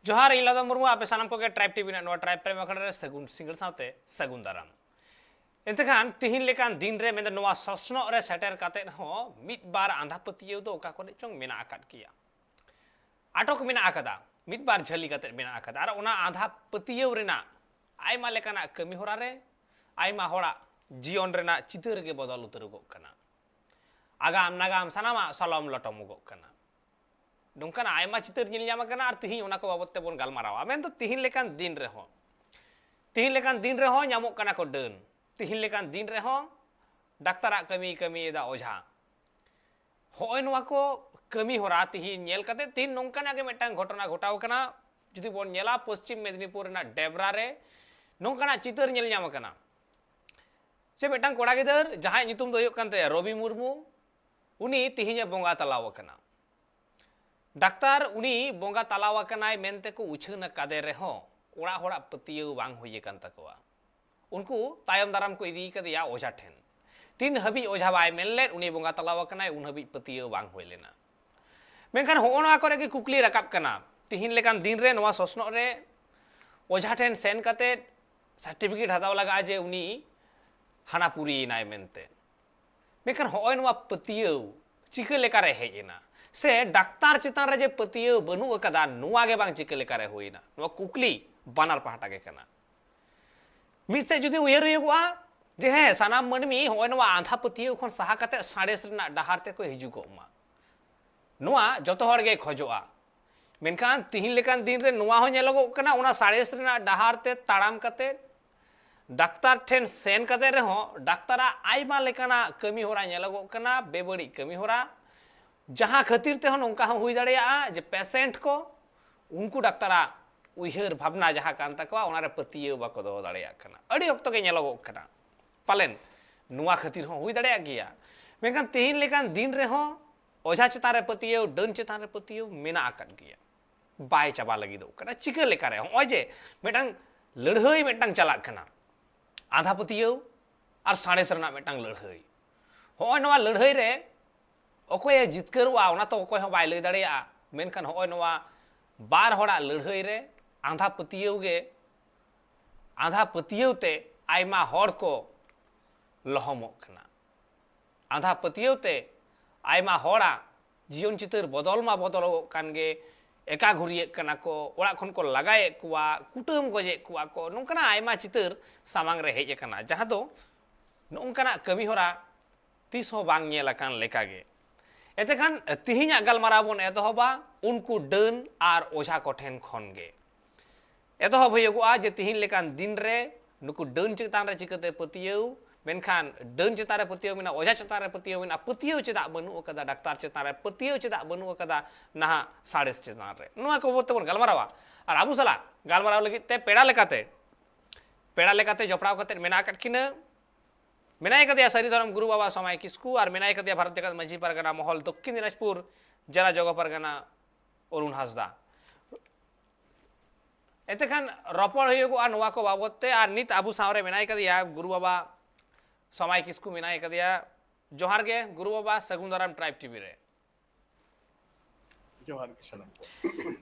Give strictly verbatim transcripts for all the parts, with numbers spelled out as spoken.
ᱡᱚᱦᱟᱨ, ᱤᱧ ᱞᱟᱫᱚᱢ ᱢᱩᱨᱢᱩ, ᱟᱯᱮ ᱥᱟᱱᱟᱢ ᱠᱚᱜᱮ ᱴᱨᱟᱭᱤᱵᱽ ᱴᱤᱵᱷᱤ ᱨᱮᱱᱟᱜ ᱱᱚᱣᱟ ᱴᱨᱟᱭᱤᱵᱽ ᱴᱟᱭᱤᱢ ᱟᱠᱷᱲᱟ ᱨᱮ ᱥᱟᱹᱜᱩᱱ ᱥᱤᱸᱜᱟᱹᱲ ᱥᱟᱶᱛᱮ ᱥᱟᱹᱜᱩᱱ ᱫᱟᱨᱟᱢ᱾ ᱮᱱᱛᱮ ᱠᱷᱟᱱ ᱛᱤᱦᱤᱧ ᱞᱮᱠᱟᱱ ᱫᱤᱱ ᱨᱮ, ᱢᱮᱱᱫᱚ ᱱᱚᱣᱟ ᱥᱚᱥᱱᱚᱜ ᱨᱮ ᱥᱮᱴᱮᱨ ᱠᱟᱛᱮᱫ ᱦᱚᱸ ᱢᱤᱫ ᱵᱟᱨ ᱟᱸᱫᱷᱟ ᱯᱟᱹᱛᱭᱟᱹᱣ ᱫᱚ ᱚᱠᱟ ᱠᱚᱨᱮ ᱪᱚᱝ ᱢᱮᱱᱟᱜ ᱟᱠᱟᱫ ᱜᱮᱭᱟ, ᱟᱴᱚᱠ ᱢᱮᱱᱟᱜ ᱟᱠᱟᱫᱟ, ᱢᱤᱫ ᱵᱟᱨ ᱡᱷᱟᱹᱞᱤ ᱠᱟᱛᱮᱫ ᱢᱮᱱᱟᱜ ᱟᱠᱟᱫᱟ᱾ ᱟᱨ ᱚᱱᱟ ᱟᱸᱫᱷᱟ ᱯᱟᱹᱛᱭᱟᱹᱣ ᱨᱮᱱᱟᱜ ᱟᱭᱢᱟ ᱞᱮᱠᱟᱱᱟᱜ ᱠᱟᱹᱢᱤ ᱦᱚᱨᱟ ᱨᱮ, ᱟᱭᱢᱟ ᱦᱚᱲᱟᱜ ᱡᱤᱭᱚᱱ ᱨᱮᱱᱟᱜ ᱪᱤᱛᱟᱹᱨ ᱜᱮ ᱵᱚᱫᱚᱞ ᱩᱛᱟᱹᱨᱚᱜᱚᱜ ᱠᱟᱱᱟ᱾ ᱟᱜᱟᱢ ᱱᱟᱜᱟᱢ ᱥᱟᱱᱟᱢᱟᱜ ᱥᱟᱞᱚᱢ ᱞᱚᱴᱚᱢᱚᱜᱚᱜ ᱠᱟᱱᱟ᱾ ᱱᱚᱝᱠᱟᱱᱟᱜ ᱟᱭᱢᱟ ᱪᱤᱛᱟᱹᱨ ᱧᱮᱞ ᱧᱟᱢ ᱟᱠᱟᱱᱟ ᱟᱨ ᱛᱤᱦᱤᱧ ᱚᱱᱟ ᱠᱚ ᱵᱟᱵᱚᱛ ᱛᱮᱵᱚᱱ ᱜᱟᱞᱢᱟᱨᱟᱣᱟ᱾ ᱢᱮᱱᱫᱚ ᱛᱤᱦᱤᱧ ᱞᱮᱠᱟᱱ ᱫᱤᱱ ᱨᱮᱦᱚᱸ, ᱛᱤᱦᱤᱧ ᱞᱮᱠᱟᱱ ᱫᱤᱱ ᱨᱮᱦᱚᱸ ᱧᱟᱢᱚᱜ ᱠᱟᱱᱟ ᱠᱚ ᱰᱟᱹᱱ, ᱛᱤᱦᱤᱧ ᱞᱮᱠᱟᱱ ᱫᱤᱱ ᱨᱮᱦᱚᱸ ᱰᱟᱠᱛᱟᱨᱟᱜ ᱠᱟᱹᱢᱤᱭ ᱠᱟᱹᱢᱤᱭᱮᱫᱟ ᱚᱡᱷᱟ᱾ ᱦᱚᱸᱜᱼᱚᱭ ᱱᱚᱣᱟ ᱠᱚ ᱠᱟᱹᱢᱤ ᱦᱚᱨᱟ ᱛᱤᱦᱤᱧ ᱧᱮᱞ ᱠᱟᱛᱮ ᱛᱤᱦᱤᱧ ᱱᱚᱝᱠᱟᱱᱟᱜ ᱜᱮ ᱢᱤᱫᱴᱟᱝ ᱜᱷᱚᱴᱚᱱᱟ ᱜᱷᱚᱴᱟᱣ ᱟᱠᱟᱱᱟ᱾ ᱡᱩᱫᱤ ᱵᱚᱱ ᱧᱮᱞᱟ, ᱯᱚᱥᱪᱤᱢ ᱢᱮᱫᱽᱱᱤᱯᱩᱨ ᱨᱮᱱᱟᱜ ᱰᱮᱵᱽᱨᱟ ᱨᱮ ᱱᱚᱝᱠᱟᱱᱟᱜ ᱪᱤᱛᱟᱹᱨ ᱧᱮᱞ ᱧᱟᱢ ᱟᱠᱟᱱᱟ᱾ ᱡᱮ ᱢᱤᱫᱴᱟᱝ ᱠᱚᱲᱟ ᱜᱤᱫᱟᱹᱨ, ᱡᱟᱦᱟᱸᱭᱟᱜ ᱧᱩᱛᱩᱢ ᱫᱚ ᱦᱩᱭᱩᱜ ᱠᱟᱱ ᱛᱟᱭᱟ ᱨᱚᱵᱤ ᱢᱩᱨᱢᱩ, ᱩᱱᱤ ᱛᱤᱦᱤᱧᱮ ᱵᱚᱸᱜᱟ ᱛᱟᱞᱟᱣ ᱟᱠᱟᱱᱟ᱾ ᱰᱟᱠᱛᱟᱨ ᱩᱱᱤ ᱵᱚᱸᱜᱟ ᱛᱟᱞᱟᱣ ᱟᱠᱟᱱᱟᱭ ᱢᱮᱱᱛᱮ ᱠᱚ ᱩᱪᱷᱟᱹᱱ ᱟᱠᱟᱫᱮ ᱨᱮᱦᱚᱸ, ᱚᱲᱟᱜ ᱦᱚᱲᱟᱜ ᱯᱟᱹᱛᱭᱟᱹᱣ ᱵᱟᱝ ᱦᱩᱭ ᱟᱠᱟᱱ ᱛᱟᱠᱚᱣᱟ᱾ ᱩᱱᱠᱩ ᱛᱟᱭᱚᱢ ᱫᱟᱨᱟᱢ ᱠᱚ ᱤᱫᱤ ᱠᱟᱫᱮᱭᱟ ᱚᱡᱷᱟ ᱴᱷᱮᱱ᱾ ᱛᱤᱱ ᱦᱟᱹᱵᱤᱡ ᱚᱡᱷᱟ ᱵᱟᱭ ᱢᱮᱱ ᱞᱮᱫ ᱩᱱᱤ ᱵᱚᱸᱜᱟ ᱛᱟᱞᱟᱣ ᱟᱠᱟᱱᱟᱭ, ᱩᱱ ᱦᱟᱹᱵᱤᱡ ᱯᱟᱹᱛᱭᱟᱹᱣ ᱵᱟᱝ ᱦᱩᱭ ᱞᱮᱱᱟ᱾ ᱢᱮᱱᱠᱷᱟᱱ ᱦᱚᱸᱜᱼᱚ ᱱᱚᱣᱟ ᱠᱚᱨᱮ ᱜᱮ ᱠᱩᱠᱞᱤ ᱨᱟᱠᱟᱵ ᱠᱟᱱᱟ, ᱛᱤᱦᱤᱧ ᱞᱮᱠᱟᱱ ᱫᱤᱱ ᱨᱮ ᱱᱚᱣᱟ ᱥᱚᱥᱱᱚᱜ ᱨᱮ ᱚᱡᱷᱟ ᱴᱷᱮᱱ ᱥᱮᱱ ᱠᱟᱛᱮ ᱥᱟᱨᱴᱤᱯᱷᱤᱠᱮᱴ ᱦᱟᱛᱟᱣ ᱞᱟᱜᱟᱜᱼᱟ ᱡᱮ ᱩᱱᱤ ᱦᱟᱱᱟ ᱯᱩᱨᱤᱭᱮᱱᱟᱭ ᱢᱮᱱᱛᱮ᱾ ᱢᱮᱱᱠᱷᱟᱱ ᱦᱚᱸᱜᱼᱚᱭ ᱱᱚᱣᱟ ᱯᱟᱹᱛᱭᱟᱹᱣ ᱪᱤᱠᱟᱹ ᱞᱮᱠᱟᱨᱮ ᱦᱮᱡ ᱮᱱᱟ? ᱥᱮ ᱰᱟᱠᱛᱟᱨ ᱪᱮᱛᱟᱱ ᱨᱮ ᱡᱮ ᱯᱟᱹᱛᱭᱟᱹᱣ ᱵᱟᱹᱱᱩᱜ ᱟᱠᱟᱫᱟ, ᱱᱚᱣᱟ ᱜᱮ ᱵᱟᱝ ᱪᱤᱠᱟᱹ ᱞᱮᱠᱟᱨᱮ ᱦᱩᱭᱮᱱᱟ? ᱱᱚᱣᱟ ᱠᱩᱠᱞᱤ ᱵᱟᱱᱟᱨ ᱯᱟᱦᱴᱟ ᱜᱮ ᱠᱟᱱᱟ᱾ ᱢᱤᱫ ᱥᱮᱫ ᱡᱩᱫᱤ ᱩᱭᱦᱟᱹᱨ ᱦᱩᱭᱩᱜᱚᱜᱼᱟ ᱡᱮ ᱦᱮᱸ, ᱥᱟᱱᱟᱢ ᱢᱟᱹᱱᱢᱤ ᱦᱚᱸᱜᱼᱚᱭ ᱱᱚᱣᱟ ᱟᱸᱫᱷᱟ ᱯᱟᱹᱛᱭᱟᱹᱣ ᱠᱷᱚᱱ ᱥᱟᱦᱟ ᱠᱟᱛᱮ ᱥᱟᱬᱮᱥ ᱨᱮᱱᱟᱜ ᱰᱟᱦᱟᱨ ᱛᱮᱠᱚ ᱦᱤᱡᱩᱜᱚᱜ ᱢᱟ, ᱱᱚᱣᱟ ᱡᱚᱛᱚ ᱦᱚᱲ ᱜᱮ ᱠᱷᱚᱡᱚᱜᱼᱟ᱾ ᱢᱮᱱᱠᱷᱟᱱ ᱛᱤᱦᱤᱧ ᱞᱮᱠᱟᱱ ᱫᱤᱱ ᱨᱮ ᱱᱚᱣᱟ ᱦᱚᱸ ᱧᱮᱞᱚᱜᱚᱜ ᱠᱟᱱᱟ, ᱚᱱᱟ ᱥᱟᱬᱮᱥ ᱨᱮᱱᱟᱜ ᱰᱟᱦᱟᱨ ᱛᱮ ᱛᱟᱲᱟᱢ ᱠᱟᱛᱮ, ᱰᱟᱠᱛᱟᱨ ᱴᱷᱮᱱ ᱥᱮᱱ ᱠᱟᱛᱮ ᱨᱮᱦᱚᱸ ᱰᱟᱠᱛᱟᱨᱟᱜ ᱟᱭᱢᱟ ᱞᱮᱠᱟᱱᱟᱜ ᱠᱟᱹᱢᱤ ᱦᱚᱨᱟ ᱧᱮᱞᱚᱜᱚᱜ ᱠᱟᱱᱟ, ᱵᱮᱵᱟᱹᱲᱤᱡ ᱠᱟᱹᱢᱤ ᱦᱚᱨᱟ, ᱡᱟᱦᱟᱸ ᱠᱷᱟᱹᱛᱤᱨ ᱛᱮᱦᱚᱸ ᱱᱚᱝᱠᱟ ᱦᱚᱸ ᱦᱩᱭ ᱫᱟᱲᱮᱭᱟᱜᱼᱟ ᱡᱮ ᱯᱮᱥᱮᱱᱴ ᱠᱚ ᱩᱱᱠᱩ ᱰᱟᱠᱛᱟᱨᱟᱜ ᱩᱭᱦᱟᱹᱨ ᱵᱷᱟᱵᱽᱱᱟ ᱡᱟᱦᱟᱸ ᱠᱟᱱ ᱛᱟᱠᱚᱣᱟ, ᱚᱱᱟᱨᱮ ᱯᱟᱹᱛᱭᱟᱹᱣ ᱵᱟᱠᱚ ᱫᱚᱦᱚ ᱫᱟᱲᱮᱭᱟᱜ ᱠᱟᱱᱟ᱾ ᱟᱹᱰᱤ ᱚᱠᱛᱚ ᱜᱮ ᱧᱮᱞᱚᱜᱚᱜ ᱠᱟᱱᱟ᱾ ᱯᱟᱞᱮᱱ ᱱᱚᱣᱟ ᱠᱷᱟᱹᱛᱤᱨ ᱦᱚᱸ ᱦᱩᱭ ᱫᱟᱲᱮᱭᱟᱜ ᱜᱮᱭᱟ᱾ ᱢᱮᱱᱠᱷᱟᱱ ᱛᱮᱦᱮᱧ ᱞᱮᱠᱟᱱ ᱫᱤᱱ ᱨᱮᱦᱚᱸ ᱚᱡᱷᱟ ᱪᱮᱛᱟᱱ ᱨᱮ ᱯᱟᱹᱛᱭᱟᱹᱣ, ᱰᱟᱹᱱ ᱪᱮᱛᱟᱱ ᱨᱮ ᱯᱟᱹᱛᱭᱟᱹᱣ ᱢᱮᱱᱟᱜ ᱟᱠᱟᱫ ᱜᱮᱭᱟ, ᱵᱟᱭ ᱪᱟᱵᱟ ᱞᱟᱹᱜᱤᱫᱚᱜ ᱠᱟᱱᱟ᱾ ᱪᱤᱠᱟᱹ ᱞᱮᱠᱟᱨᱮ? ᱦᱚᱸᱜᱼᱚᱭ ᱡᱮ ᱢᱤᱫᱴᱟᱝ ᱞᱟᱹᱲᱦᱟᱹᱭ ᱢᱤᱫᱴᱟᱝ ᱪᱟᱞᱟᱜ ᱠᱟᱱᱟ, ᱟᱸᱫᱷᱟ ᱯᱟᱹᱛᱭᱟᱹᱣ ᱟᱨ ᱥᱟᱬᱮᱥ ᱨᱮᱱᱟᱜ ᱢᱤᱫᱴᱟᱝ ᱞᱟᱹᱲᱦᱟᱹᱭ᱾ ᱦᱚᱸᱜᱼᱚᱭ ᱱᱚᱣᱟ ᱞᱟᱹᱲᱦᱟᱹᱭ ᱨᱮ ᱚᱠᱚᱭᱮ ᱡᱤᱛᱠᱟᱹᱨᱚᱜᱼᱟ, ᱚᱱᱟ ᱛᱚ ᱚᱠᱚᱭ ᱦᱚᱸ ᱵᱟᱭ ᱞᱟᱹᱭ ᱫᱟᱲᱮᱭᱟᱜᱼᱟ᱾ ᱢᱮᱱᱠᱷᱟᱱ ᱦᱚᱸᱜᱼᱚᱭ ᱱᱚᱣᱟ ᱵᱟᱨ ᱦᱚᱲᱟᱜ ᱞᱟᱹᱲᱦᱟᱹᱭ ᱨᱮ ᱟᱸᱫᱷᱟ ᱯᱟᱹᱛᱭᱟᱹᱣ ᱜᱮ, ᱟᱸᱫᱷᱟ ᱯᱟᱹᱛᱭᱟᱹᱣ ᱛᱮ ᱟᱭᱢᱟ ᱦᱚᱲ ᱠᱚ ᱞᱚᱦᱚᱢᱚᱜ ᱠᱟᱱᱟ᱾ ᱟᱸᱫᱷᱟ ᱯᱟᱹᱛᱭᱟᱹᱣ ᱛᱮ ᱟᱭᱢᱟ ᱦᱚᱲᱟᱜ ᱡᱤᱭᱚᱱ ᱪᱤᱛᱟᱹᱨ ᱵᱚᱫᱚᱞ ᱢᱟ ᱵᱚᱫᱚᱞᱚᱜ ᱠᱟᱱ ᱜᱮ, ᱮᱠᱟ ᱜᱷᱩᱨᱤᱭᱮᱫ ᱠᱟᱱᱟ ᱠᱚ, ᱚᱲᱟᱜ ᱠᱷᱚᱱ ᱠᱚ ᱞᱟᱜᱟᱭᱮᱫ ᱠᱚᱣᱟ, ᱠᱩᱴᱟᱹᱢ ᱜᱚᱡᱮᱫ ᱠᱚᱣᱟ ᱠᱚ, ᱱᱚᱝᱠᱟᱱᱟᱜ ᱟᱭᱢᱟ ᱪᱤᱛᱟᱹᱨ ᱥᱟᱢᱟᱝ ᱨᱮ ᱦᱮᱡ ᱟᱠᱟᱱᱟ, ᱡᱟᱦᱟᱸ ᱫᱚ ᱱᱚᱝᱠᱟᱱᱟᱜ ᱠᱟᱹᱢᱤ ᱦᱚᱨᱟ ᱛᱤᱥ ᱦᱚᱸ ᱵᱟᱝ ᱧᱮᱞ ᱟᱠᱟᱱ ᱞᱮᱠᱟᱜᱮ᱾ ᱮᱱᱛᱮ ᱠᱷᱟᱱ ᱛᱤᱦᱤᱧᱟᱜ ᱜᱟᱞᱢᱟᱨᱟᱣ ᱵᱚᱱ ᱮᱛᱚᱦᱚᱵᱟ ᱩᱱᱠᱩ ᱰᱟᱹᱱ ᱟᱨ ᱚᱡᱷᱟ ᱠᱚᱴᱷᱮᱱ ᱠᱷᱚᱱ ᱜᱮ᱾ ᱮᱛᱚᱦᱚᱵ ᱦᱩᱭᱩᱜᱚᱜᱼᱟ ᱡᱮ ᱛᱤᱦᱤᱧ ᱞᱮᱠᱟᱱ ᱫᱤᱱ ᱨᱮ ᱱᱩᱠᱩ ᱰᱟᱹᱱ ᱪᱮᱛᱟᱱ ᱨᱮ ᱪᱤᱠᱟᱹᱛᱮ ᱯᱟᱹᱛᱭᱟᱹᱣ, ᱢᱮᱱᱠᱷᱟᱱ ᱰᱟᱹᱱ ᱪᱮᱛᱟᱱ ᱨᱮ ᱯᱟᱹᱛᱭᱟᱹᱣ ᱢᱮᱱᱟᱜᱼᱟ, ᱚᱡᱷᱟ ᱪᱮᱛᱟᱱ ᱨᱮ ᱯᱟᱹᱛᱭᱟᱹᱣ ᱢᱮᱱᱟᱜᱼᱟ, ᱯᱟᱹᱛᱭᱟᱹᱣ ᱪᱮᱫᱟᱜ ᱵᱟᱹᱱᱩᱜ ᱟᱠᱟᱫᱟ ᱰᱟᱠᱛᱟᱨ ᱪᱮᱛᱟᱱ ᱨᱮ, ᱯᱟᱹᱛᱭᱟᱹᱣ ᱪᱮᱫᱟᱜ ᱵᱟᱹᱱᱩᱜ ᱟᱠᱟᱫᱟ ᱱᱟᱦᱟᱜ ᱥᱟᱬᱮᱥ ᱪᱮᱛᱟᱱ ᱨᱮ, ᱱᱚᱣᱟ ᱠᱚ ᱵᱟᱵᱚᱫ ᱛᱮᱵᱚᱱ ᱜᱟᱞᱢᱟᱨᱟᱣᱟ᱾ ᱟᱨ ᱟᱵᱚ ᱥᱟᱞᱟᱜ ᱜᱟᱞᱢᱟᱨᱟᱣ ᱞᱟᱹᱜᱤᱫ ᱛᱮ ᱯᱮᱲᱟ ᱞᱮᱠᱟᱛᱮ, ᱯᱮᱲᱟ ᱞᱮᱠᱟᱛᱮ ᱡᱚᱯᱲᱟᱣ ᱠᱟᱛᱮ ᱢᱮᱱᱟᱜ ᱟᱠᱟᱫ ᱠᱤᱱᱟᱹ᱾ ᱢᱮᱱᱟᱭ ᱠᱟᱫᱮᱭᱟ ᱥᱟᱹᱨᱤ ᱫᱷᱚᱨᱚᱢ ᱜᱩᱨᱩ ᱵᱟᱵᱟ ᱥᱚᱢᱟᱭ ᱠᱤᱥᱠᱩ ᱟᱨ ᱢᱮᱱᱟᱭ ᱠᱟᱫᱮᱭᱟ ᱵᱷᱟᱨᱚᱛ ᱡᱟᱠᱟᱛ ᱢᱟᱹᱡᱷᱤ ᱯᱟᱨᱜᱟᱱᱟ ᱢᱚᱦᱚᱞ ᱫᱚᱠᱠᱷᱤᱱ ᱫᱤᱱᱟᱡᱽᱯᱩᱨ ᱡᱮᱞᱟ ᱡᱚᱜᱚ ᱯᱟᱨᱜᱟᱱᱟ ᱚᱨᱩᱬ ᱦᱟᱸᱥᱫᱟ᱾ ᱮᱱᱛᱮ ᱠᱷᱟᱱ ᱨᱚᱯᱚᱲ ᱦᱩᱭᱩᱜᱚᱜᱼᱟ ᱱᱚᱣᱟ ᱠᱚ ᱵᱟᱵᱚᱫ ᱛᱮ᱾ ᱟᱨ ᱱᱤᱛ ᱟᱵᱚ ᱥᱟᱶᱨᱮ ᱢᱮᱱᱟᱭ ᱠᱟᱫᱮᱭᱟ ᱜᱩᱨᱩ ᱵᱟᱵᱟ ᱥᱚᱢᱟᱭ ᱠᱤᱥᱠᱩ ᱢᱮᱱᱟᱭ ᱠᱟᱫᱮᱭᱟ᱾ ᱡᱚᱦᱟᱨ ᱜᱮ ᱜᱩᱨᱩ ᱵᱟᱵᱟ, ᱥᱟᱹᱜᱩᱱ ᱫᱟᱨᱟᱢ ᱴᱨᱟᱭᱤᱵᱽ ᱴᱤᱵᱷᱤ ᱨᱮ᱾ ᱡᱚᱦᱟᱨ ᱜᱮ ᱥᱟᱱᱟᱢ ᱠᱚ᱾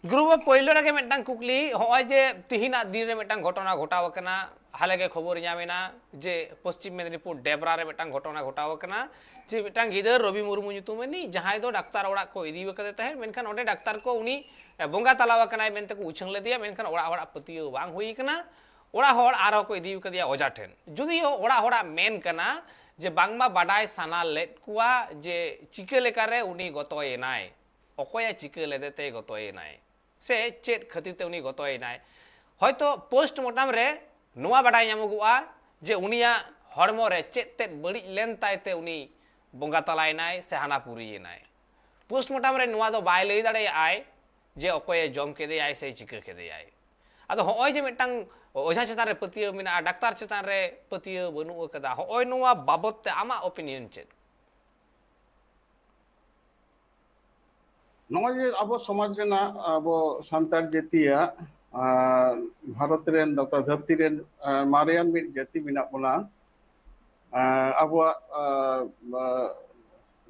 ᱜᱩᱨᱩ ᱵᱟᱵᱟ, ᱯᱳᱭᱞᱳ ᱨᱮᱜᱮ ᱢᱤᱫᱴᱟᱝ ᱠᱩᱠᱞᱤ, ᱦᱚᱸᱜᱼᱚᱭ ᱡᱮ ᱛᱤᱦᱤᱧᱟᱜ ᱫᱤᱱ ᱨᱮ ᱢᱤᱫᱴᱟᱝ ᱜᱷᱚᱴᱚᱱᱟ ᱜᱷᱚᱴᱟᱣ ᱟᱠᱟᱱᱟ, ᱦᱟᱞᱮ ᱜᱮ ᱠᱷᱚᱵᱚᱨ ᱧᱟᱢ ᱮᱱᱟ ᱡᱮ ᱯᱚᱥᱪᱤᱢ ᱢᱮᱫᱽᱱᱤᱯᱩᱨ ᱰᱮᱵᱽᱨᱟ ᱨᱮ ᱢᱤᱫᱴᱟᱝ ᱜᱷᱚᱴᱚᱱᱟ ᱜᱷᱚᱴᱟᱣ ᱟᱠᱟᱱᱟ, ᱡᱮ ᱢᱤᱫᱴᱟᱝ ᱜᱤᱫᱟᱹᱨ ᱨᱚᱵᱤ ᱢᱩᱨᱢᱩ ᱧᱩᱛᱩᱢ ᱨᱤᱱᱤᱡ, ᱡᱟᱦᱟᱸᱭ ᱫᱚ ᱰᱟᱠᱛᱟᱨ ᱚᱲᱟᱜ ᱠᱚ ᱤᱫᱤ ᱟᱠᱟᱫᱮ ᱛᱟᱦᱮᱸᱫ, ᱢᱮᱱᱠᱷᱟᱱ ᱚᱸᱰᱮ ᱰᱟᱠᱛᱟᱨ ᱠᱚ ᱩᱱᱤ ᱵᱚᱸᱜᱟ ᱛᱟᱞᱟᱣ ᱟᱠᱟᱱᱟᱭ ᱢᱮᱱᱛᱮ ᱠᱚ ᱩᱪᱷᱟᱹᱱ ᱞᱮᱫᱮᱭᱟ, ᱢᱮᱱᱠᱷᱟᱱ ᱚᱲᱟᱜ ᱦᱚᱲᱟᱜ ᱯᱟᱹᱛᱭᱟᱹᱣ ᱵᱟᱝ ᱦᱩᱭ ᱟᱠᱟᱱᱟ᱾ ᱚᱲᱟᱜ ᱦᱚᱲ ᱟᱨᱦᱚᱸ ᱠᱚ ᱤᱫᱤ ᱟᱠᱟᱫᱮᱭᱟ ᱚᱡᱷᱟ ᱴᱷᱮᱱ, ᱡᱩᱫᱤᱭᱳ ᱚᱲᱟᱜ ᱦᱚᱲᱟᱜ ᱢᱮᱱ ᱠᱟᱱᱟ ᱡᱮ ᱵᱟᱝᱢᱟ ᱵᱟᱰᱟᱭ ᱥᱟᱱᱟ ᱞᱮᱫ ᱠᱚᱣᱟ ᱡᱮ ᱪᱤᱠᱟᱹ ᱞᱮᱠᱟᱨᱮ ᱩᱱᱤ ᱜᱚᱛᱚᱭᱮᱱᱟᱭ, ᱚᱠᱚᱭᱮ ᱪᱤᱠᱟᱹ ᱞᱮᱫᱮ ᱛᱮ ᱜᱚᱛᱚᱭᱮᱱᱟᱭ, ᱥᱮ ᱪᱮᱫ ᱠᱷᱟᱹᱛᱤᱨ ᱛᱮ ᱩᱱᱤ ᱜᱚᱛᱚᱭᱮᱱᱟᱭ᱾ ᱦᱚᱭᱛᱚ ᱯᱳᱥᱴᱢᱚᱨᱴᱟᱢ ᱨᱮ ᱱᱚᱣᱟ ᱵᱟᱰᱟᱭ ᱧᱟᱢᱚᱜᱚᱜᱼᱟ ᱡᱮ ᱩᱱᱤᱭᱟᱜ ᱦᱚᱲᱢᱚ ᱨᱮ ᱪᱮᱫ ᱛᱮᱫ ᱵᱟᱹᱲᱤᱡ ᱞᱮᱱ ᱛᱟᱭ ᱛᱮ ᱩᱱᱤ ᱵᱚᱸᱜᱟ ᱛᱟᱞᱟᱭᱮᱱᱟᱭ ᱥᱮ ᱦᱟᱱᱟ ᱯᱩᱨᱤᱭᱮᱱᱟᱭ᱾ ᱯᱳᱥᱴᱢᱚᱨᱴᱟᱢ ᱨᱮ ᱱᱚᱣᱟ ᱫᱚ ᱵᱟᱭ ᱞᱟᱹᱭ ᱫᱟᱲᱮᱭᱟᱜᱼᱟᱭ ᱡᱮ ᱚᱠᱚᱭᱮ ᱡᱚᱢ ᱠᱮᱫᱮᱭᱟᱭ ᱥᱮ ᱪᱤᱠᱟᱹ ᱠᱮᱫᱮᱭᱟᱭ᱾ ᱟᱫᱚ ᱦᱚᱸᱜᱼᱚᱭ ᱡᱮ ᱢᱤᱫᱴᱟᱝ ᱚᱡᱷᱟ ᱪᱮᱛᱟᱱ ᱨᱮ ᱯᱟᱹᱛᱭᱟᱹᱣ ᱢᱮᱱᱟᱜᱼᱟ, ᱰᱟᱠᱛᱟᱨ ᱪᱮᱛᱟᱱ ᱨᱮ ᱯᱟᱹᱛᱭᱟᱹᱣ ᱵᱟᱹᱱᱩᱜ ᱟᱠᱟᱫᱟ, ᱦᱚᱸᱜᱼᱚᱭ ᱱᱚᱣᱟ ᱵᱟᱵᱚᱛ ᱛᱮ ᱟᱢᱟᱜ ᱚᱯᱤᱱᱤᱭᱚᱱ ᱪᱮᱫ? ᱱᱚᱜᱼᱚᱭ ᱡᱮ ᱟᱵᱚ ᱥᱚᱢᱟᱡᱽ ᱨᱮᱱᱟᱜ, ᱟᱵᱚ ᱥᱟᱱᱛᱟᱲ ᱡᱟᱹᱛᱤᱭᱟᱜ, ᱟᱨ ᱵᱷᱟᱨᱚᱛ ᱨᱮᱱ ᱫᱚᱛᱟ ᱫᱷᱟᱹᱨᱛᱤ ᱨᱮᱱ, ᱟᱨ ᱢᱟᱨᱮᱭᱟᱱ ᱢᱤᱫ ᱡᱟᱹᱛᱤ ᱢᱮᱱᱟᱜ ᱵᱚᱱᱟ, ᱟᱨ ᱟᱵᱚᱣᱟᱜ, ᱟᱨ, ᱟᱨ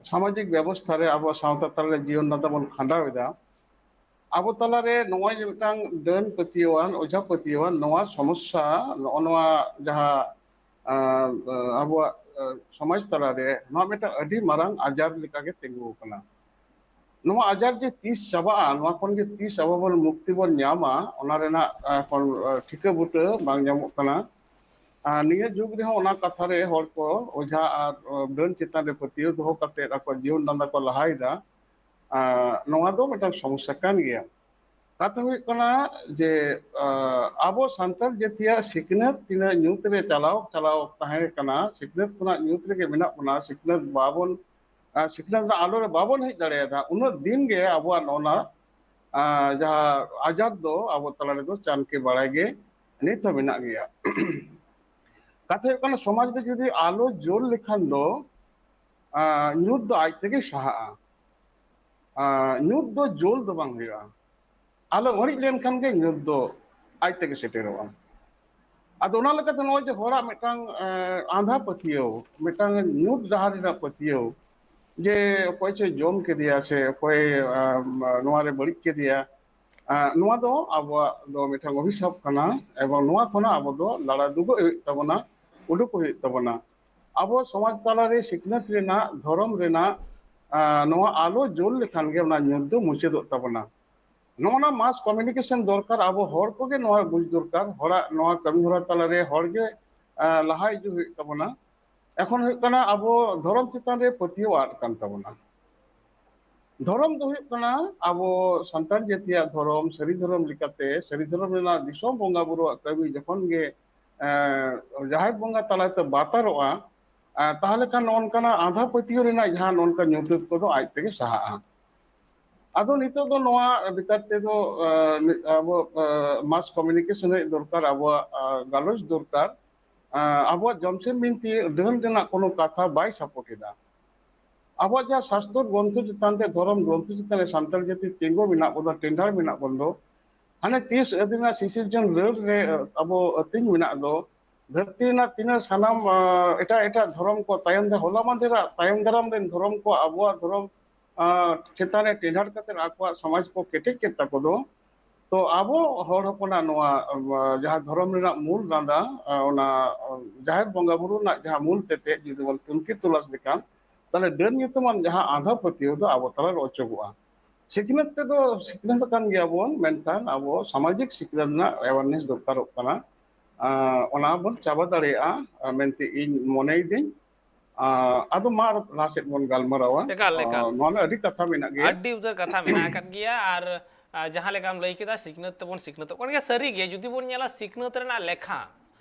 ᱥᱟᱢᱟᱡᱤᱠ ᱵᱮᱵᱚᱥᱛᱷᱟ ᱨᱮ ᱟᱵᱚ ᱥᱟᱶᱛᱟ ᱛᱟᱞᱟ ᱨᱮ ᱡᱤᱭᱚᱱ ᱱᱟᱛᱟ ᱵᱚᱱ ᱠᱷᱟᱸᱰᱟᱣ ᱮᱫᱟ᱾ ᱟᱵᱚ ᱛᱟᱞᱟᱨᱮ ᱱᱚᱜᱼᱚᱭ ᱡᱮ ᱢᱤᱫᱴᱟᱝ ᱰᱟᱹᱱ ᱯᱟᱹᱛᱭᱟᱹᱣᱟᱱ, ᱚᱡᱷᱟ ᱯᱟᱹᱛᱭᱟᱹᱣᱟᱱ ᱱᱚᱣᱟ ᱥᱚᱢᱚᱥᱥᱟ, ᱱᱚᱜᱼᱚ ᱱᱚᱣᱟ ᱡᱟᱦᱟᱸ, ᱟᱸ, ᱟᱵᱚᱣᱟᱜ, ᱟᱸ, ᱥᱚᱢᱟᱡᱽ ᱛᱟᱞᱟᱨᱮ ᱱᱚᱣᱟ ᱢᱤᱫᱴᱟᱝ ᱟᱹᱰᱤ ᱢᱟᱨᱟᱝ ᱟᱡᱟᱨ ᱞᱮᱠᱟᱜᱮ ᱛᱤᱸᱜᱩ ᱟᱠᱟᱱᱟ᱾ ᱱᱚᱣᱟ ᱟᱡᱟᱨ ᱡᱮ ᱛᱤᱥ ᱪᱟᱵᱟᱜᱼᱟ, ᱱᱚᱣᱟ ᱠᱷᱚᱱ ᱡᱮ ᱛᱤᱥ ᱟᱵᱚ ᱵᱚᱱ ᱢᱩᱠᱛᱤ ᱵᱚᱱ ᱧᱟᱢᱟ, ᱚᱱᱟ ᱨᱮᱱᱟᱜ, ᱟᱸ, ᱠᱳᱱ-, ᱟᱸ, ᱴᱷᱤᱠᱟᱹ ᱵᱩᱴᱟᱹ ᱵᱟᱝ ᱧᱟᱢᱚᱜ ᱠᱟᱱᱟ᱾ ᱟᱨ ᱱᱤᱭᱟᱹ ᱡᱩᱜᱽ ᱨᱮᱦᱚᱸ ᱚᱱᱟ ᱠᱟᱛᱷᱟ ᱨᱮ ᱦᱚᱲ ᱠᱚ ᱚᱡᱷᱟ ᱟᱨ, ᱟᱸ, ᱰᱟᱹᱱ ᱪᱮᱛᱟᱱ ᱨᱮ ᱯᱟᱹᱛᱭᱟᱹᱣ ᱫᱚᱦᱚ ᱠᱟᱛᱮ ᱟᱠᱚᱣᱟᱜ ᱡᱤᱭᱚᱱ ᱰᱟᱸᱰᱟ ᱠᱚ ᱞᱟᱦᱟᱭᱮᱫᱟ᱾ ᱟᱸ, ᱱᱚᱣᱟ ᱫᱚ ᱢᱤᱫᱴᱟᱝ ᱥᱚᱢᱚᱥᱥᱟ ᱠᱟᱱ ᱜᱮᱭᱟ᱾ ᱠᱟᱛᱷᱟ ᱦᱩᱭᱩᱜ ᱠᱟᱱᱟ ᱡᱮ, ᱟᱸ, ᱟᱵᱚ ᱥᱟᱱᱛᱟᱲ ᱡᱟᱹᱛᱤᱭᱟᱜ ᱥᱤᱠᱷᱱᱟᱹᱛ ᱛᱤᱱᱟᱹᱜ ᱧᱩᱛ ᱨᱮ ᱪᱟᱞᱟᱣ, ᱪᱟᱞᱟᱣ ᱛᱟᱦᱮᱸ ᱠᱟᱱᱟ, ᱥᱤᱠᱷᱱᱟᱹᱛ ᱠᱷᱚᱱᱟᱜ ᱧᱩᱛ ᱨᱮᱜᱮ ᱢᱮᱱᱟᱜ ᱵᱚᱱᱟ, ᱥᱤᱠᱷᱱᱟᱹᱛ ᱵᱟᱵᱚᱱ, ᱟᱸ, ᱥᱤᱠᱷᱱᱟᱹᱛ ᱨᱮᱱᱟᱜ ᱟᱞᱚ ᱨᱮ ᱵᱟᱵᱚᱱ ᱦᱮᱡ ᱫᱟᱲᱮᱭᱟᱫᱟ, ᱩᱱᱟᱹᱜ ᱫᱤᱱ ᱜᱮ ᱟᱵᱚᱣᱟᱜ ᱱᱚᱜᱼᱚ ᱱᱟ, ᱟᱸ, ᱡᱟᱦᱟᱸ ᱟᱡᱟᱨ ᱫᱚ ᱟᱵᱚ ᱛᱟᱞᱟ ᱨᱮᱫᱚ ᱪᱟᱱᱠᱮ ᱵᱟᱲᱟᱭ ᱜᱮ ᱱᱤᱛ ᱦᱚᱸ ᱢᱮᱱᱟᱜ ᱜᱮᱭᱟ᱾ ᱠᱟᱛᱷᱟ ᱦᱩᱭᱩᱜ ᱠᱟᱱᱟ, ᱥᱚᱢᱟᱡᱽ ᱨᱮ ᱡᱩᱫᱤ ᱟᱞᱚ ᱡᱳᱨ ᱞᱮᱠᱷᱟᱱ ᱫᱚ, ᱟᱸ, ᱧᱩᱛ ᱫᱚ ᱟᱡ ᱛᱮᱜᱮ ᱥᱟᱦᱟᱜᱼᱟ᱾ ᱟᱸ, ᱧᱩᱛ ᱫᱚ ᱡᱳᱞ ᱫᱚ ᱵᱟᱝ ᱦᱩᱭᱩᱜᱼᱟ᱾ ᱟᱞᱚ ᱤᱬᱤᱡ ᱞᱮᱱᱠᱷᱟᱱ ᱜᱮ ᱧᱩᱛ ᱫᱚ ᱟᱡ ᱛᱮᱜᱮ ᱥᱮᱴᱮᱨᱚᱜᱼᱟ᱾ ᱟᱫᱚ ᱚᱱᱟ ᱞᱮᱠᱟᱛᱮ ᱱᱚᱜᱼᱚᱭ ᱡᱮ ᱦᱚᱲᱟᱜ ᱢᱤᱫᱴᱟᱝ, ᱮᱸ, ᱟᱸᱫᱷᱟ ᱯᱟᱹᱛᱭᱟᱹᱣ, ᱢᱤᱫᱴᱟᱝ ᱧᱩᱛ ᱰᱟᱦᱟᱨ ᱨᱮᱱᱟᱜ ᱯᱟᱹᱛᱭᱟᱹᱣ, ᱡᱮ ᱚᱠᱚᱭ ᱪᱚᱭ ᱡᱚᱢ ᱠᱮᱫᱮᱭᱟ ᱥᱮ ᱚᱠᱚᱭ, ᱟᱸ, ᱱᱚᱣᱟ ᱨᱮ ᱵᱟᱹᱲᱤᱡ ᱠᱮᱫᱮᱭᱟ, ᱟᱸ, ᱱᱚᱣᱟ ᱫᱚ ᱟᱵᱚᱣᱟᱜ ᱫᱚ ᱢᱤᱫᱴᱟᱝ ᱚᱵᱷᱤᱥᱟᱯ ᱠᱟᱱᱟ, ᱮᱵᱚᱝ ᱱᱚᱣᱟ ᱠᱷᱚᱱᱟᱜ ᱟᱵᱚ ᱫᱚ ᱞᱟᱲᱟ ᱫᱩᱜᱩᱜ ᱦᱩᱭᱩᱜ ᱛᱟᱵᱚᱱᱟ, ᱩᱰᱩᱠ ᱦᱩᱭᱩᱜ ᱛᱟᱵᱚᱱᱟ᱾ ᱟᱵᱚ ᱥᱚᱢᱟᱡᱽ ᱛᱟᱞᱟᱨᱮ ᱥᱤᱠᱷᱱᱟᱹᱛ ᱨᱮᱱᱟᱜ, ᱫᱷᱚᱨᱚᱢ ᱨᱮᱱᱟᱜ, ᱟᱸ, ᱱᱚᱣᱟ ᱟᱞᱚ ᱡᱳᱞ ᱞᱮᱠᱷᱟᱱ ᱜᱮ ᱚᱱᱟ ᱧᱩᱛ ᱫᱚ ᱢᱩᱪᱟᱹᱫᱚᱜ ᱛᱟᱵᱚᱱᱟ᱾ ᱱᱚᱜᱼᱚ ᱱᱟ mass communication ᱫᱚᱨᱠᱟᱨ, ᱟᱵᱚ ᱦᱚᱲ ᱠᱚᱜᱮ ᱱᱚᱣᱟ ᱵᱩᱡᱽ ᱫᱚᱨᱠᱟᱨ, ᱦᱚᱲᱟᱜ ᱱᱚᱣᱟ ᱠᱟᱹᱢᱤ ᱦᱚᱨᱟ ᱛᱟᱞᱟᱨᱮ ᱦᱚᱲ ᱜᱮ, ᱟᱸ, ᱞᱟᱦᱟ ᱤᱫᱤ ᱦᱩᱭᱩᱜ ᱛᱟᱵᱚᱱᱟ᱾ ᱮᱠᱷᱚᱱ ᱦᱩᱭᱩᱜ ᱠᱟᱱᱟ ᱟᱵᱚ ᱫᱷᱚᱨᱚᱢ ᱪᱮᱛᱟᱱ ᱨᱮ ᱯᱟᱹᱛᱭᱟᱹᱣ ᱟᱫ ᱠᱟᱱ ᱛᱟᱵᱚᱱᱟ᱾ ᱫᱷᱚᱨᱚᱢ ᱫᱚ ᱦᱩᱭᱩᱜ ᱠᱟᱱᱟ ᱟᱵᱚ ᱥᱟᱱᱛᱟᱲ ᱡᱟᱹᱛᱤᱭᱟᱜ ᱫᱷᱚᱨᱚᱢ, ᱥᱟᱹᱨᱤ ᱫᱷᱚᱨᱚᱢ ᱞᱮᱠᱟᱛᱮ, ᱥᱟᱹᱨᱤ ᱫᱷᱚᱨᱚᱢ ᱨᱮᱱᱟᱜ ᱫᱤᱥᱚᱢ ᱵᱚᱸᱜᱟ ᱵᱩᱨᱩᱣᱟᱜ ᱠᱟᱹᱢᱤ ᱡᱚᱠᱷᱚᱱ ᱜᱮ, ᱮᱸ, ᱡᱟᱦᱮᱨ ᱵᱚᱸᱜᱟ ᱛᱟᱞᱟᱛᱮ ᱵᱟᱛᱟᱨᱚᱜᱼᱟ, ᱮᱸ, ᱛᱟᱦᱚᱞᱮ ᱠᱷᱟᱱ ᱱᱚᱜᱼᱚ ᱱᱚᱝᱠᱟᱱᱟᱜ ᱟᱸᱫᱷᱟ ᱯᱟᱹᱛᱭᱟᱹᱣ ᱨᱮᱱᱟᱜ ᱡᱟᱦᱟᱸ ᱱᱚᱝᱠᱟ ᱧᱩᱛᱟᱹᱛ ᱠᱚᱫᱚ ᱟᱡ ᱛᱮᱜᱮ ᱥᱟᱦᱟᱜᱼᱟ᱾ ᱟᱫᱚ ᱱᱤᱛᱚᱜ ᱫᱚ ᱱᱚᱣᱟ ᱵᱤᱪᱟᱨ ᱛᱮᱫᱚ, ᱮᱸ, ᱟᱵᱚ, ᱮᱸ, mass communication ᱦᱩᱭᱩᱜ ᱫᱚᱨᱠᱟᱨ, ᱟᱵᱚᱣᱟᱜ, ᱮᱸ, ᱜᱟᱞᱚᱪ ᱫᱚᱨᱠᱟᱨ᱾ ᱮᱸ, ᱟᱵᱚᱣᱟᱜ ᱡᱚᱢᱥᱤᱢ ᱵᱤᱱᱛᱤ ᱰᱟᱹᱱ ᱨᱮᱱᱟᱜ ᱠᱳᱱᱳ ᱠᱟᱛᱷᱟ ᱵᱟᱭ support ᱮᱫᱟ᱾ ᱟᱵᱚᱣᱟᱜ ᱡᱟᱦᱟᱸ ᱥᱟᱥᱛᱚᱨ ᱜᱨᱚᱱᱛᱷᱚ ᱪᱮᱛᱟᱱ ᱛᱮ, ᱫᱷᱚᱨᱚᱢ ᱜᱨᱚᱱᱛᱷᱚ ᱪᱮᱛᱟᱱ ᱨᱮ ᱥᱟᱱᱛᱟᱲ ᱡᱟᱹᱛᱤ ᱛᱤᱸᱜᱩ ᱢᱮᱱᱟᱜ ᱵᱚᱱᱟ, ᱴᱮᱸᱰᱟᱨ ᱢᱮᱱᱟᱜ ᱵᱚᱱ ᱫᱚ, ᱦᱟᱱᱮ ᱛᱤᱥ ᱟᱹᱫᱤᱱᱟ ᱥᱤᱥᱤᱨᱡᱚᱱ ᱨᱟᱹᱲ ᱨᱮ ᱟᱵᱚ ᱟᱹᱛᱤᱧ ᱢᱮᱱᱟᱜ ᱫᱚ, ᱫᱷᱟᱹᱨᱛᱤ ᱨᱮᱱᱟᱜ ᱛᱤᱱᱟᱹᱜ ᱥᱟᱱᱟᱢ, ᱟᱸ, ᱮᱴᱟᱜ ᱮᱴᱟᱜ ᱫᱷᱚᱨᱚᱢ ᱠᱚ ᱛᱟᱭᱚᱢ ᱫᱟ-, ᱦᱚᱞᱟ ᱢᱟᱫᱷᱮᱨᱟᱜ ᱛᱟᱭᱚᱢ ᱫᱟᱨᱟᱢ ᱨᱮᱱ ᱫᱷᱚᱨᱚᱢ ᱠᱚ ᱟᱵᱚᱣᱟᱜ ᱫᱷᱚᱨᱚᱢ ᱟᱨ ᱪᱮᱛᱟᱱ ᱨᱮ ᱴᱮᱸᱰᱟᱨ ᱠᱟᱛᱮ ᱟᱠᱚᱣᱟᱜ ᱥᱚᱢᱟᱡᱽ ᱠᱚ ᱠᱮᱴᱮᱡ ᱠᱮᱫ ᱛᱟᱠᱚ ᱫᱚ, ᱛᱚ ᱟᱵᱚ ᱦᱚᱲ ᱦᱚᱯᱚᱱᱟᱜ ᱱᱚᱣᱟ, ᱟᱸ, ᱡᱟᱦᱟᱸ ᱫᱷᱚᱨᱚᱢ ᱨᱮᱱᱟᱜ ᱢᱩᱞ ᱰᱟᱸᱰᱟ, ᱟᱸ, ᱚᱱᱟ, ᱟᱸ, ᱡᱟᱦᱮᱨ ᱵᱚᱸᱜᱟ ᱵᱩᱨᱩ ᱨᱮᱱᱟᱜ ᱡᱟᱦᱟᱸ ᱢᱩᱞ ᱛᱮᱛᱮᱫ ᱡᱩᱫᱤ ᱵᱚᱱ ᱛᱩᱱᱠᱷᱤ ᱛᱚᱞᱟᱥ ᱞᱮᱠᱷᱟᱱ, ᱛᱟᱦᱚᱞᱮ ᱰᱟᱹᱱ ᱧᱩᱛᱩᱢᱟᱱ ᱡᱟᱦᱟᱸ ᱟᱸᱫᱷᱟ ᱯᱟᱹᱛᱭᱟᱹᱣ ᱫᱚ ᱟᱵᱚ ᱛᱟᱞᱟᱨᱮ ᱚᱪᱚᱜᱚᱜᱼᱟ᱾ ᱥᱤᱠᱷᱱᱟᱹᱛ ᱛᱮᱫᱚ ᱥᱤᱠᱷᱱᱟᱹᱛ ᱟᱠᱟᱱ ᱜᱮᱭᱟᱵᱚᱱ, ᱢᱮᱱᱠᱷᱟᱱ ᱟᱵᱚ ᱥᱟᱢᱟᱡᱤᱠ ᱥᱤᱠᱷᱱᱟᱹᱛ ᱨᱮᱱᱟᱜ awareness ᱫᱚᱨᱠᱟᱨᱚᱜ ᱠᱟᱱᱟ᱾ ᱟᱸ, ᱚᱱᱟ ᱵᱚᱱ ᱪᱟᱵᱟ ᱫᱟᱲᱮᱭᱟᱜᱼᱟ, ᱟᱸ, ᱢᱮᱱᱛᱮ ᱤᱧ ᱢᱚᱱᱮᱭᱮᱫᱟᱹᱧ᱾ ᱟᱸ, ᱟᱫᱚ ᱢᱟ ᱟᱨ ᱞᱟᱦᱟ ᱥᱮᱫ ᱵᱚᱱ ᱜᱟᱞᱢᱟᱨᱟᱣᱟ᱾ ᱮᱠᱟᱞ, ᱮᱠᱟᱞ᱾ ᱟᱸ, ᱱᱚᱣᱟ ᱨᱮ ᱟᱹᱰᱤ ᱠᱟᱛᱷᱟ ᱢᱮᱱᱟᱜ ᱜᱮᱭᱟ᱾ ᱟᱹᱰᱤ ᱩᱛᱟᱹᱨ ᱠᱟᱛᱷᱟ ᱢᱮᱱᱟᱜ ᱟᱠᱟᱫ ᱜᱮᱭᱟ᱾ ᱟᱨ, ᱟᱸ, ᱡᱟᱦᱟᱸ ᱞᱮᱠᱟᱢ ᱞᱟᱹᱭ ᱠᱮᱫᱟ, ᱥᱤᱠᱷᱱᱟᱹᱛ ᱛᱮᱵᱚᱱ ᱥᱤᱠᱷᱱᱟᱹᱛᱚᱜ ᱠᱟᱱ ᱜᱮᱭᱟ᱾ ᱥᱟᱹᱨᱤ ᱜᱮ, ᱡᱩᱫᱤ ᱵᱚᱱ ᱧᱮᱞᱟ, ᱥᱤᱠᱷᱱᱟᱹᱛ ᱨᱮᱱᱟᱜ ᱞᱮᱠᱷᱟ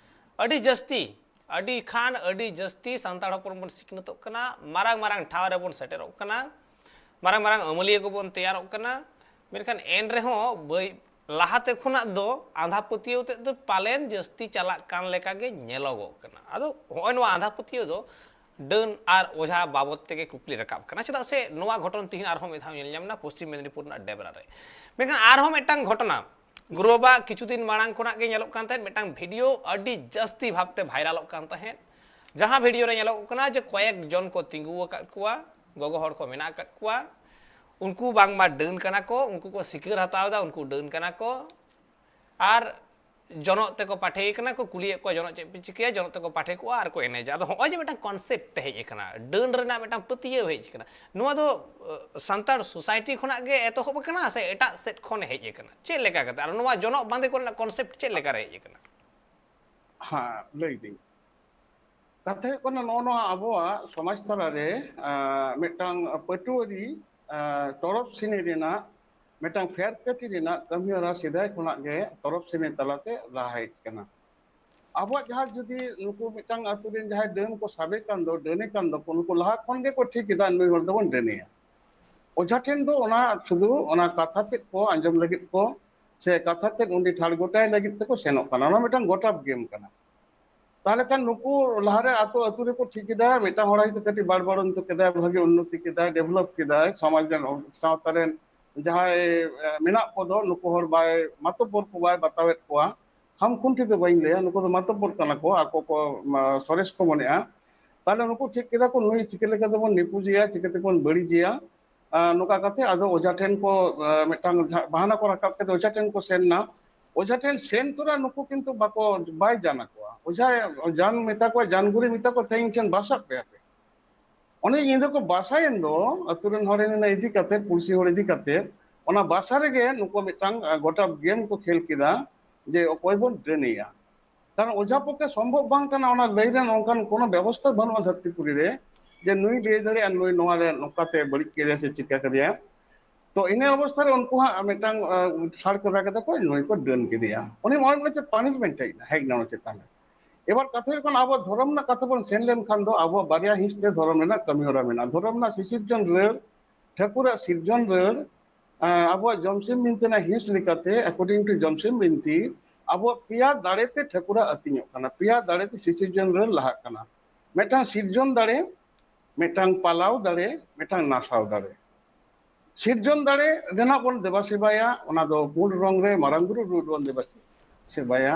ᱟᱹᱰᱤ ᱡᱟᱹᱥᱛᱤ, ᱟᱹᱰᱤ ᱠᱷᱟᱱ ᱟᱹᱰᱤ ᱡᱟᱹᱥᱛᱤ ᱥᱟᱱᱛᱟᱲ ᱦᱚᱯᱚᱱ ᱵᱚᱱ ᱥᱤᱠᱷᱱᱟᱹᱛᱚᱜ ᱠᱟᱱᱟ, ᱢᱟᱨᱟᱝ ᱢᱟᱨᱟᱝ ᱴᱷᱟᱶ ᱨᱮᱵᱚᱱ ᱥᱮᱴᱮᱨᱚᱜ ᱠᱟᱱᱟ, ᱢᱟᱨᱟᱝ ᱢᱟᱨᱟᱝ ᱟᱹᱢᱟᱹᱞᱤᱭᱟᱹ ᱠᱚᱵᱚᱱ ᱛᱮᱭᱟᱨᱚᱜ ᱠᱟᱱᱟ᱾ ᱢᱮᱱᱠᱷᱟᱱ ᱮᱱ ᱨᱮᱦᱚᱸ ᱵᱟᱹᱭ-, ᱞᱟᱦᱟᱛᱮ ᱠᱷᱚᱱᱟᱜ ᱫᱚ ᱟᱸᱫᱷᱟ ᱯᱟᱹᱛᱭᱟᱹᱣ ᱛᱮᱫ ᱫᱚ ᱯᱟᱞᱮᱱ ᱡᱟᱹᱥᱛᱤ ᱪᱟᱞᱟᱜ ᱠᱟᱱ ᱞᱮᱠᱟ ᱜᱮ ᱧᱮᱞᱚᱜᱚᱜ ᱠᱟᱱᱟ᱾ ᱟᱫᱚ ᱦᱚᱸᱜᱼᱚᱭ ᱱᱚᱣᱟ ᱟᱸᱫᱷᱟ ᱯᱟᱹᱛᱭᱟᱹᱣ ᱫᱚ ᱰᱟᱹᱱ ᱟᱨ ᱚᱡᱷᱟ ᱵᱟᱵᱚᱛ ᱛᱮᱜᱮ ᱠᱩᱠᱞᱤ ᱨᱟᱠᱟᱵ ᱠᱟᱱᱟ, ᱪᱮᱫᱟᱜ ᱥᱮ ᱱᱚᱣᱟ ᱜᱷᱚᱴᱚᱱ ᱛᱤᱦᱤᱧ ᱟᱨᱦᱚᱸ ᱢᱤᱫ ᱫᱷᱟᱣ ᱧᱮᱞ ᱧᱟᱢ ᱮᱱᱟ ᱯᱚᱥᱪᱤᱢ ᱢᱮᱫᱽᱱᱤᱯᱩᱨ ᱨᱮᱱᱟᱜ ᱰᱮᱵᱨᱟ ᱨᱮ᱾ ᱢᱮᱱᱠᱷᱟᱱ ᱟᱨᱦᱚᱸ ᱢᱤᱫᱴᱟᱝ ᱜᱷᱚᱴᱚᱱᱟ, ᱜᱩᱨᱩ ᱵᱟᱵᱟ ᱠᱤᱪᱷᱩ ᱫᱤᱱ ᱢᱟᱲᱟᱝ ᱠᱷᱚᱱᱟᱜ ᱜᱮ ᱧᱮᱞᱚᱜ ᱠᱟᱱ ᱛᱟᱦᱮᱸᱫ, ᱢᱤᱫᱴᱟᱝ ᱵᱷᱤᱰᱤᱭᱳ ᱟᱹᱰᱤ ᱡᱟᱹᱥᱛᱤ ᱵᱷᱟᱵᱛᱮ ᱵᱷᱟᱭᱨᱟᱞᱚᱜ ᱠᱟᱱ ᱛᱟᱦᱮᱸᱫ, ᱡᱟᱦᱟᱸ ᱵᱷᱤᱰᱤᱭᱳ ᱨᱮ ᱧᱮᱞᱚᱜ ᱠᱟᱱᱟ ᱡᱮ ᱠᱚᱭᱮᱠ ᱡᱚᱱ ᱠᱚ ᱛᱤᱸᱜᱩ ᱟᱠᱟᱫ ᱠᱚᱣᱟ, ᱜᱚᱜᱚ ᱦᱚᱲ ᱠᱚ ᱢᱮᱱᱟᱜ ᱟᱠᱟᱫ ᱠᱚᱣᱟ, ᱩᱱᱠᱩ ᱵᱟᱝᱢᱟ ᱰᱟᱹᱱ ᱠᱟᱱᱟ ᱠᱚ, ᱩᱱᱠᱩ ᱠᱚ ᱥᱤᱠᱟᱹᱨ ᱦᱟᱛᱟᱣ ᱮᱫᱟ, ᱩᱱᱠᱩ ᱰᱟᱹᱱ ᱠᱟᱱᱟ ᱠᱚ᱾ ᱟᱨ ᱡᱚᱱᱚᱜ ᱛᱮᱠᱚ ᱯᱟᱴᱷᱮ ᱠᱟᱱᱟ ᱠᱚ, ᱠᱩᱞᱤᱭᱮᱫ ᱠᱚᱣᱟ, "ᱡᱚᱱᱚᱜ ᱪᱮᱫ ᱯᱮ ᱪᱤᱠᱟᱹᱭᱟ?" ᱡᱚᱱᱚᱜ ᱛᱮᱠᱚ ᱯᱟᱴᱷᱮ ᱠᱚᱜᱼᱟ ᱟᱨ ᱠᱚ ᱮᱱᱮᱡᱟ᱾ ᱟᱫᱚ ᱦᱚᱸᱜᱼᱚᱭ ᱡᱮ ᱢᱤᱫᱴᱟᱝ ᱠᱚᱱᱥᱮᱯᱴ ᱦᱮᱡ ᱟᱠᱟᱱᱟ, ᱰᱟᱹᱱ ᱨᱮᱱᱟᱜ ᱢᱤᱫᱴᱟᱝ ᱯᱟᱹᱛᱭᱟᱹᱣ ᱦᱮᱡ ᱟᱠᱟᱱᱟ, ᱱᱚᱣᱟ ᱫᱚ, ᱟᱸ, ᱥᱟᱱᱛᱟᱲ ᱥᱳᱥᱟᱭᱴᱤ ᱠᱷᱚᱱᱟᱜ ᱜᱮ ᱮᱛᱚᱦᱚᱵ ᱟᱠᱟᱱᱟ ᱥᱮ ᱮᱴᱟᱜ ᱥᱮᱫ ᱠᱷᱚᱱ ᱦᱮᱡ ᱟᱠᱟᱱᱟ? ᱪᱮᱫ ᱞᱮᱠᱟ ᱠᱟᱛᱮ? ᱟᱨ ᱱᱚᱣᱟ ᱡᱚᱱᱚᱜ ᱵᱟᱸᱫᱮ ᱠᱚᱨᱮᱱᱟᱜ ᱠᱚᱱᱥᱮᱯᱴ ᱪᱮᱫ ᱞᱮᱠᱟ ᱨᱮ ᱦᱮᱡ ᱟᱠᱟᱱᱟ? ᱦᱮᱸ, ᱞᱟᱹᱭ ᱫᱟᱹᱧ᱾ ᱠᱟᱛᱷᱟ ᱦᱩᱭᱩᱜ ᱠᱟᱱᱟ, ᱱᱚᱜᱼᱚ ᱱᱚᱣᱟ ᱟᱵᱚᱣᱟᱜ ᱥᱚᱢᱟᱡᱽ ᱛᱟᱞᱟᱨᱮ, ᱟᱸ, ᱢᱤᱫᱴᱟᱝ ᱯᱟᱹᱴᱷᱩᱣᱟᱹᱨᱤ, ᱟᱸ, ᱛᱚᱨᱚᱯ ᱥᱤᱱᱤ ᱨᱮᱱᱟᱜ ᱢᱤᱫᱴᱟᱝ ᱯᱷᱮᱨ ᱠᱟᱹᱴᱤ ᱨᱮᱱᱟᱜ ᱠᱟᱹᱢᱤ ᱦᱚᱨᱟ ᱥᱮᱫᱟᱭ ᱠᱷᱚᱱᱟᱜ ᱜᱮ ᱛᱚᱨᱚᱯ ᱥᱤᱱᱤ ᱛᱟᱞᱟᱛᱮ ᱞᱟᱦᱟ ᱦᱮᱡ ᱠᱟᱱᱟ᱾ ᱟᱵᱚᱣᱟᱜ ᱡᱟᱦᱟᱸ ᱡᱩᱫᱤ ᱱᱩᱠᱩ ᱢᱤᱫᱴᱟᱝ ᱟᱛᱳ ᱨᱮᱱ ᱡᱟᱦᱟᱸᱭ ᱰᱟᱹᱱ ᱠᱚ ᱥᱟᱵᱮ ᱠᱟᱱ ᱫᱚ, ᱰᱟᱹᱱᱮ ᱠᱟᱱ ᱫᱚᱠᱚ, ᱱᱩᱠᱩ ᱞᱟᱦᱟ ᱠᱷᱚᱱ ᱜᱮᱠᱚ ᱴᱷᱤᱠ ᱮᱫᱟ ᱱᱩᱭ ᱦᱚᱲ ᱫᱚᱵᱚᱱ ᱰᱟᱹᱱᱮᱭᱟ᱾ ᱚᱡᱷᱟ ᱴᱷᱮᱱ ᱫᱚ ᱚᱱᱟ ᱥᱩᱫᱷᱩ ᱚᱱᱟ ᱠᱟᱛᱷᱟ ᱛᱮᱫ ᱠᱚ ᱟᱸᱡᱚᱢ ᱞᱟᱹᱜᱤᱫ ᱠᱚ, ᱥᱮ ᱠᱟᱛᱷᱟ ᱛᱮᱫ ᱩᱱᱤ ᱴᱷᱟᱲ ᱜᱚᱴᱟᱭ ᱞᱟᱹᱜᱤᱫ ᱛᱮᱠᱚ ᱥᱮᱱᱚᱜ ᱠᱟᱱᱟ᱾ ᱚᱱᱟ ᱢᱤᱫᱴᱟᱝ ᱜᱚᱴᱟᱯ ᱜᱮᱢ ᱠᱟᱱᱟ᱾ ᱛᱟᱦᱚᱞᱮ ᱠᱷᱟᱱ ᱱᱩᱠᱩ ᱞᱟᱦᱟᱨᱮ ᱟᱛᱳ ᱟᱛᱳ ᱨᱮᱠᱚ ᱴᱷᱤᱠ ᱮᱫᱟ, ᱢᱤᱫᱴᱟᱝ ᱦᱚᱲ ᱦᱚᱭᱛᱳ ᱠᱟᱹᱴᱤᱡ ᱵᱟᱲᱵᱟᱲᱚᱱᱛᱚ ᱠᱮᱫᱟᱭ, ᱵᱷᱟᱜᱤ ᱩᱱᱱᱚᱛᱤ ᱠᱮᱫᱟᱭ, ᱰᱮᱵᱷᱞᱚᱯ ᱠᱮᱫᱟᱭ, ᱥᱚᱢᱟᱡᱽ ᱨᱮᱱ ᱥᱟᱶᱛᱟ ᱨᱮᱱ ᱡᱟᱦᱟᱸᱭ, ᱮ, ᱢᱮᱱᱟᱜ ᱠᱚᱫᱚ ᱱᱩᱠᱩ ᱦᱚᱲ ᱵᱟᱭ, ᱢᱟᱛᱚᱵᱚᱨ ᱠᱚ ᱵᱟᱭ ᱵᱟᱛᱟᱣᱮᱫ ᱠᱚᱣᱟ᱾ ᱠᱷᱟᱢ ᱠᱷᱩᱱᱴᱤ ᱫᱚ ᱵᱟᱹᱧ ᱞᱟᱹᱭᱟ, ᱱᱩᱠᱩ ᱫᱚ ᱢᱟᱛᱚᱵᱚᱨ ᱠᱟᱱᱟ ᱠᱚ, ᱟᱠᱚ ᱠᱚ, ᱢᱟ, ᱥᱚᱨᱮᱥ ᱠᱚ ᱢᱚᱱᱮᱜᱼᱟ᱾ ᱛᱟᱦᱞᱮ ᱱᱩᱠᱩ ᱴᱷᱤᱠ ᱠᱮᱫᱟ ᱠᱚ, ᱱᱩᱭ ᱪᱤᱠᱟᱹ ᱞᱮᱠᱟ ᱛᱮᱵᱚᱱ ᱱᱤᱯᱩᱡᱮᱭᱟ, ᱪᱤᱠᱟᱹ ᱛᱮᱵᱚᱱ ᱵᱟᱹᱲᱤᱡᱮᱭᱟ, ᱟᱨ ᱱᱚᱝᱠᱟ ᱠᱟᱛᱮ ᱟᱫᱚ ᱚᱡᱷᱟ ᱴᱷᱮᱱ ᱠᱚ, ᱟᱨ, ᱢᱤᱫᱴᱟᱝ ᱡᱟᱦᱟᱸ ᱵᱟᱦᱟᱱᱟ ᱠᱚ ᱨᱟᱠᱟᱵ ᱠᱮᱫᱟ, ᱚᱡᱷᱟ ᱴᱷᱮᱱ ᱠᱚ ᱥᱮᱱ ᱮᱱᱟ᱾ ᱚᱡᱷᱟ ᱴᱷᱮᱱ ᱥᱮᱱ ᱛᱚᱨᱟ ᱱᱩᱠᱩ ᱠᱤᱱᱛᱩ ᱵᱟᱠᱚ, ᱵᱟᱭ ᱡᱟᱱ ᱟᱠᱚᱣᱟ᱾ ᱚᱡᱷᱟ ᱡᱟᱱ ᱢᱮᱛᱟ ᱠᱚᱣᱟ, ᱡᱟᱱ ᱜᱩᱨᱤ ᱢᱮᱛᱟ ᱠᱚᱣᱟ, "ᱛᱮᱦᱮᱧ ᱴᱷᱮᱱ ᱵᱟᱥᱟᱜ ᱯᱮ ᱟᱯᱮ᱾" ᱚᱱᱮ ᱧᱤᱫᱟᱹ ᱠᱚ ᱵᱟᱥᱟᱭᱮᱱ ᱫᱚ, ᱟᱛᱳ ᱨᱮᱱ ᱦᱚᱲ ᱤᱫᱤ ᱠᱟᱛᱮ, ᱯᱩᱲᱥᱤ ᱦᱚᱲ ᱤᱫᱤ ᱠᱟᱛᱮ, ᱚᱱᱟ ᱵᱟᱥᱟ ᱨᱮᱜᱮ ᱱᱩᱠᱩ ᱢᱤᱫᱴᱟᱝ, ᱟᱨ, ᱜᱚᱴᱟ ᱜᱮᱢ ᱠᱚ ᱠᱷᱮᱞ ᱠᱮᱫᱟ ᱡᱮ ᱚᱠᱚᱭ ᱵᱚᱱ ᱰᱟᱹᱱᱮᱭᱟ᱾ ᱠᱟᱨᱚᱱ ᱚᱡᱷᱟ ᱯᱚᱠᱠᱷᱮ ᱥᱚᱢᱵᱷᱚᱵ ᱵᱟᱝ ᱠᱟᱱᱟ ᱚᱱᱟ ᱞᱟᱹᱭ ᱨᱮ, ᱱᱚᱝᱠᱟᱱ ᱠᱳᱱᱳ ᱵᱮᱵᱚᱥᱛᱷᱟ ᱵᱟᱹᱱᱩᱜᱼᱟ ᱫᱷᱟᱹᱨᱛᱤ ᱯᱩᱨᱤ ᱨᱮ ᱡᱮ ᱱᱩᱭ ᱞᱟᱹᱭ ᱫᱟᱲᱮᱭᱟᱜᱼᱟ, ᱱᱩᱭ ᱱᱚᱣᱟ ᱨᱮ ᱱᱚᱝᱠᱟᱛᱮ ᱵᱟᱹᱲᱤᱡ ᱠᱮᱫᱮᱭᱟ ᱥᱮ ᱪᱤᱠᱟ ᱠᱮᱫᱮᱭᱟ᱾ ᱛᱚ ᱤᱱᱟᱹ ᱚᱵᱚᱥᱛᱷᱟ ᱨᱮ ᱩᱱᱠᱩ ᱦᱟᱸᱜ ᱢᱤᱫᱴᱟᱝ, ᱟᱨ, ᱥᱟᱨ ᱠᱮᱫᱟ ᱠᱮᱫᱟ ᱠᱚ, ᱱᱩᱭ ᱠᱚ ᱰᱟᱹᱱ ᱠᱮᱫᱮᱭᱟ, ᱩᱱᱤ ᱢᱚᱱᱮ ᱢᱚᱱᱮ ᱪᱮᱫ ᱯᱟᱱᱤᱥᱢᱮᱱᱴ ᱦᱮᱡ ᱮᱱᱟ, ᱦᱮᱡ ᱮᱱᱟ ᱚᱱᱟ ᱪᱮᱛᱟᱱ ᱨᱮ᱾ ᱮᱵᱟᱨ ᱠᱟᱛᱷᱟ ᱦᱩᱭᱩᱜ ᱠᱟᱱᱟ, ᱟᱵᱚ ᱫᱷᱚᱨᱚᱢ ᱨᱮᱱᱟᱜ ᱠᱟᱛᱷᱟ ᱵᱚᱱ ᱥᱮᱱ ᱞᱮᱱᱠᱷᱟᱱ ᱫᱚ ᱟᱵᱚᱣᱟᱜ ᱵᱟᱨᱭᱟ ᱦᱤᱸᱥ ᱛᱮ ᱫᱷᱚᱨᱚᱢ ᱨᱮᱱᱟᱜ ᱠᱟᱹᱢᱤ ᱦᱚᱨᱟ ᱢᱮᱱᱟᱜᱼᱟ᱾ ᱫᱷᱚᱨᱚᱢ ᱨᱮᱱᱟᱜ ᱥᱤᱥᱤᱨᱡᱚᱱ ᱨᱟᱹᱲ, ᱴᱷᱟᱹᱠᱩᱨᱟᱜ ᱥᱤᱨᱡᱚᱱ ᱨᱟᱹᱲ, ᱟᱸ, ᱟᱵᱚᱣᱟᱜ ᱡᱚᱢᱥᱤᱢ ᱵᱤᱱᱛᱤ ᱨᱮᱱᱟᱜ ᱦᱤᱸᱥ ᱞᱮᱠᱟᱛᱮ, according to ᱡᱚᱢᱥᱤᱢ ᱵᱤᱱᱛᱤ, ᱟᱵᱚᱣᱟᱜ ᱯᱮᱭᱟ ᱫᱟᱲᱮ ᱛᱮ ᱴᱷᱟᱹᱠᱩᱨᱟᱜ ᱟᱹᱛᱤᱧᱚᱜ ᱠᱟᱱᱟ, ᱯᱮᱭᱟ ᱫᱟᱲᱮ ᱛᱮ ᱥᱤᱥᱤᱨᱡᱚᱱ ᱨᱟᱹᱲ ᱞᱟᱦᱟᱜ ᱠᱟᱱᱟ᱾ ᱢᱤᱫᱴᱟᱝ ᱥᱤᱨᱡᱚᱱ ᱫᱟᱲᱮ, ᱢᱤᱫᱴᱟᱝ ᱯᱟᱞᱟᱣ ᱫᱟᱲᱮ, ᱢᱤᱫᱴᱟᱝ ᱱᱟᱥᱟᱣ ᱫᱟᱲᱮ᱾ ᱥᱤᱨᱡᱚᱱ ᱫᱟᱲᱮ ᱨᱮᱱᱟᱜ ᱵᱚᱱ ᱫᱮᱵᱟ ᱥᱮᱵᱟᱭᱟ, ᱚᱱᱟ ᱫᱚ ᱯᱩᱸᱰ ᱨᱚᱝ ᱨᱮ ᱢᱟᱨᱟᱝ ᱵᱩᱨᱩ ᱨᱩᱯ ᱵᱚᱱ ᱫᱮᱵᱟ ᱥᱮᱵᱟᱭᱟ᱾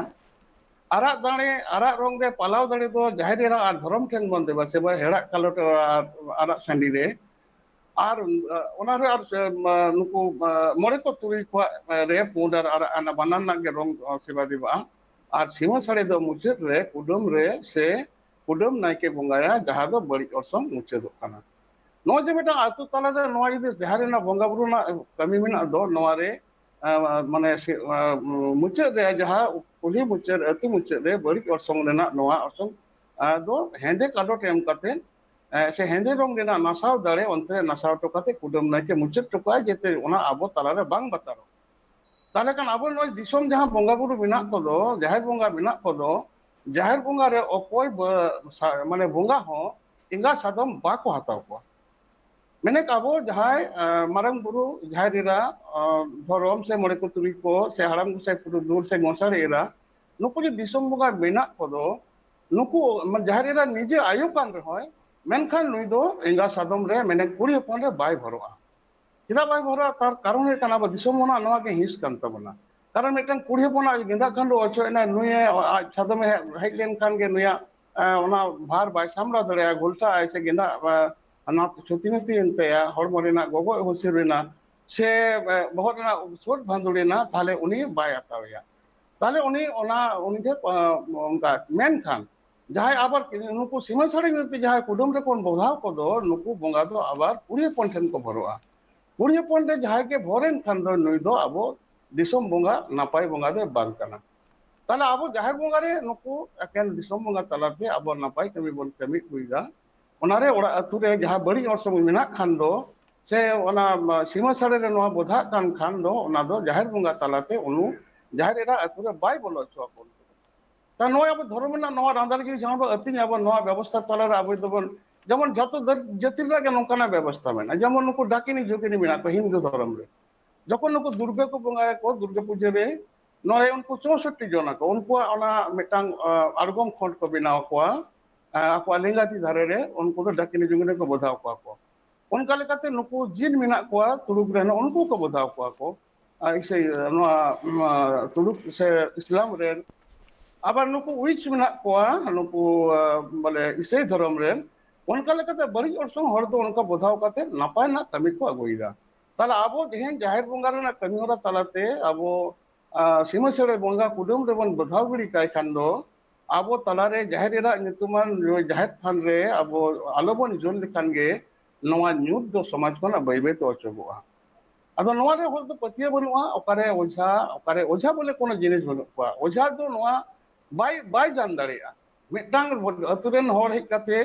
ᱟᱨᱟᱜ ᱫᱟᱲᱮ, ᱟᱨᱟᱜ ᱨᱚᱝ ᱨᱮ ᱯᱟᱞᱟᱣ ᱫᱟᱲᱮ ᱫᱚ ᱡᱟᱦᱮᱨ ᱮᱨᱟ ᱟᱨ ᱫᱷᱚᱨᱚᱢ ᱴᱷᱮᱱ ᱵᱚᱱ ᱫᱮᱵᱟ ᱥᱮᱵᱟᱭᱟ, ᱦᱮᱲᱟᱜ ᱠᱟᱞᱚᱴ ᱟᱨ ᱟᱨᱟᱜ ᱥᱟᱺᱰᱤ ᱨᱮ᱾ ᱟᱨ, ᱟᱨ ᱚᱱᱟ ᱨᱮ ᱟᱨ, ᱟᱨ ᱱᱩᱠᱩ, ᱟᱨ ᱢᱚᱬᱮ ᱠᱚ ᱛᱩᱨᱩᱭ ᱠᱚᱣᱟᱜ ᱨᱮ ᱯᱩᱸᱰ ᱟᱨ ᱟᱨᱟᱜ ᱟᱱᱟ ᱵᱟᱱᱟᱨ ᱨᱮᱱᱟᱜ ᱜᱮ ᱨᱚᱝ, ᱟᱨ, ᱥᱮᱵᱟ ᱫᱮᱵᱟᱜᱼᱟ᱾ ᱟᱨ ᱥᱤᱢᱟᱹ ᱥᱟᱹᱲᱮ ᱫᱚ ᱢᱩᱪᱟᱹᱫ ᱨᱮ ᱠᱩᱰᱟᱹᱢ ᱨᱮ ᱥᱮ ᱠᱩᱰᱟᱹᱢ ᱱᱟᱭᱠᱮ ᱵᱚᱸᱜᱟᱭᱟ, ᱡᱟᱦᱟᱸ ᱫᱚ ᱵᱟᱹᱲᱤᱡ ᱚᱨᱥᱚᱝ ᱢᱩᱪᱟᱹᱫᱚᱜ ᱠᱟᱱᱟ᱾ ᱱᱚᱜᱼᱚᱭ ᱡᱮ ᱢᱤᱫᱴᱟᱝ ᱟᱹᱛᱩ ᱛᱟᱞᱟᱨᱮ ᱱᱚᱣᱟ ᱡᱩᱫᱤ ᱡᱟᱦᱟᱸ ᱨᱮᱱᱟᱜ ᱵᱚᱸᱜᱟ ᱵᱩᱨᱩ ᱨᱮᱱᱟᱜ ᱠᱟᱹᱢᱤ ᱢᱮᱱᱟᱜ ᱫᱚ, ᱱᱚᱣᱟ ᱨᱮ, ᱟᱸ, ᱢᱟᱱᱮ ᱥᱮ, ᱟᱸ, ᱢᱩᱪᱟᱹᱫ ᱨᱮ ᱡᱟᱦᱟᱸ ᱠᱩᱞᱦᱤ ᱢᱩᱪᱟᱹᱫ, ᱟᱹᱛᱩ ᱢᱩᱪᱟᱹᱫ ᱨᱮ ᱵᱟᱹᱲᱤᱡ ᱚᱨᱥᱚᱝ ᱨᱮᱱᱟᱜ ᱱᱚᱣᱟ ᱚᱨᱥᱚᱝ, ᱟᱸ, ᱫᱚ ᱦᱮᱸᱫᱮ ᱠᱟᱰᱚᱴ ᱮᱢ ᱠᱟᱛᱮ, ᱟᱸ, ᱥᱮ ᱦᱮᱸᱫᱮ ᱨᱚᱝ ᱨᱮᱱᱟᱜ ᱱᱟᱥᱟᱣ ᱫᱟᱲᱮ ᱚᱱᱛᱮ ᱨᱮ ᱱᱟᱥᱟᱣ ᱦᱚᱴᱚ ᱠᱟᱛᱮ ᱠᱩᱰᱟᱹᱢ ᱱᱟᱭᱠᱮ ᱢᱩᱪᱟᱹᱫ ᱦᱚᱴᱚ ᱠᱟᱜᱼᱟᱭ, ᱡᱟᱛᱮ ᱚᱱᱟ ᱟᱵᱚ ᱛᱟᱞᱟᱨᱮ ᱵᱟᱝ ᱵᱟᱛᱟᱨᱚᱜ᱾ ᱛᱟᱦᱚᱞᱮ ᱠᱷᱟᱱ ᱟᱵᱚ ᱱᱚᱜᱼᱚᱭ ᱫᱤᱥᱚᱢ ᱡᱟᱦᱟᱸ ᱵᱚᱸᱜᱟ ᱵᱩᱨᱩ ᱢᱮᱱᱟᱜ ᱠᱚᱫᱚ, ᱡᱟᱦᱮᱨ ᱵᱚᱸᱜᱟ ᱢᱮᱱᱟᱜ ᱠᱚᱫᱚ, ᱡᱟᱦᱮᱨ ᱵᱚᱸᱜᱟ ᱨᱮ ᱚᱠᱚᱭ ᱵᱟ-, ᱥᱟ-, ᱢᱟᱱᱮ ᱵᱚᱸᱜᱟ ᱦᱚᱸ ᱮᱸᱜᱟ ᱥᱟᱫᱚᱢ ᱵᱟᱠᱚ ᱦᱟᱛᱟᱣ ᱠᱚᱣᱟ᱾ ᱢᱮᱱᱮᱠ ᱟᱵᱚ ᱡᱟᱦᱟᱸᱭ, ᱟᱸ, ᱢᱟᱨᱟᱝ ᱵᱩᱨᱩ, ᱡᱟᱦᱮᱨ ᱮᱨᱟ, ᱟᱸ, ᱫᱷᱚᱨᱚᱢ ᱥᱮ ᱢᱚᱬᱮ ᱠᱚ ᱛᱩᱨᱩᱭ ᱠᱚ ᱥᱮ ᱦᱟᱲᱟᱢ ᱜᱚᱸᱥᱟᱭ ᱯᱩᱨᱩᱫᱷᱩᱞ ᱥᱮ ᱜᱚᱸᱥᱟᱲᱮ ᱮᱨᱟ, ᱱᱩᱠᱩ ᱡᱮ ᱫᱤᱥᱚᱢ ᱵᱚᱸᱜᱟ ᱢᱮᱱᱟᱜ ᱠᱚᱫᱚ, ᱱᱩᱠᱩ ᱢᱟᱱᱮ ᱡᱟᱦᱮᱨ ᱮᱨᱟ ᱱᱤᱡᱮ ᱟᱭᱳ ᱠᱟᱱ ᱨᱮᱦᱚᱸᱭ, ᱢᱮᱱᱠᱷᱟᱱ ᱱᱩᱭ ᱫᱚ ᱮᱸᱜᱟ ᱥᱟᱫᱚᱢ ᱨᱮ, ᱢᱮᱱᱮᱠ ᱠᱩᱲᱤ ᱦᱚᱯᱚᱱ ᱨᱮ ᱵᱟᱭ ᱵᱷᱚᱨᱚᱜᱼᱟ᱾ ᱪᱮᱫᱟᱜ ᱵᱟᱭ ᱵᱷᱚᱨᱟᱜᱼᱟ? ᱛᱟᱨ ᱠᱟᱨᱚᱱ ᱦᱩᱭᱩᱜ ᱠᱟᱱᱟ, ᱟᱵᱚ ᱫᱤᱥᱚᱢ ᱨᱮᱱᱟᱜ ᱱᱚᱣᱟ ᱜᱮ ᱦᱤᱸᱥ ᱠᱟᱱ ᱛᱟᱵᱚᱱᱟ᱾ ᱠᱟᱨᱚᱱ ᱢᱤᱫᱴᱟᱝ ᱠᱩᱲᱤ ᱦᱚᱯᱚᱱᱟᱜ ᱜᱮᱸᱫᱟᱜ ᱠᱷᱟᱹᱰᱩ ᱚᱪᱚᱜ ᱮᱱᱟ, ᱱᱩᱭᱮ ᱟᱡ ᱥᱟᱫᱚᱢᱮ ᱦᱮᱡ, ᱦᱮᱡ ᱞᱮᱱᱠᱷᱟᱱ ᱜᱮ ᱱᱩᱭᱟᱜ, ᱮ, ᱚᱱᱟ ᱵᱷᱟᱨ ᱵᱟᱭ ᱥᱟᱢᱵᱲᱟᱣ ᱫᱟᱲᱮᱭᱟᱜᱼᱟ, ᱜᱷᱚᱞᱴᱟᱜ ᱟᱭ ᱥᱮ ᱜᱮᱸᱫᱟᱜ, ᱮ, ᱚᱱᱟ ᱪᱷᱩᱛᱤ ᱱᱩᱛᱤᱭᱮᱱ ᱛᱟᱭᱟ, ᱦᱚᱲᱢᱚ ᱨᱮᱱᱟᱜ ᱜᱚᱜᱚᱡ ᱦᱩᱥᱤᱨ ᱮᱱᱟ, ᱥᱮ ᱵᱚᱦᱚᱜ ᱨᱮᱱᱟᱜ ᱥᱳᱴ ᱵᱷᱟᱸᱫᱩᱲ ᱮᱱᱟ, ᱛᱟᱦᱞᱮ ᱩᱱᱤ ᱵᱟᱭ ᱟᱛᱟᱣᱮᱭᱟ᱾ ᱛᱟᱦᱞᱮ ᱩᱱᱤ ᱚᱱᱟ ᱩᱱᱤ ᱴᱷᱮᱱ ᱚᱱᱠᱟ᱾ ᱢᱮᱱᱠᱷᱟᱱ ᱡᱟᱦᱟᱸᱭ ᱟᱵᱟᱨ ᱱᱩᱠᱩ ᱥᱤᱢᱟᱹ ᱥᱟᱹᱲᱤ ᱧᱩᱛᱮ ᱡᱟᱦᱟᱸᱭ ᱠᱩᱰᱟᱹᱢ ᱨᱮᱵᱚᱱ ᱵᱚᱫᱷᱟᱣ ᱠᱚᱫᱚ, ᱱᱩᱠᱩ ᱵᱚᱸᱜᱟ ᱫᱚ ᱟᱵᱟᱨ ᱠᱩᱲᱤ ᱦᱚᱯᱚᱱ ᱴᱷᱮᱱ ᱠᱚ ᱵᱷᱚᱨᱚᱜᱼᱟ᱾ ᱠᱩᱲᱤ ᱦᱚᱯᱚᱱ ᱨᱮ ᱡᱟᱦᱟᱸᱭ ᱜᱮ ᱵᱷᱚᱨ ᱮᱱ ᱠᱷᱟᱱ ᱫᱚ, ᱱᱩᱭ ᱫᱚ ᱟᱵᱚ ᱫᱤᱥᱚᱢ ᱵᱚᱸᱜᱟ, ᱱᱟᱯᱟᱭ ᱵᱚᱸᱜᱟ ᱫᱚᱭ ᱵᱟᱝ ᱠᱟᱱᱟ᱾ ᱛᱟᱦᱞᱮ ᱟᱵᱚ ᱡᱟᱦᱮᱨ ᱵᱚᱸᱜᱟ ᱨᱮ ᱱᱩᱠᱩ ᱮᱠᱮᱱ ᱫᱤᱥᱚᱢ ᱵᱚᱸᱜᱟ ᱛᱟᱞᱟᱛᱮ ᱟᱵᱚ ᱱᱟᱯᱟᱭ ᱠᱟᱹᱢᱤ ᱵᱚᱱ ᱠᱟᱹᱢᱤ ᱟᱹᱜᱩᱭᱮᱫᱟ᱾ ᱚᱱᱟᱨᱮ ᱚᱲᱟᱜ ᱟᱹᱛᱩ ᱨᱮ ᱡᱟᱦᱟᱸ ᱵᱟᱹᱲᱤᱡ ᱚᱨᱥᱚᱝ ᱢᱮᱱᱟᱜ ᱠᱷᱟᱱ ᱫᱚ, ᱥᱮ ᱚᱱᱟ ᱥᱤᱢᱟᱹ ᱥᱟᱹᱲᱮ ᱨᱮ ᱱᱚᱣᱟ ᱵᱚᱫᱷᱟᱜ ᱠᱟᱱ ᱠᱷᱟᱱ ᱫᱚ, ᱚᱱᱟ ᱫᱚ ᱡᱟᱦᱮᱨ ᱵᱚᱸᱜᱟ ᱛᱟᱞᱟᱛᱮ ᱩᱱᱩ ᱡᱟᱦᱮᱨ ᱮᱨᱟ ᱟᱹᱛᱩ ᱨᱮ ᱵᱟᱭ ᱵᱚᱞᱚ ᱦᱚᱪᱚ ᱟᱠᱚ᱾ ᱛᱟ ᱱᱚᱜᱼᱚᱭ ᱟᱵᱚ ᱫᱷᱚᱨᱚᱢ ᱨᱮᱱᱟᱜ ᱱᱚᱣᱟ ᱨᱟᱸᱫᱟᱨ ᱜᱮ ᱡᱟᱦᱟᱸ ᱵᱚ ᱟᱹᱛᱤᱧᱟ, ᱟᱵᱚ ᱱᱚᱣᱟ ᱵᱮᱵᱚᱥᱛᱷᱟ ᱛᱟᱞᱟᱨᱮ ᱟᱵᱚ ᱫᱚᱵᱚᱱ, ᱡᱮᱢᱚᱱ ᱡᱷᱚᱛᱚ ᱫᱟᱨ-, ᱡᱟᱹᱛᱤ ᱨᱮᱱᱟᱜ ᱜᱮ ᱱᱚᱝᱠᱟᱱᱟᱜ ᱵᱮᱵᱚᱥᱛᱷᱟ ᱢᱮᱱᱟᱜᱼᱟ᱾ ᱡᱮᱢᱚᱱ ᱱᱩᱠᱩ ᱰᱟᱠᱤᱱᱤ ᱡᱳᱜᱤᱱᱤ ᱢᱮᱱᱟᱜ ᱠᱚᱣᱟ ᱦᱤᱱᱫᱩ ᱫᱷᱚᱨᱚᱢ ᱨᱮ, ᱡᱚᱠᱷᱚᱱ ᱱᱩᱠᱩ ᱫᱩᱨᱜᱟᱹ ᱠᱚ ᱵᱚᱸᱜᱟᱭᱟᱠᱚ ᱫᱩᱨᱜᱟᱹ ᱯᱩᱡᱟᱹ ᱨᱮ, ᱱᱚᱰᱮ ᱩᱱᱠᱩ ᱪᱳᱥᱚᱴᱴᱤ ᱡᱚᱱ ᱟᱠᱚ, ᱩᱱᱠᱩᱣᱟᱜ ᱚᱱᱟ ᱢᱤᱫᱴᱟᱝ, ᱟ, ᱟᱬᱜᱚᱢ ᱠᱷᱚᱸᱰ ᱠᱚ ᱵᱮᱱᱟᱣ ᱟᱠᱚᱣᱟ, ᱟ, ᱟᱠᱚᱣᱟᱜ ᱞᱮᱸᱜᱟ ᱛᱤ ᱫᱷᱟᱨᱮ ᱨᱮ ᱩᱱᱠᱩ ᱫᱚ ᱰᱟᱠᱤᱱᱤ ᱡᱳᱜᱤᱱᱤ ᱠᱚ ᱵᱚᱫᱷᱟᱣ ᱠᱚᱣᱟ ᱠᱚ᱾ ᱚᱱᱠᱟ ᱞᱮᱠᱟᱛᱮ ᱱᱩᱠᱩ ᱡᱤᱱ ᱢᱮᱱᱟᱜ ᱠᱚᱣᱟ ᱛᱩᱲᱩᱠ ᱨᱮᱱ, ᱩᱱᱠᱩ ᱠᱚ ᱵᱚᱫᱷᱟᱣ ᱠᱚᱣᱟ ᱠᱚ, ᱟ, ᱤᱥᱟᱹᱭ, ᱱᱚᱣᱟ, ᱱᱚᱣᱟ ᱛᱩᱲᱩᱠ ᱥᱮ ᱤᱥᱞᱟᱢ ᱨᱮᱱ᱾ ᱟᱵᱟᱨ ᱱᱩᱠᱩ ᱣᱤᱪ ᱢᱮᱱᱟᱜ ᱠᱚᱣᱟ, ᱱᱩᱠᱩ, ᱟ, ᱵᱚᱞᱮ ᱤᱥᱟᱹᱭ ᱫᱷᱚᱨᱚᱢ ᱨᱮᱱ᱾ ᱚᱱᱠᱟ ᱞᱮᱠᱟᱛᱮ ᱵᱟᱹᱲᱤᱡ ᱚᱨᱥᱚᱝ ᱦᱚᱲ ᱫᱚ ᱚᱱᱠᱟ ᱵᱚᱫᱷᱟᱣ ᱠᱟᱛᱮ ᱱᱟᱯᱟᱭ ᱨᱮᱱᱟᱜ ᱠᱟᱹᱢᱤ ᱠᱚ ᱟᱹᱜᱩᱭᱮᱫᱟ᱾ ᱛᱟᱦᱞᱮ ᱟᱵᱚ ᱛᱮᱦᱮᱧ ᱡᱟᱦᱮᱨ ᱵᱚᱸᱜᱟ ᱨᱮᱱᱟᱜ ᱠᱟᱹᱢᱤ ᱦᱚᱨᱟ ᱛᱟᱞᱟᱛᱮ ᱟᱵᱚ, ᱟ, ᱥᱤᱢᱟᱹ ᱥᱟᱹᱲᱮ ᱵᱚᱸᱜᱟ ᱠᱩᱰᱟᱹᱢ ᱨᱮᱵᱚᱱ ᱵᱚᱫᱷᱟᱣ ᱜᱤᱰᱤ ᱠᱟᱭ ᱠᱷᱟᱱ ᱫᱚ, ᱟᱵᱚ ᱛᱟᱞᱟᱨᱮ ᱡᱟᱦᱮᱨ ᱮᱨᱟᱜ ᱧᱩᱛᱩᱢᱟᱱ ᱱᱩᱭ ᱡᱟᱦᱮᱨ ᱛᱷᱟᱱ ᱨᱮ ᱟᱵᱚ ᱟᱞᱚᱵᱚᱱ ᱡᱩᱞ ᱞᱮᱠᱷᱟᱱ ᱜᱮ ᱱᱚᱣᱟ ᱧᱩᱛ ᱫᱚ ᱥᱚᱢᱟᱡᱽ ᱠᱷᱚᱱᱟᱜ ᱵᱟᱹᱭ ᱵᱟᱹᱭ ᱛᱮ ᱚᱪᱚᱜᱚᱜᱼᱟ᱾ ᱟᱫᱚ ᱱᱚᱣᱟ ᱨᱮ ᱦᱚᱲ ᱫᱚ ᱯᱟᱹᱛᱭᱟᱹᱣ ᱵᱟᱹᱱᱩᱜᱼᱟ, ᱚᱠᱟᱨᱮ ᱚᱡᱷᱟ, ᱚᱠᱟᱨᱮ ᱚᱡᱷᱟ ᱵᱚᱞᱮ ᱠᱳᱱᱳ ᱡᱤᱱᱤᱥ ᱵᱟᱹᱱᱩᱜ ᱠᱚᱣᱟ᱾ ᱚᱡᱷᱟ ᱫᱚ ᱱᱚᱣᱟ ᱵᱟᱭ, ᱵᱟᱭ ᱡᱟᱱ ᱫᱟᱲᱮᱭᱟᱜᱼᱟ᱾ ᱢᱤᱫᱴᱟᱝ ᱟᱹᱛᱩ ᱨᱮᱱ ᱦᱚᱲ ᱦᱮᱡ ᱠᱟᱛᱮ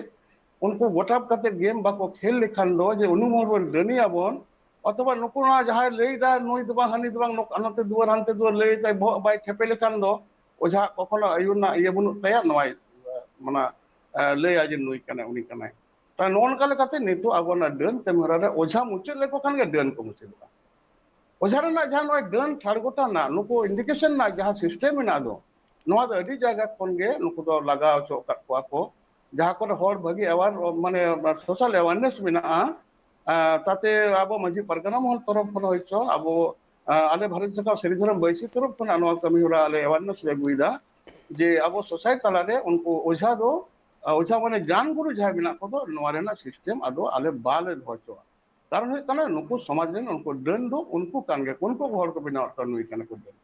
ᱩᱱᱠᱩ ᱜᱚᱴᱟᱯ ᱠᱟᱛᱮ ᱜᱮᱢ ᱵᱟᱠᱚ ᱠᱷᱮᱞ ᱞᱮᱠᱷᱟᱱ ᱫᱚ, ᱡᱮ ᱩᱱᱤ ᱦᱚᱲ ᱵᱚᱱ ᱰᱟᱹᱱᱤᱭᱟᱵᱚᱱ, ᱚᱛᱷᱚᱵᱟ ᱱᱩᱠᱩ ᱱᱚᱣᱟ ᱡᱟᱦᱟᱸᱭ ᱞᱟᱹᱭ ᱫᱟ, ᱱᱩᱭ ᱫᱚ ᱵᱟᱝ, ᱦᱟᱹᱱᱤ ᱫᱚ ᱵᱟᱝ, ᱱᱚᱠ-, ᱱᱚᱛᱮ ᱫᱩᱣᱟᱹᱨ, ᱦᱟᱱᱛᱮ ᱫᱩᱣᱟᱹᱨ ᱞᱟᱹᱭ ᱫᱟᱭ, ᱵᱚᱦᱚᱜ ᱵᱟᱭ ᱠᱷᱮᱯᱮ ᱞᱮᱠᱷᱟᱱ ᱫᱚ ᱚᱡᱷᱟ ᱠᱚᱠᱷᱚᱱᱳ ᱟᱹᱭᱩᱨ ᱨᱮᱱᱟᱜ ᱤᱭᱟᱹ ᱵᱟᱹᱱᱩᱜ ᱛᱟᱭᱟ, ᱱᱚᱣᱟᱭ, ᱢᱟᱱᱮ, ᱮ, ᱞᱟᱹᱭᱟ ᱡᱮ ᱱᱩᱭ ᱠᱟᱱᱟᱭ, ᱩᱱᱤ ᱠᱟᱱᱟᱭ᱾ ᱛᱟ ᱱᱚᱜᱼᱚ ᱱᱚᱝᱠᱟ ᱞᱮᱠᱟᱛᱮ ᱱᱤᱛᱚᱜ ᱟᱵᱚ ᱚᱱᱟ ᱰᱟᱹᱱ ᱠᱟᱹᱢᱤ ᱦᱚᱨᱟ ᱨᱮ ᱚᱡᱷᱟ ᱢᱩᱪᱟᱹᱫ ᱞᱮᱠᱚ ᱠᱷᱟᱱ ᱜᱮ ᱰᱟᱹᱱ ᱠᱚ ᱢᱩᱪᱟᱹᱫᱚᱜᱼᱟ᱾ ᱚᱡᱷᱟ ᱨᱮᱱᱟᱜ ᱡᱟᱦᱟᱸ ᱱᱚᱜᱼᱚᱭ ᱰᱟᱹᱱ ᱴᱷᱟᱲ ᱜᱚᱴᱟ ᱨᱮᱱᱟᱜ ᱱᱩᱠᱩ indication ᱨᱮᱱᱟᱜ ᱡᱟᱦᱟᱸ system ᱢᱮᱱᱟᱜ ᱫᱚ, ᱱᱚᱣᱟ ᱫᱚ ᱟᱹᱰᱤ ᱡᱟᱭᱜᱟ ᱠᱷᱚᱱ ᱜᱮ ᱱᱩᱠᱩ ᱫᱚ ᱞᱟᱜᱟᱣ ᱦᱚᱪᱚ ᱟᱠᱟᱫ ᱠᱚᱣᱟ ᱠᱚ᱾ ᱡᱟᱦᱟᱸ ᱠᱚᱨᱮ ᱦᱚᱲ ᱵᱷᱟᱹᱜᱤ aware, ᱢᱟᱱᱮ social awareness ᱢᱮᱱᱟᱜᱼᱟ, ᱟᱸ, ᱛᱟᱛᱮ ᱟᱵᱚ ᱢᱟᱹᱡᱷᱤ ᱯᱟᱨᱜᱟᱱᱟ ᱢᱚᱦᱚᱞ ᱛᱚᱨᱚᱯ ᱠᱷᱚᱱ ᱦᱚᱭᱛᱚ ᱟᱵᱚ, ᱟᱸ, ᱟᱞᱮ ᱵᱷᱟᱨᱚᱛ ᱡᱟᱠᱟᱛ ᱥᱟᱹᱨᱤ ᱫᱷᱚᱨᱚᱢ ᱵᱟᱹᱭᱥᱤ ᱛᱚᱨᱚᱯ ᱠᱷᱚᱱᱟᱜ ᱱᱚᱣᱟ ᱠᱟᱹᱢᱤ ᱦᱚᱨᱟ ᱟᱞᱮ awareness ᱞᱮ ᱟᱹᱜᱩᱭᱮᱫᱟ ᱡᱮ ᱟᱵᱚ society ᱛᱟᱞᱟᱨᱮ ᱩᱱᱠᱩ ᱚᱡᱷᱟ ᱫᱚ, ᱚᱡᱷᱟ ᱢᱟᱱᱮ ᱡᱟᱱ ᱜᱩᱨᱩ ᱡᱟᱦᱟᱸᱭ ᱢᱮᱱᱟᱜ ᱠᱚᱫᱚ, ᱱᱚᱣᱟ ᱨᱮᱱᱟᱜ ᱥᱤᱥᱴᱮᱢ ᱟᱫᱚ ᱟᱞᱮ ᱵᱟᱞᱮ ᱫᱚᱦᱚ ᱦᱚᱪᱚᱣᱟᱜᱼᱟ᱾ ᱠᱟᱨᱚᱱ ᱦᱩᱭᱩᱜ ᱠᱟᱱᱟ, ᱱᱩᱠᱩ ᱥᱚᱢᱟᱡᱽ ᱨᱮᱱ ᱩᱱᱠᱩ ᱰᱟᱹᱱ ᱫᱚ ᱩᱱᱠᱩ ᱠᱟᱱ ᱜᱮᱭᱟ, ᱩᱱᱠᱩ ᱠᱚ ᱦᱚᱲ ᱠᱚ ᱵᱮᱱᱟᱣᱮᱫ ᱠᱚᱣᱟ ᱱᱩᱭ ᱠᱟᱱᱟ ᱠᱚ ᱰᱟᱹᱱ᱾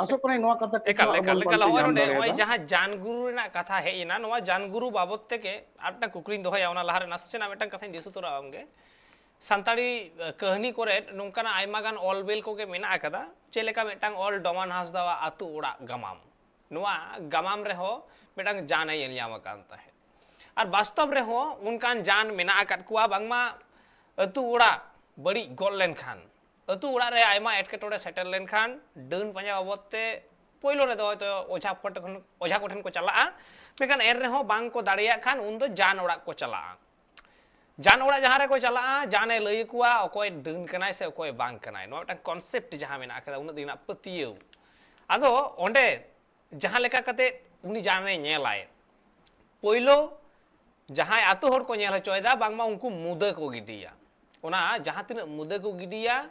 ᱟᱥᱚᱜ ᱠᱟᱹᱱᱟᱹᱧ ᱱᱚᱣᱟ ᱠᱟᱛᱷᱟ ᱠᱚ ᱮᱠᱟᱞ, ᱮᱠᱟᱞ, ᱟᱵᱚᱱ ᱮᱠᱟᱞ᱾ ᱯᱟᱱᱛᱮ ᱱᱚᱜᱼᱚᱭ ᱧᱟᱢ ᱱᱚᱰᱮ, ᱱᱚᱜᱼᱚᱭ ᱫᱟᱲᱮᱭᱟᱫᱟ᱾ ᱡᱟᱦᱟᱸ ᱡᱟᱱ ᱜᱩᱨᱩ ᱨᱮᱱᱟᱜ ᱠᱟᱛᱷᱟ ᱦᱮᱡ ᱮᱱᱟ, ᱱᱚᱣᱟ ᱡᱟᱱ ᱜᱩᱨᱩ ᱵᱟᱵᱚᱛ ᱛᱮᱜᱮ ᱟᱨ ᱢᱤᱫᱴᱟᱝ ᱠᱩᱠᱞᱤᱧ ᱫᱚᱦᱚᱭᱟ, ᱚᱱᱟ ᱞᱟᱦᱟᱨᱮ ᱱᱟᱥᱮᱱᱟᱜ ᱢᱤᱫᱴᱟᱝ ᱠᱟᱛᱷᱟᱧ ᱫᱤᱥᱟᱹ ᱛᱚᱨᱟ ᱟᱢ ᱜᱮ᱾ ᱥᱟᱱᱛᱟᱲᱤ, ᱮ, ᱠᱟᱹᱦᱱᱤ ᱠᱚᱨᱮ ᱱᱚᱝᱠᱟᱱᱟᱜ ᱟᱭᱢᱟ ᱜᱟᱱ ᱚᱞ ᱵᱮᱞ ᱠᱚᱜᱮ ᱢᱮᱱᱟᱜ ᱟᱠᱟᱫᱟ, ᱪᱮᱫ ᱞᱮᱠᱟ ᱢᱤᱫᱴᱟᱝ ᱚᱞ ᱰᱚᱢᱟᱱ ᱦᱟᱸᱥᱫᱟᱣᱟᱜ ᱟᱹᱛᱩ ᱚᱲᱟᱜ ᱜᱟᱢᱟᱢ᱾ ᱱᱚᱣᱟ ᱜᱟᱢᱟᱢ ᱨᱮᱦᱚᱸ ᱢᱤᱫᱴᱟᱝ ᱡᱟᱱ ᱮ ᱧᱮᱞ ᱧᱟᱢ ᱟᱠᱟᱱ ᱛᱟᱦᱮᱸᱫ᱾ ᱟᱨ ᱵᱟᱥᱛᱚᱵ ᱨᱮᱦᱚᱸ ᱚᱱᱠᱟᱱ ᱡᱟᱱ ᱢᱮᱱᱟᱜ ᱟᱠᱟᱫ ᱠᱚᱣᱟ, ᱵᱟᱝᱢᱟ ᱟᱹᱛᱩ ᱚᱲᱟᱜ ᱵᱟᱹᱲᱤᱡ ᱜᱚᱫ ᱞᱮᱱᱠᱷᱟᱱ, ᱟᱹᱛᱩ ᱚᱲᱟᱜ ᱨᱮ ᱟᱭᱢᱟ ᱮᱴᱠᱮᱴᱚᱬᱮ ᱥᱮᱴᱮᱨ ᱞᱮᱱᱠᱷᱟᱱ, ᱰᱟᱹᱱ ᱯᱟᱸᱡᱟ ᱵᱟᱵᱚᱫ ᱛᱮ ᱯᱳᱭᱞᱳ ᱨᱮᱫᱚ ᱦᱚᱭᱛᱳ ᱚᱡᱷᱟ ᱠᱚᱴᱷᱮᱱ ᱠᱷᱚᱱ, ᱚᱡᱷᱟ ᱠᱚᱴᱷᱮᱱ ᱠᱚ ᱪᱟᱞᱟᱜᱼᱟ, ᱢᱮᱱᱠᱷᱟᱱ ᱮᱱ ᱨᱮᱦᱚᱸ ᱵᱟᱝ ᱠᱚ ᱫᱟᱲᱮᱭᱟᱜ ᱠᱷᱟᱱ ᱩᱱᱫᱚ ᱡᱟᱱ ᱚᱲᱟᱜ ᱠᱚ ᱪᱟᱞᱟᱜᱼᱟ᱾ ᱡᱟᱱ ᱚᱲᱟᱜ ᱡᱟᱦᱟᱸ ᱨᱮᱠᱚ ᱪᱟᱞᱟᱜᱼᱟ, ᱡᱟᱱᱮ ᱞᱟᱹᱭ ᱟᱠᱚᱣᱟ ᱚᱠᱚᱭ ᱰᱟᱹᱱ ᱠᱟᱱᱟᱭ ᱥᱮ ᱚᱠᱚᱭ ᱵᱟᱝ ᱠᱟᱱᱟᱭ᱾ ᱱᱚᱣᱟ ᱢᱤᱫᱴᱟᱝ ᱠᱚᱱᱥᱮᱯᱴ ᱡᱟᱦᱟᱸ ᱢᱮᱱᱟᱜ ᱟᱠᱟᱫᱟ, ᱩᱱᱟᱹᱜ ᱫᱤᱱ ᱨᱮᱱᱟᱜ ᱯᱟᱹᱛᱭᱟᱹᱣ᱾ ᱟᱫᱚ ᱚᱸᱰᱮ ᱡᱟᱦᱟᱸ ᱞᱮᱠᱟ ᱠᱟᱛᱮ ᱩᱱᱤ ᱡᱟᱱᱮ ᱧᱮᱞᱟᱭ, ᱯᱳᱭᱞᱳ ᱡᱟᱦᱟᱸᱭ ᱟᱛᱳ ᱦᱚᱲ ᱠᱚ ᱧᱮᱞ ᱦᱚᱪᱚᱭᱮᱫᱟ, ᱵᱟᱝᱢᱟ ᱩᱱᱠᱩ ᱢᱩᱫᱟᱹ ᱠᱚ ᱜᱤᱰᱤᱭᱟ᱾ ᱚᱱᱟ ᱡᱟᱦᱟᱸ ᱛᱤᱱᱟᱹᱜ ᱢᱩᱫᱟᱹ ᱠᱚ ᱜᱤᱰᱤᱭᱟ,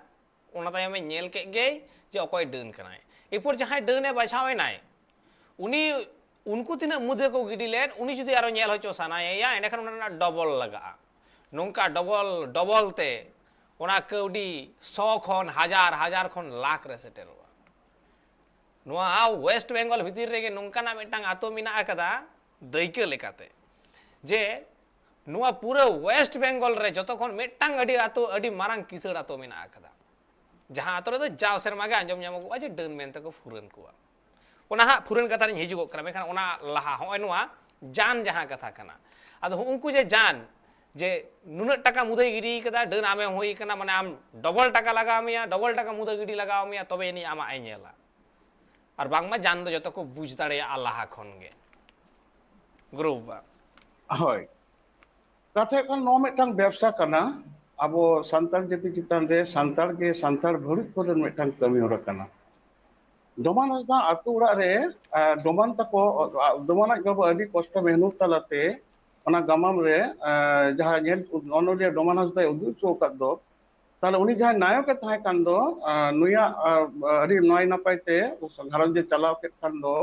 ᱚᱱᱟ ᱛᱟᱭᱚᱢᱮ ᱧᱮᱞ ᱠᱮᱫ ᱜᱮᱭ ᱡᱮ ᱚᱠᱚᱭ ᱰᱟᱹᱱ ᱠᱟᱱᱟᱭ᱾ ᱮᱨᱯᱚᱨ ᱡᱟᱦᱟᱸᱭ ᱰᱟᱹᱱᱮ ᱵᱟᱪᱷᱟᱣ ᱮᱱᱟᱭ, ᱩᱱᱤ, ᱩᱱᱠᱩ ᱛᱤᱱᱟᱹᱜ ᱢᱩᱫᱟᱹ ᱠᱚ ᱜᱤᱰᱤ ᱞᱮᱫ, ᱩᱱᱤ ᱡᱩᱫᱤ ᱟᱨᱚ ᱧᱮᱞ ᱦᱚᱪᱚ ᱥᱟᱱᱟᱭᱮᱭᱟ, ᱮᱸᱰᱮᱠᱷᱟᱱ ᱚᱱᱟ ᱨᱮᱱᱟᱜ ᱰᱚᱵᱚᱞ ᱞᱟᱜᱟᱜᱼᱟ᱾ ᱱᱚᱝᱠᱟ ᱰᱚᱵᱚᱞ ᱰᱚᱵᱚᱞ ᱛᱮ ᱚᱱᱟ ᱠᱟᱹᱣᱰᱤ ᱥᱚ ᱠᱷᱚᱱ ᱦᱟᱡᱟᱨ, ᱦᱟᱡᱟᱨ ᱠᱷᱚᱱ ᱞᱟᱠᱷ ᱨᱮ ᱥᱮᱴᱮᱨᱚᱜᱼᱟ᱾ ᱱᱚᱣᱟ ᱳᱭᱮᱥᱴ ᱵᱮᱝᱜᱚᱞ ᱵᱷᱤᱛᱤᱨ ᱨᱮᱜᱮ ᱱᱚᱝᱠᱟᱱᱟᱜ ᱢᱤᱫᱴᱟᱝ ᱟᱛᱳ ᱢᱮᱱᱟᱜ ᱟᱠᱟᱫᱟ, ᱫᱟᱹᱭᱠᱟᱹ ᱞᱮᱠᱟᱛᱮ, ᱡᱮ ᱱᱚᱣᱟ ᱯᱩᱨᱟᱹ ᱳᱭᱮᱥᱴ ᱵᱮᱝᱜᱚᱞ ᱨᱮ ᱡᱚᱛᱚ ᱠᱷᱚᱱ ᱢᱤᱫᱴᱟᱝ ᱟᱹᱰᱤ ᱟᱛᱳ, ᱟᱹᱰᱤ ᱢᱟᱨᱟᱝ ᱠᱤᱥᱟᱹᱲ ᱟᱛᱳ ᱢᱮᱱᱟᱜ ᱟᱠᱟᱫᱟ, ᱡᱟᱦᱟᱸ ᱟᱛᱳ ᱨᱮᱫᱚ ᱡᱟᱣ ᱥᱮᱨᱢᱟ ᱜᱮ ᱟᱸᱡᱚᱢ ᱧᱟᱢᱚᱜᱚᱜᱼᱟ ᱡᱮ ᱰᱟᱹᱱ ᱢᱮᱱᱛᱮ ᱠᱚ ᱯᱷᱩᱨᱟᱹᱱ ᱠᱚᱣᱟ᱾ ᱚᱱᱟ ᱦᱟᱸᱜ ᱯᱷᱩᱨᱟᱹᱱ ᱠᱟᱛᱷᱟ ᱨᱤᱧ ᱦᱤᱡᱩᱜᱚᱜ ᱠᱟᱱᱟ, ᱢᱮᱱᱠᱷᱟᱱ ᱚᱱᱟ ᱞᱟᱦᱟ ᱦᱚᱸᱜᱼᱚᱭ ᱱᱚᱣᱟ ᱡᱟᱱ ᱡᱟᱦᱟᱸ ᱠᱟᱛᱷᱟ ᱠᱟᱱᱟ, ᱟᱫᱚ ᱦᱩᱜᱼᱩ ᱩᱱᱠᱩ ᱡᱮ ᱡᱟᱱ, ᱡᱮ ᱱᱩᱱᱟᱹᱜ ᱴᱟᱠᱟ ᱢᱩᱫᱟᱹᱭ ᱜᱤᱰᱤ ᱠᱟᱫᱟ, ᱰᱟᱹᱱ ᱟᱢᱮᱢ ᱦᱩᱭ ᱠᱟᱱᱟ, ᱢᱟᱱᱮ ᱟᱢ ᱰᱚᱵᱚᱞ ᱴᱟᱠᱟ ᱞᱟᱜᱟᱣ ᱢᱮᱭᱟ, ᱰᱚᱵᱚᱞ ᱴᱟᱠᱟ ᱢᱩᱫᱟᱹ ᱜᱤᱰᱤ ᱞᱟᱜᱟᱣ ᱢᱮᱭᱟ, ᱛᱚᱵᱮ ᱟᱹᱱᱤᱡ ᱟᱢᱟᱜ ᱮ ᱧᱮᱞᱟ᱾ ᱟᱨ ᱵᱟᱝᱢᱟ ᱡᱟᱱ ᱫᱚ ᱡᱚᱛᱚ ᱠᱚ ᱵᱩᱡᱽ ᱫᱟᱲᱮᱭᱟᱜᱼᱟ ᱞᱟᱦᱟ ᱠᱷᱚᱱ ᱜᱮ᱾ ᱜᱩᱨᱩ ᱵᱟᱵᱟ᱾ ᱦᱳᱭ, ᱠᱟᱛᱷᱟ ᱦᱩᱭᱩᱜ ᱠᱟᱱᱟ, ᱱᱚᱣᱟ ᱢᱤᱫᱴᱟᱝ ᱵᱮᱵᱽᱥᱟ ᱠᱟᱱᱟ᱾ ᱟᱵᱚ ᱥᱟᱱᱛᱟᱲ ᱡᱟᱹᱛᱤ ᱪᱮᱛᱟᱱ ᱨᱮ ᱥᱟᱱᱛᱟᱲ ᱜᱮ ᱥᱟᱱᱛᱟᱲ ᱵᱷᱟᱹᱲᱩᱡ ᱠᱚᱨᱮᱱ ᱢᱤᱫᱴᱟᱝ ᱠᱟᱹᱢᱤ ᱦᱚᱨᱟ ᱠᱟᱱᱟ᱾ ᱰᱚᱢᱟᱱ ᱦᱟᱸᱥᱫᱟ ᱟᱹᱛᱩ ᱚᱲᱟᱜ ᱨᱮ, ᱟᱨ ᱰᱚᱢᱟᱱ ᱛᱟᱠᱚ, ᱰᱚᱢᱟᱱ ᱟᱡ ᱵᱟᱵᱟ ᱟᱹᱰᱤ ᱠᱚᱥᱴᱚ ᱢᱮᱦᱱᱚᱛ ᱛᱟᱞᱟᱛᱮ ᱚᱱᱟ ᱜᱟᱢᱟᱢ ᱨᱮ, ᱟᱨ ᱡᱟᱦᱟᱸ ᱧᱮᱞ ᱚᱱᱚᱞᱤᱭᱟᱹ ᱰᱚᱢᱟᱱ ᱦᱟᱸᱥᱫᱟᱭ ᱩᱫᱩᱜ ᱦᱚᱪᱚ ᱟᱠᱟᱫ ᱫᱚ, ᱛᱟᱦᱞᱮ ᱩᱱᱤ ᱡᱟᱦᱟᱸᱭ ᱱᱟᱭᱚᱠ ᱮ ᱛᱟᱦᱮᱸ ᱠᱟᱱ ᱫᱚ, ᱟᱨ ᱱᱩᱭᱟᱜ, ᱟᱨ ᱟᱹᱰᱤ ᱱᱟᱭ ᱱᱟᱯᱟᱭ ᱛᱮ ᱜᱷᱟᱨᱚᱸᱡᱽ ᱮ ᱪᱟᱞᱟᱣ ᱠᱮᱫ ᱠᱷᱟᱱ ᱫᱚ,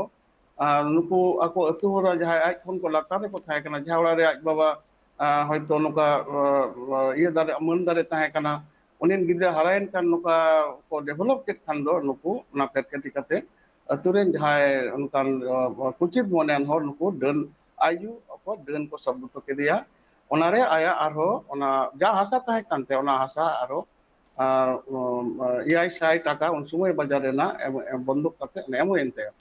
ᱟᱨ ᱱᱩᱠᱩ ᱟᱠᱚ ᱟᱹᱛᱩ ᱦᱚᱲ ᱡᱟᱦᱟᱸᱭ ᱟᱡ ᱠᱷᱚᱱ ᱠᱚ ᱞᱟᱛᱟᱨ ᱨᱮᱠᱚ ᱛᱟᱦᱮᱸ ᱠᱟᱱᱟ, ᱡᱟᱦᱟᱸ ᱚᱲᱟᱜ ᱨᱮ ᱟᱡ ᱵᱟᱵᱟ, ᱟᱨ, ᱦᱚᱭᱛᱳ ᱱᱚᱝᱠᱟ, ᱟᱨ, ᱤᱭᱟᱹ ᱫᱟᱨᱮ, ᱢᱟᱹᱱ ᱫᱟᱨᱮ ᱛᱟᱦᱮᱸ ᱠᱟᱱᱟ, ᱩᱱᱤ ᱜᱤᱫᱽᱨᱟᱹ ᱦᱟᱨᱟᱭᱮᱱ ᱠᱷᱟᱱ ᱱᱚᱝᱠᱟ ᱠᱚ ᱰᱮᱵᱷᱮᱞᱚᱯ ᱠᱮᱫ ᱠᱷᱟᱱ ᱫᱚ ᱱᱩᱠᱩ ᱚᱱᱟ ᱯᱷᱮᱨᱠᱮᱴᱤ ᱠᱟᱛᱮ ᱟᱹᱛᱩ ᱨᱮᱱ ᱡᱟᱦᱟᱸᱭ ᱚᱱᱠᱟᱱ, ᱟᱨ, ᱠᱩᱪᱤᱛ ᱢᱚᱱᱮᱭᱟᱱ ᱦᱚᱲ ᱱᱩᱠᱩ ᱰᱟᱹᱱ ᱟᱭᱩ ᱠᱚ ᱰᱟᱹᱱ ᱠᱚ ᱥᱟᱵ ᱫᱚᱦᱚ ᱠᱮᱫᱮᱭᱟ᱾ ᱚᱱᱟᱨᱮ ᱟᱭᱟᱜ ᱟᱨᱦᱚᱸ ᱚᱱᱟ ᱡᱟ ᱦᱟᱥᱟ ᱛᱟᱦᱮᱸ ᱠᱟᱱ ᱛᱟᱭᱟ, ᱚᱱᱟ ᱦᱟᱥᱟ ᱟᱨᱦᱚᱸ, ᱟᱨ, ᱩᱢ, ᱮᱭᱟᱭ ᱥᱟᱭ ᱴᱟᱠᱟ ᱩᱱ ᱥᱚᱢᱚᱭ ᱵᱟᱡᱟᱨ ᱨᱮᱱᱟᱜ ᱮᱢ, ᱮᱢ ᱵᱚᱱᱫᱩᱠ ᱠᱟᱛᱮ ᱮᱢ ᱦᱩᱭᱮᱱ ᱛᱟᱭᱟ᱾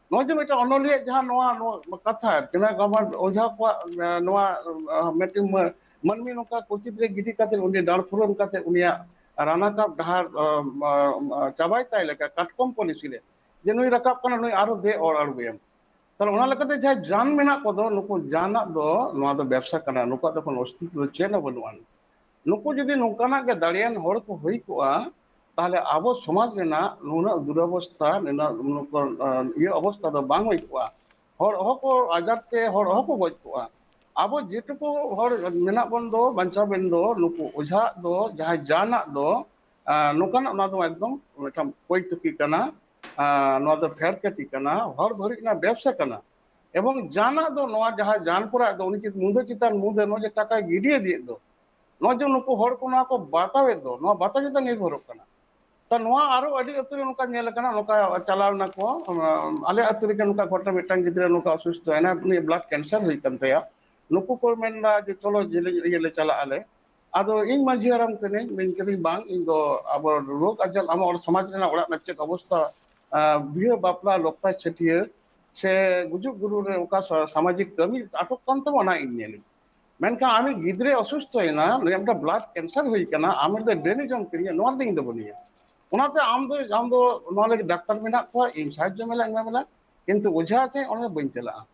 ᱱᱚᱜᱼᱚᱭ ᱡᱮ ᱢᱤᱫᱴᱟᱝ ᱚᱱᱚᱞᱤᱭᱟᱹ ᱡᱟᱦᱟᱸ ᱱᱚᱣᱟ, ᱱᱚᱣᱟ ᱠᱟᱛᱷᱟ ᱛᱤᱱᱟᱹᱜ ᱜᱟᱢᱟᱢ ᱚᱡᱷᱟ ᱠᱚᱣᱟᱜ, ᱮ, ᱱᱚᱣᱟ, ᱮ, ᱢᱤᱫᱴᱤᱱ ᱢᱟᱹ-, ᱢᱟᱹᱱᱢᱤ ᱱᱚᱝᱠᱟ ᱠᱩᱪᱤᱛ ᱨᱮ ᱜᱤᱰᱤ ᱠᱟᱛᱮ ᱩᱱᱤ ᱰᱟᱸᱰ ᱯᱷᱩᱨᱚᱱ ᱠᱟᱛᱮ ᱩᱱᱤᱭᱟᱜ ᱨᱟᱱᱟ ᱠᱟᱯ ᱰᱟᱦᱟᱨ, ᱮ, ᱮ, ᱪᱟᱵᱟᱭ ᱛᱟᱭ ᱞᱮᱠᱟ ᱠᱟᱴᱠᱚᱢ ᱯᱚᱞᱤᱥᱤ ᱨᱮ, ᱡᱮ ᱱᱩᱭ ᱨᱟᱠᱟᱵ ᱠᱟᱱᱟ, ᱱᱩᱭ ᱟᱨᱦᱚᱸ ᱫᱮᱡ ᱚᱨ ᱟᱬᱜᱚᱭᱮᱢ᱾ ᱛᱟᱦᱞᱮ ᱚᱱᱟ ᱞᱮᱠᱟᱛᱮ ᱡᱟᱦᱟᱸ ᱡᱟᱱ ᱢᱮᱱᱟᱜ ᱠᱚᱫᱚ, ᱱᱩᱠᱩ ᱡᱟᱱᱟᱜ ᱫᱚ, ᱱᱚᱣᱟ ᱫᱚ ᱵᱮᱵᱽᱥᱟ ᱠᱟᱱᱟ, ᱱᱩᱠᱩᱣᱟᱜ ᱫᱚ ᱠᱳᱱᱳ ᱚᱥᱛᱤᱛᱵ ᱫᱚ ᱪᱮᱫ ᱦᱚᱸ ᱵᱟᱹᱱᱩᱜᱼᱟ᱾ ᱱᱩᱠᱩ ᱡᱩᱫᱤ ᱱᱚᱝᱠᱟᱱᱟᱜ ᱜᱮ ᱫᱟᱲᱮᱭᱟᱱ ᱦᱚᱲ ᱠᱚ ᱦᱩᱭ ᱠᱚᱜᱼᱟ, ᱛᱟᱦᱞᱮ ᱟᱵᱚ ᱥᱚᱢᱟᱡᱽ ᱨᱮᱱᱟᱜ ᱱᱩᱱᱟᱹᱜ ᱫᱩᱨᱚᱵᱚᱥᱛᱷᱟ, ᱱᱩᱱᱟᱹᱜ, ᱱᱩᱠᱩ, ᱟᱸ, ᱤᱭᱟᱹ ᱚᱵᱚᱥᱛᱷᱟ ᱫᱚ ᱵᱟᱝ ᱦᱩᱭ ᱠᱚᱜᱼᱟ᱾ ᱦᱚᱲ ᱚᱦᱚ ᱠᱚ ᱟᱡᱟᱨ ᱛᱮ ᱦᱚᱲ ᱚᱦᱚ ᱠᱚ ᱜᱚᱡ ᱠᱚᱜᱼᱟ᱾ ᱟᱵᱚ ᱡᱮᱴᱩᱠᱩ ᱦᱚᱲ ᱢᱮᱱᱟᱜ ᱵᱚᱱ ᱫᱚ, ᱵᱟᱧᱪᱟᱣ ᱵᱮᱱ ᱫᱚ, ᱱᱩᱠᱩ ᱚᱡᱷᱟᱜ ᱫᱚ, ᱡᱟᱦᱟᱸᱭ ᱡᱟᱱᱟᱜ ᱫᱚ, ᱟᱸ, ᱱᱚᱝᱠᱟᱱᱟᱜ ᱚᱱᱟ ᱫᱚ ᱮᱠᱫᱚᱢ ᱢᱤᱫᱴᱟᱝ ᱠᱚᱭ ᱛᱩᱠᱤ ᱠᱟᱱᱟ᱾ ᱟᱸ, ᱱᱚᱣᱟ ᱫᱚ ᱯᱷᱮᱨᱠᱮᱴᱤ ᱠᱟᱱᱟ, ᱦᱚᱲ ᱵᱷᱟᱹᱨᱤᱡ ᱨᱮᱱᱟᱜ ᱵᱮᱵᱽᱥᱟ ᱠᱟᱱᱟ᱾ ᱮᱵᱚᱝ ᱡᱟᱱᱟᱜ ᱫᱚ ᱱᱚᱣᱟ ᱡᱟᱦᱟᱸ ᱡᱟᱱ ᱠᱚᱨᱟᱜ ᱫᱚ ᱩᱱᱤ ᱪᱮᱫ ᱢᱩᱫᱟᱹ ᱪᱮᱛᱟᱱ ᱢᱩᱫᱟᱹ ᱱᱚᱜᱼᱚᱭ ᱡᱮ ᱴᱟᱠᱟᱭ ᱜᱤᱰᱤᱭᱟᱫᱮᱫ ᱫᱚ, ᱱᱚᱜᱼᱚᱭ ᱡᱮ ᱱᱩᱠᱩ ᱦᱚᱲ ᱠᱚ ᱱᱚᱣᱟ ᱠᱚ ᱵᱟᱛᱟᱣᱮᱫ ᱫᱚ, ᱱᱚᱣᱟ ᱵᱟᱛᱟᱣ ᱪᱮᱛᱟᱱ ᱱᱤᱨᱵᱷᱚᱨᱚᱜ ᱠᱟᱱᱟ᱾ ᱛᱚ ᱱᱚᱣᱟ ᱟᱨᱚ ᱟᱹᱰᱤ ᱟᱹᱛᱩ ᱨᱮ ᱱᱚᱝᱠᱟ ᱧᱮᱞ ᱟᱠᱟᱱᱟ, ᱱᱚᱝᱠᱟ ᱪᱟᱞᱟᱣ ᱮᱱᱟ ᱠᱚ, ᱟᱞᱮ ᱟᱹᱛᱩ ᱨᱮᱜᱮ ᱱᱚᱝᱠᱟ ᱜᱷᱚᱴᱚᱱᱟ, ᱢᱤᱫᱴᱟᱝ ᱜᱤᱫᱽᱨᱟᱹ ᱱᱚᱝᱠᱟ ᱚᱥᱩᱥᱛᱷᱚ ᱮᱱᱟ, ᱩᱱᱤ ᱵᱞᱟᱰ ᱠᱮᱱᱥᱟᱨ ᱦᱩᱭ ᱠᱟᱱ ᱛᱟᱭᱟ᱾ ᱱᱩᱠᱩ ᱠᱚ ᱢᱮᱱᱫᱟ ᱡᱮ ᱪᱚᱞᱚ ᱡᱮᱞᱮᱧ ᱤᱭᱟᱹ ᱞᱮ ᱪᱟᱞᱟᱜ ᱟᱞᱮ᱾ ᱟᱫᱚ ᱤᱧ ᱢᱟᱹᱡᱷᱤ ᱦᱟᱲᱟᱢ ᱠᱟᱹᱱᱟᱹᱧ, ᱢᱮᱱ ᱠᱮᱫᱟᱹᱧ ᱵᱟᱝ, ᱤᱧ ᱫᱚ ᱟᱵᱚ ᱨᱳᱜᱽ ᱟᱡᱟᱨ, ᱟᱢᱟᱜ ᱥᱚᱢᱟᱡᱽ ᱨᱮᱱᱟᱜ ᱚᱲᱟᱜ ᱨᱮᱱᱟᱜ ᱪᱮᱫ ᱚᱵᱚᱥᱛᱷᱟ, ᱟᱸ, ᱵᱤᱦᱟᱹ ᱵᱟᱯᱞᱟ ᱞᱚᱠᱛᱟ ᱪᱷᱟᱹᱴᱭᱟᱹᱨ ᱥᱮ ᱜᱩᱡᱩᱜ ᱜᱩᱨᱩ ᱨᱮ ᱚᱠᱟ ᱥᱟ-, ᱥᱟᱢᱟᱡᱤᱠ ᱠᱟᱹᱢᱤ ᱟᱴᱚᱠ ᱠᱟᱱ ᱛᱟᱢᱟ ᱚᱱᱟ ᱤᱧ ᱧᱮᱞᱤᱧ᱾ ᱢᱮᱱᱠᱷᱟᱱ ᱟᱢᱤᱡ ᱜᱤᱫᱽᱨᱟᱹ ᱚᱥᱩᱥᱛᱷᱚᱭᱮᱱᱟ, ᱱᱩᱭᱟᱜ ᱢᱤᱫᱴᱟᱝ ᱵᱞᱟᱰ ᱠᱮᱱᱥᱟᱨ ᱦᱩᱭ ᱟᱠᱟᱱᱟ, ᱟᱢ ᱢᱤᱫᱴᱟᱝ ᱰᱨᱮᱱᱮᱡ ᱮᱢ ᱠᱤᱨᱤᱧᱟ, ᱱᱚᱣᱟ ᱨᱮᱫᱚ ᱤᱧ ᱫᱚ ᱵᱟᱹᱱᱩᱧᱟ᱾ ᱚᱱᱟᱛᱮ ᱟᱢ ᱫᱚ, ᱟᱢ ᱫᱚ ᱱᱚᱣᱟ ᱞᱟᱹᱜᱤᱫ ᱰᱟᱠᱛᱟᱨ ᱢᱮᱱᱟᱜ ᱠᱚᱣᱟ, ᱤᱧ ᱥᱟᱦᱟᱡᱽᱡᱚ ᱢᱮᱞᱟ ᱮᱢᱟ ᱢᱮᱞᱟ, ᱠᱤᱱᱛᱩ ᱚᱡᱷᱟ ᱴᱷᱮᱱ ᱚᱸᱰᱮ ᱵᱟᱹᱧ ᱪᱟᱞᱟᱜᱼᱟ᱾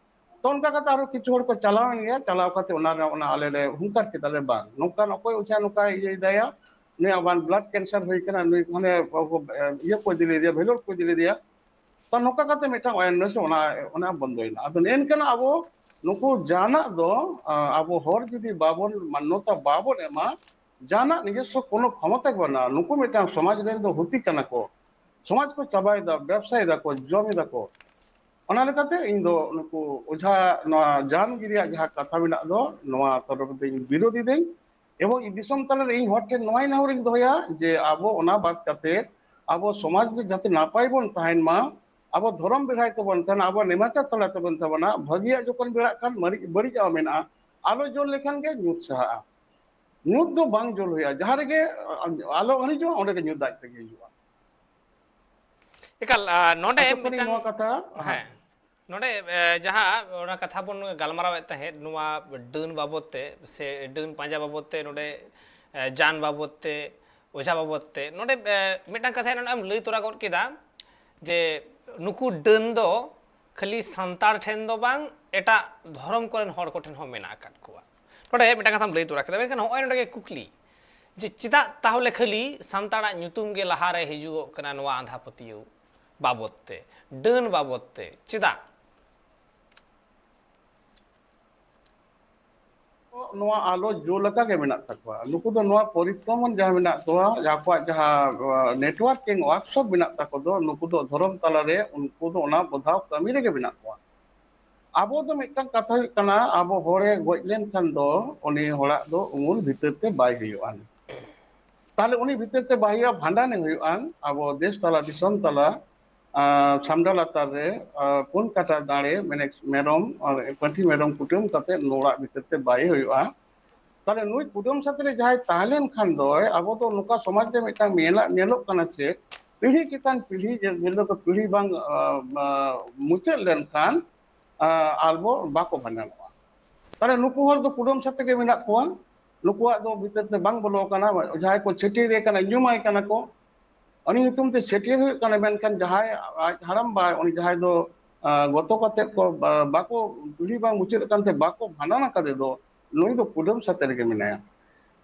ᱛᱚ ᱚᱱᱠᱟ ᱠᱟᱛᱮ ᱟᱨᱚ ᱠᱤᱪᱷᱩ ᱦᱚᱲ ᱠᱚ ᱪᱟᱞᱟᱣᱮᱱ ᱜᱮᱭᱟ, ᱪᱟᱞᱟᱣ ᱠᱟᱛᱮ ᱚᱱᱟ ᱨᱮ, ᱚᱱᱟ ᱟᱞᱮ ᱞᱮ ᱦᱩᱝᱠᱟᱨ ᱠᱮᱫᱟ ᱞᱮ, ᱵᱟᱝ, ᱱᱚᱝᱠᱟᱱ ᱚᱠᱚᱭ ᱚᱡᱷᱟ ᱱᱚᱝᱠᱟᱭ ᱤᱭᱟᱹᱭ ᱫᱟᱭᱟ, ᱱᱩᱭᱟᱜ ᱵᱟᱝ ᱵᱞᱟᱰ ᱠᱮᱱᱥᱟᱨ ᱦᱩᱭ ᱠᱟᱱᱟ, ᱱᱩᱭ ᱦᱟᱱᱮ ᱤᱭᱟᱹ ᱠᱚ ᱤᱫᱤ ᱞᱮᱫᱮᱭᱟ, ᱵᱷᱮᱞᱳᱨ ᱠᱚ ᱤᱫᱤ ᱞᱮᱫᱮᱭᱟ᱾ ᱛᱚ ᱱᱚᱝᱠᱟ ᱠᱟᱛᱮ ᱢᱤᱫᱴᱟᱝ awareness ᱚᱱᱟ, ᱚᱱᱟ ᱵᱚᱱᱫᱚᱭᱮᱱᱟ᱾ ᱟᱫᱚ ᱱᱮᱜᱼᱮ ᱱᱤᱝᱠᱟᱹᱱᱟᱜ ᱟᱵᱚ ᱱᱩᱠᱩ ᱡᱟᱦᱟᱱᱟᱜ ᱫᱚ, ᱟ, ᱟᱵᱚ ᱦᱚᱲ ᱡᱩᱫᱤ ᱵᱟᱵᱚᱱ ᱢᱟᱱᱱᱚᱛᱟ ᱵᱟᱵᱚᱱ ᱮᱢᱟ, ᱡᱟᱦᱟᱱᱟᱜ ᱱᱤᱡᱚᱥᱥᱚ ᱠᱳᱱᱳ ᱠᱷᱚᱢᱚᱛᱟ ᱜᱮ ᱵᱟᱹᱱᱩᱜᱼᱟ᱾ ᱱᱩᱠᱩ ᱢᱤᱫᱴᱟᱝ ᱥᱚᱢᱟᱡᱽ ᱨᱮᱱ ᱫᱚ ᱦᱩᱛᱤ ᱠᱟᱱᱟ ᱠᱚ, ᱥᱚᱢᱟᱡᱽ ᱠᱚ ᱪᱟᱵᱟᱭᱮᱫᱟ, ᱵᱮᱵᱽᱥᱟᱭᱮᱫᱟ ᱠᱚ, ᱡᱚᱢ ᱮᱫᱟ ᱠᱚ᱾ ᱚᱱᱟ ᱞᱮᱠᱟᱛᱮ ᱤᱧ ᱫᱚ ᱱᱩᱠᱩ ᱚᱡᱷᱟ, ᱱᱚᱣᱟ ᱡᱟᱱᱜᱤ ᱨᱮᱭᱟᱜ ᱡᱟᱦᱟᱸ ᱠᱟᱛᱷᱟ ᱢᱮᱱᱟᱜ ᱫᱚ, ᱱᱚᱣᱟ ᱛᱚᱨᱚᱯ ᱫᱚᱧ ᱵᱤᱨᱳᱫᱤᱫᱟᱹᱧ᱾ ᱮᱵᱚᱝ ᱫᱤᱥᱚᱢ ᱛᱟᱞᱟᱨᱮ ᱤᱧ ᱦᱚᱲ ᱴᱷᱮᱱ ᱱᱚᱣᱟᱧ ᱱᱮᱦᱚᱨᱤᱧ ᱫᱚᱦᱚᱭᱟ ᱡᱮ ᱟᱵᱚ ᱚᱱᱟ ᱵᱟᱫ ᱠᱟᱛᱮ ᱟᱵᱚ ᱥᱚᱢᱟᱡᱽ ᱨᱮ ᱡᱟᱛᱮ ᱱᱟᱯᱟᱭ ᱵᱚᱱ ᱛᱟᱦᱮᱱ ᱢᱟ, ᱟᱵᱚ ᱫᱷᱚᱨᱚᱢ ᱵᱮᱲᱦᱟᱭ ᱛᱮᱵᱚᱱ ᱛᱟᱦᱮᱱᱟ, ᱟᱵᱚ ᱱᱮᱢᱟᱪᱟᱨ ᱛᱟᱞᱟ ᱛᱮᱵᱚᱱ ᱛᱟᱵᱚᱱᱟ, ᱵᱷᱟᱹᱜᱤᱭᱟᱜ ᱡᱚᱠᱷᱚᱱ ᱵᱮᱲᱟᱜ ᱠᱷᱟᱱ ᱵᱟᱹᱲᱤᱡ, ᱵᱟᱹᱲᱤᱡᱟᱜ ᱦᱚᱸ ᱢᱮᱱᱟᱜᱼᱟ, ᱟᱞᱚ ᱡᱳᱨ ᱞᱮᱠᱷᱟᱱ ᱜᱮ ᱧᱩᱛ ᱥᱟᱦᱟᱜᱼᱟ᱾ ᱧᱩᱛ ᱫᱚ ᱵᱟᱝ ᱡᱳᱨ ᱦᱩᱭᱩᱜᱼᱟ, ᱡᱟᱦᱟᱸ ᱨᱮᱜᱮ ᱟᱞᱚ ᱦᱤᱲᱤᱡᱚᱜᱼᱟ, ᱚᱸᱰᱮ ᱜᱮ ᱧᱩᱛ ᱫᱚ ᱟᱡ ᱛᱮᱜᱮ ᱦᱤᱡᱩᱜᱼᱟ᱾ ᱮᱠᱟᱞ, ᱟᱨ ᱱᱚᱰᱮ ᱟᱥᱚᱜ ᱠᱟᱹᱱᱟᱹᱧ ᱢᱤᱫᱴᱟᱝ ᱱᱚᱣᱟ ᱠᱟᱛᱷᱟ, ᱦᱮᱸ, ᱱᱚᱰᱮ ᱮ, ᱡᱟᱦᱟᱸ ᱚᱱᱟ ᱠᱟᱛᱷᱟ ᱵᱚᱱ ᱜᱟᱞᱢᱟᱨᱟᱣᱮᱫ ᱛᱟᱦᱮᱸᱫ, ᱱᱚᱣᱟ ᱰᱟᱹᱱ ᱵᱟᱵᱚᱫ ᱛᱮ ᱥᱮ ᱰᱟᱹᱱ ᱯᱟᱸᱡᱟ ᱵᱟᱵᱚᱫ ᱛᱮ, ᱱᱚᱰᱮ ᱮ, ᱡᱟᱱ ᱵᱟᱵᱚᱫ ᱛᱮ, ᱚᱡᱷᱟ ᱵᱟᱵᱚᱫ ᱛᱮ, ᱱᱚᱰᱮ ᱮ, ᱢᱤᱫᱴᱟᱝ ᱠᱟᱛᱷᱟ ᱱᱚᱰᱮ ᱮᱢ ᱞᱟᱹᱭ ᱛᱚᱨᱟ ᱜᱚᱫ ᱠᱮᱫᱟ ᱡᱮ ᱱᱩᱠᱩ ᱰᱟᱹᱱ ᱫᱚ ᱠᱷᱟᱹᱞᱤ ᱥᱟᱱᱛᱟᱲ ᱴᱷᱮᱱ ᱫᱚ ᱵᱟᱝ, ᱮᱴᱟᱜ ᱫᱷᱚᱨᱚᱢ ᱠᱚᱨᱮᱱ ᱦᱚᱲ ᱠᱚᱴᱷᱮᱱ ᱦᱚᱸ ᱢᱮᱱᱟᱜ ᱟᱠᱟᱫ ᱠᱚᱣᱟ᱾ ᱱᱚᱰᱮ ᱢᱤᱫᱴᱟᱝ ᱠᱟᱛᱷᱟᱢ ᱞᱟᱹᱭ ᱛᱚᱨᱟ ᱠᱮᱫᱟ, ᱢᱮᱱᱠᱷᱟᱱ ᱱᱚᱜᱼᱚᱭ ᱱᱚᱰᱮ ᱜᱮ ᱠᱩᱠᱞᱤ ᱡᱮ ᱪᱮᱫᱟᱜ ᱛᱟᱦᱚᱞᱮ ᱠᱷᱟᱹᱞᱤ ᱥᱟᱱᱛᱟᱲᱟᱜ ᱧᱩᱛᱩᱢ ᱜᱮ ᱞᱟᱦᱟᱨᱮ ᱦᱤᱡᱩᱜᱚᱜ ᱠᱟᱱᱟ ᱱᱚᱣᱟ ᱟᱸᱫᱷᱟ ᱯᱟᱹᱛᱭᱟᱹᱣ ᱵᱟᱵᱚᱫ ᱛᱮ, ᱰᱟᱹᱱ ᱵᱟᱵᱚᱫ ᱛᱮ ᱪᱮᱫᱟᱜ? ᱱᱚᱣᱟ ᱟᱞᱚ ᱡᱳ ᱞᱮᱠᱟ ᱜᱮ ᱢᱮᱱᱟᱜ ᱛᱟᱠᱚᱣᱟ᱾ ᱱᱩᱠᱩ ᱫᱚ ᱱᱚᱣᱟ ᱯᱚᱨᱤᱠᱨᱚᱢᱚᱱ ᱡᱟᱦᱟᱸ ᱢᱮᱱᱟᱜ ᱠᱚᱣᱟ, ᱟᱠᱚᱣᱟᱜ ᱡᱟᱦᱟᱸ networking workshop ᱢᱮᱱᱟᱜ ᱛᱟᱠᱚ ᱫᱚ, ᱱᱩᱠᱩ ᱫᱚ ᱫᱷᱚᱨᱚᱢ ᱛᱟᱞᱟᱨᱮ ᱩᱱᱠᱩ ᱫᱚ ᱚᱱᱟ ᱵᱚᱫᱷᱟᱣ ᱠᱟᱹᱢᱤ ᱨᱮᱜᱮ ᱢᱮᱱᱟᱜ ᱠᱚᱣᱟ᱾ ᱟᱵᱚ ᱫᱚ ᱢᱤᱫᱴᱟᱝ ᱠᱟᱛᱷᱟ ᱦᱩᱭᱩᱜ ᱠᱟᱱᱟ, ᱟᱵᱚ ᱦᱚᱲᱮ ᱜᱚᱡ ᱞᱮᱱᱠᱷᱟᱱ ᱫᱚ ᱩᱱᱤ ᱦᱚᱲᱟᱜ ᱫᱚ ᱩᱢᱩᱞ ᱵᱷᱤᱛᱟᱹᱨ ᱛᱮ ᱵᱟᱭ ᱦᱩᱭᱩᱜᱼᱟ᱾ ᱛᱟᱦᱞᱮ ᱩᱱᱤ ᱵᱷᱤᱛᱟᱹᱨ ᱛᱮ ᱵᱟᱭ ᱦᱩᱭᱩᱜᱼᱟ, ᱵᱷᱟᱸᱰᱟᱱᱮ ᱦᱩᱭᱩᱜᱼᱟ᱾ ᱟᱵᱚ ᱫᱮᱥ ᱛᱟᱞᱟ, ᱫᱤᱥᱚᱢ ᱛᱟᱞᱟ, ᱟᱸ, ᱥᱟᱢᱰᱟ ᱞᱟᱛᱟᱨ ᱨᱮ, ᱟᱸ, ᱯᱩᱱ ᱠᱟᱴᱟ ᱫᱟᱲᱮ, ᱢᱟᱱᱮ ᱢᱮᱨᱚᱢ, ᱟᱨ ᱯᱟᱹᱴᱷᱤ ᱢᱮᱨᱚᱢ ᱠᱩᱴᱟᱹᱢ ᱠᱟᱛᱮ ᱚᱲᱟᱜ ᱵᱷᱤᱛᱟᱹᱨ ᱛᱮ ᱵᱟᱭ ᱦᱩᱭᱩᱜᱼᱟ᱾ ᱛᱟᱦᱞᱮ ᱱᱩᱭ ᱠᱩᱰᱟᱹᱢ ᱥᱟᱛᱮ ᱨᱮ ᱡᱟᱦᱟᱸᱭ ᱛᱟᱦᱮᱸ ᱞᱮᱱ ᱠᱷᱟᱱ ᱫᱚᱭ, ᱟᱵᱚ ᱫᱚ ᱱᱚᱝᱠᱟ ᱥᱚᱢᱟᱡᱽ ᱨᱮ ᱢᱤᱫᱴᱟᱝ ᱧᱮᱞᱟᱜ, ᱧᱮᱞᱚᱜ ᱠᱟᱱᱟ ᱪᱮᱫ, ᱯᱤᱲᱦᱤ ᱪᱮᱛᱟᱱ ᱯᱤᱲᱦᱤ, ᱡᱮ ᱡᱮᱞᱮᱠᱟ ᱯᱤᱲᱦᱤ ᱵᱟᱝ, ᱟᱸ, ᱟᱸ, ᱢᱩᱪᱟᱹᱫ ᱞᱮᱱᱠᱷᱟᱱ, ᱟᱸ, ᱟᱨᱵᱚ ᱵᱟᱠᱚ ᱵᱷᱟᱸᱰᱟᱱᱚᱜᱼᱟ᱾ ᱛᱟᱦᱞᱮ ᱱᱩᱠᱩ ᱦᱚᱲ ᱫᱚ ᱠᱩᱰᱟᱹᱢ ᱥᱟᱛᱮ ᱜᱮ ᱢᱮᱱᱟᱜ ᱠᱚᱣᱟ, ᱱᱩᱠᱩᱣᱟᱜ ᱫᱚ ᱵᱷᱤᱛᱟᱹᱨ ᱛᱮ ᱵᱟᱝ ᱵᱚᱞᱚ ᱟᱠᱟᱱᱟ᱾ ᱡᱟᱦᱟᱸᱭ ᱠᱚ ᱪᱷᱟᱹᱴᱭᱟᱹᱨᱮ ᱠᱟᱱᱟ, ᱧᱩᱢᱟᱭ ᱠᱟᱱᱟ ᱠᱚ, ᱩᱱᱤ ᱧᱩᱛᱩᱢ ᱛᱮ ᱪᱷᱟᱹᱴᱭᱟᱹᱨ ᱦᱩᱭᱩᱜ ᱠᱟᱱᱟ, ᱢᱮᱱᱠᱷᱟᱱ ᱡᱟᱦᱟᱸᱭ ᱟᱡ ᱦᱟᱲᱟᱢ ᱵᱟ, ᱩᱱᱤ ᱡᱟᱦᱟᱸᱭ ᱫᱚ, ᱟᱸ, ᱜᱚᱛᱚ ᱠᱟᱛᱮ ᱠᱚ, ᱵᱟ-, ᱵᱟᱠᱚ, ᱯᱤᱲᱦᱤ ᱵᱟᱝ ᱢᱩᱪᱟᱹᱫ ᱟᱠᱟᱱ ᱛᱮ ᱵᱟᱠᱚ ᱵᱷᱟᱸᱰᱟᱱ ᱟᱠᱟᱫᱮ ᱫᱚ, ᱱᱩᱭ ᱫᱚ ᱠᱩᱰᱟᱹᱢ ᱥᱟᱛᱮ ᱨᱮᱜᱮ ᱢᱮᱱᱟᱭᱟ᱾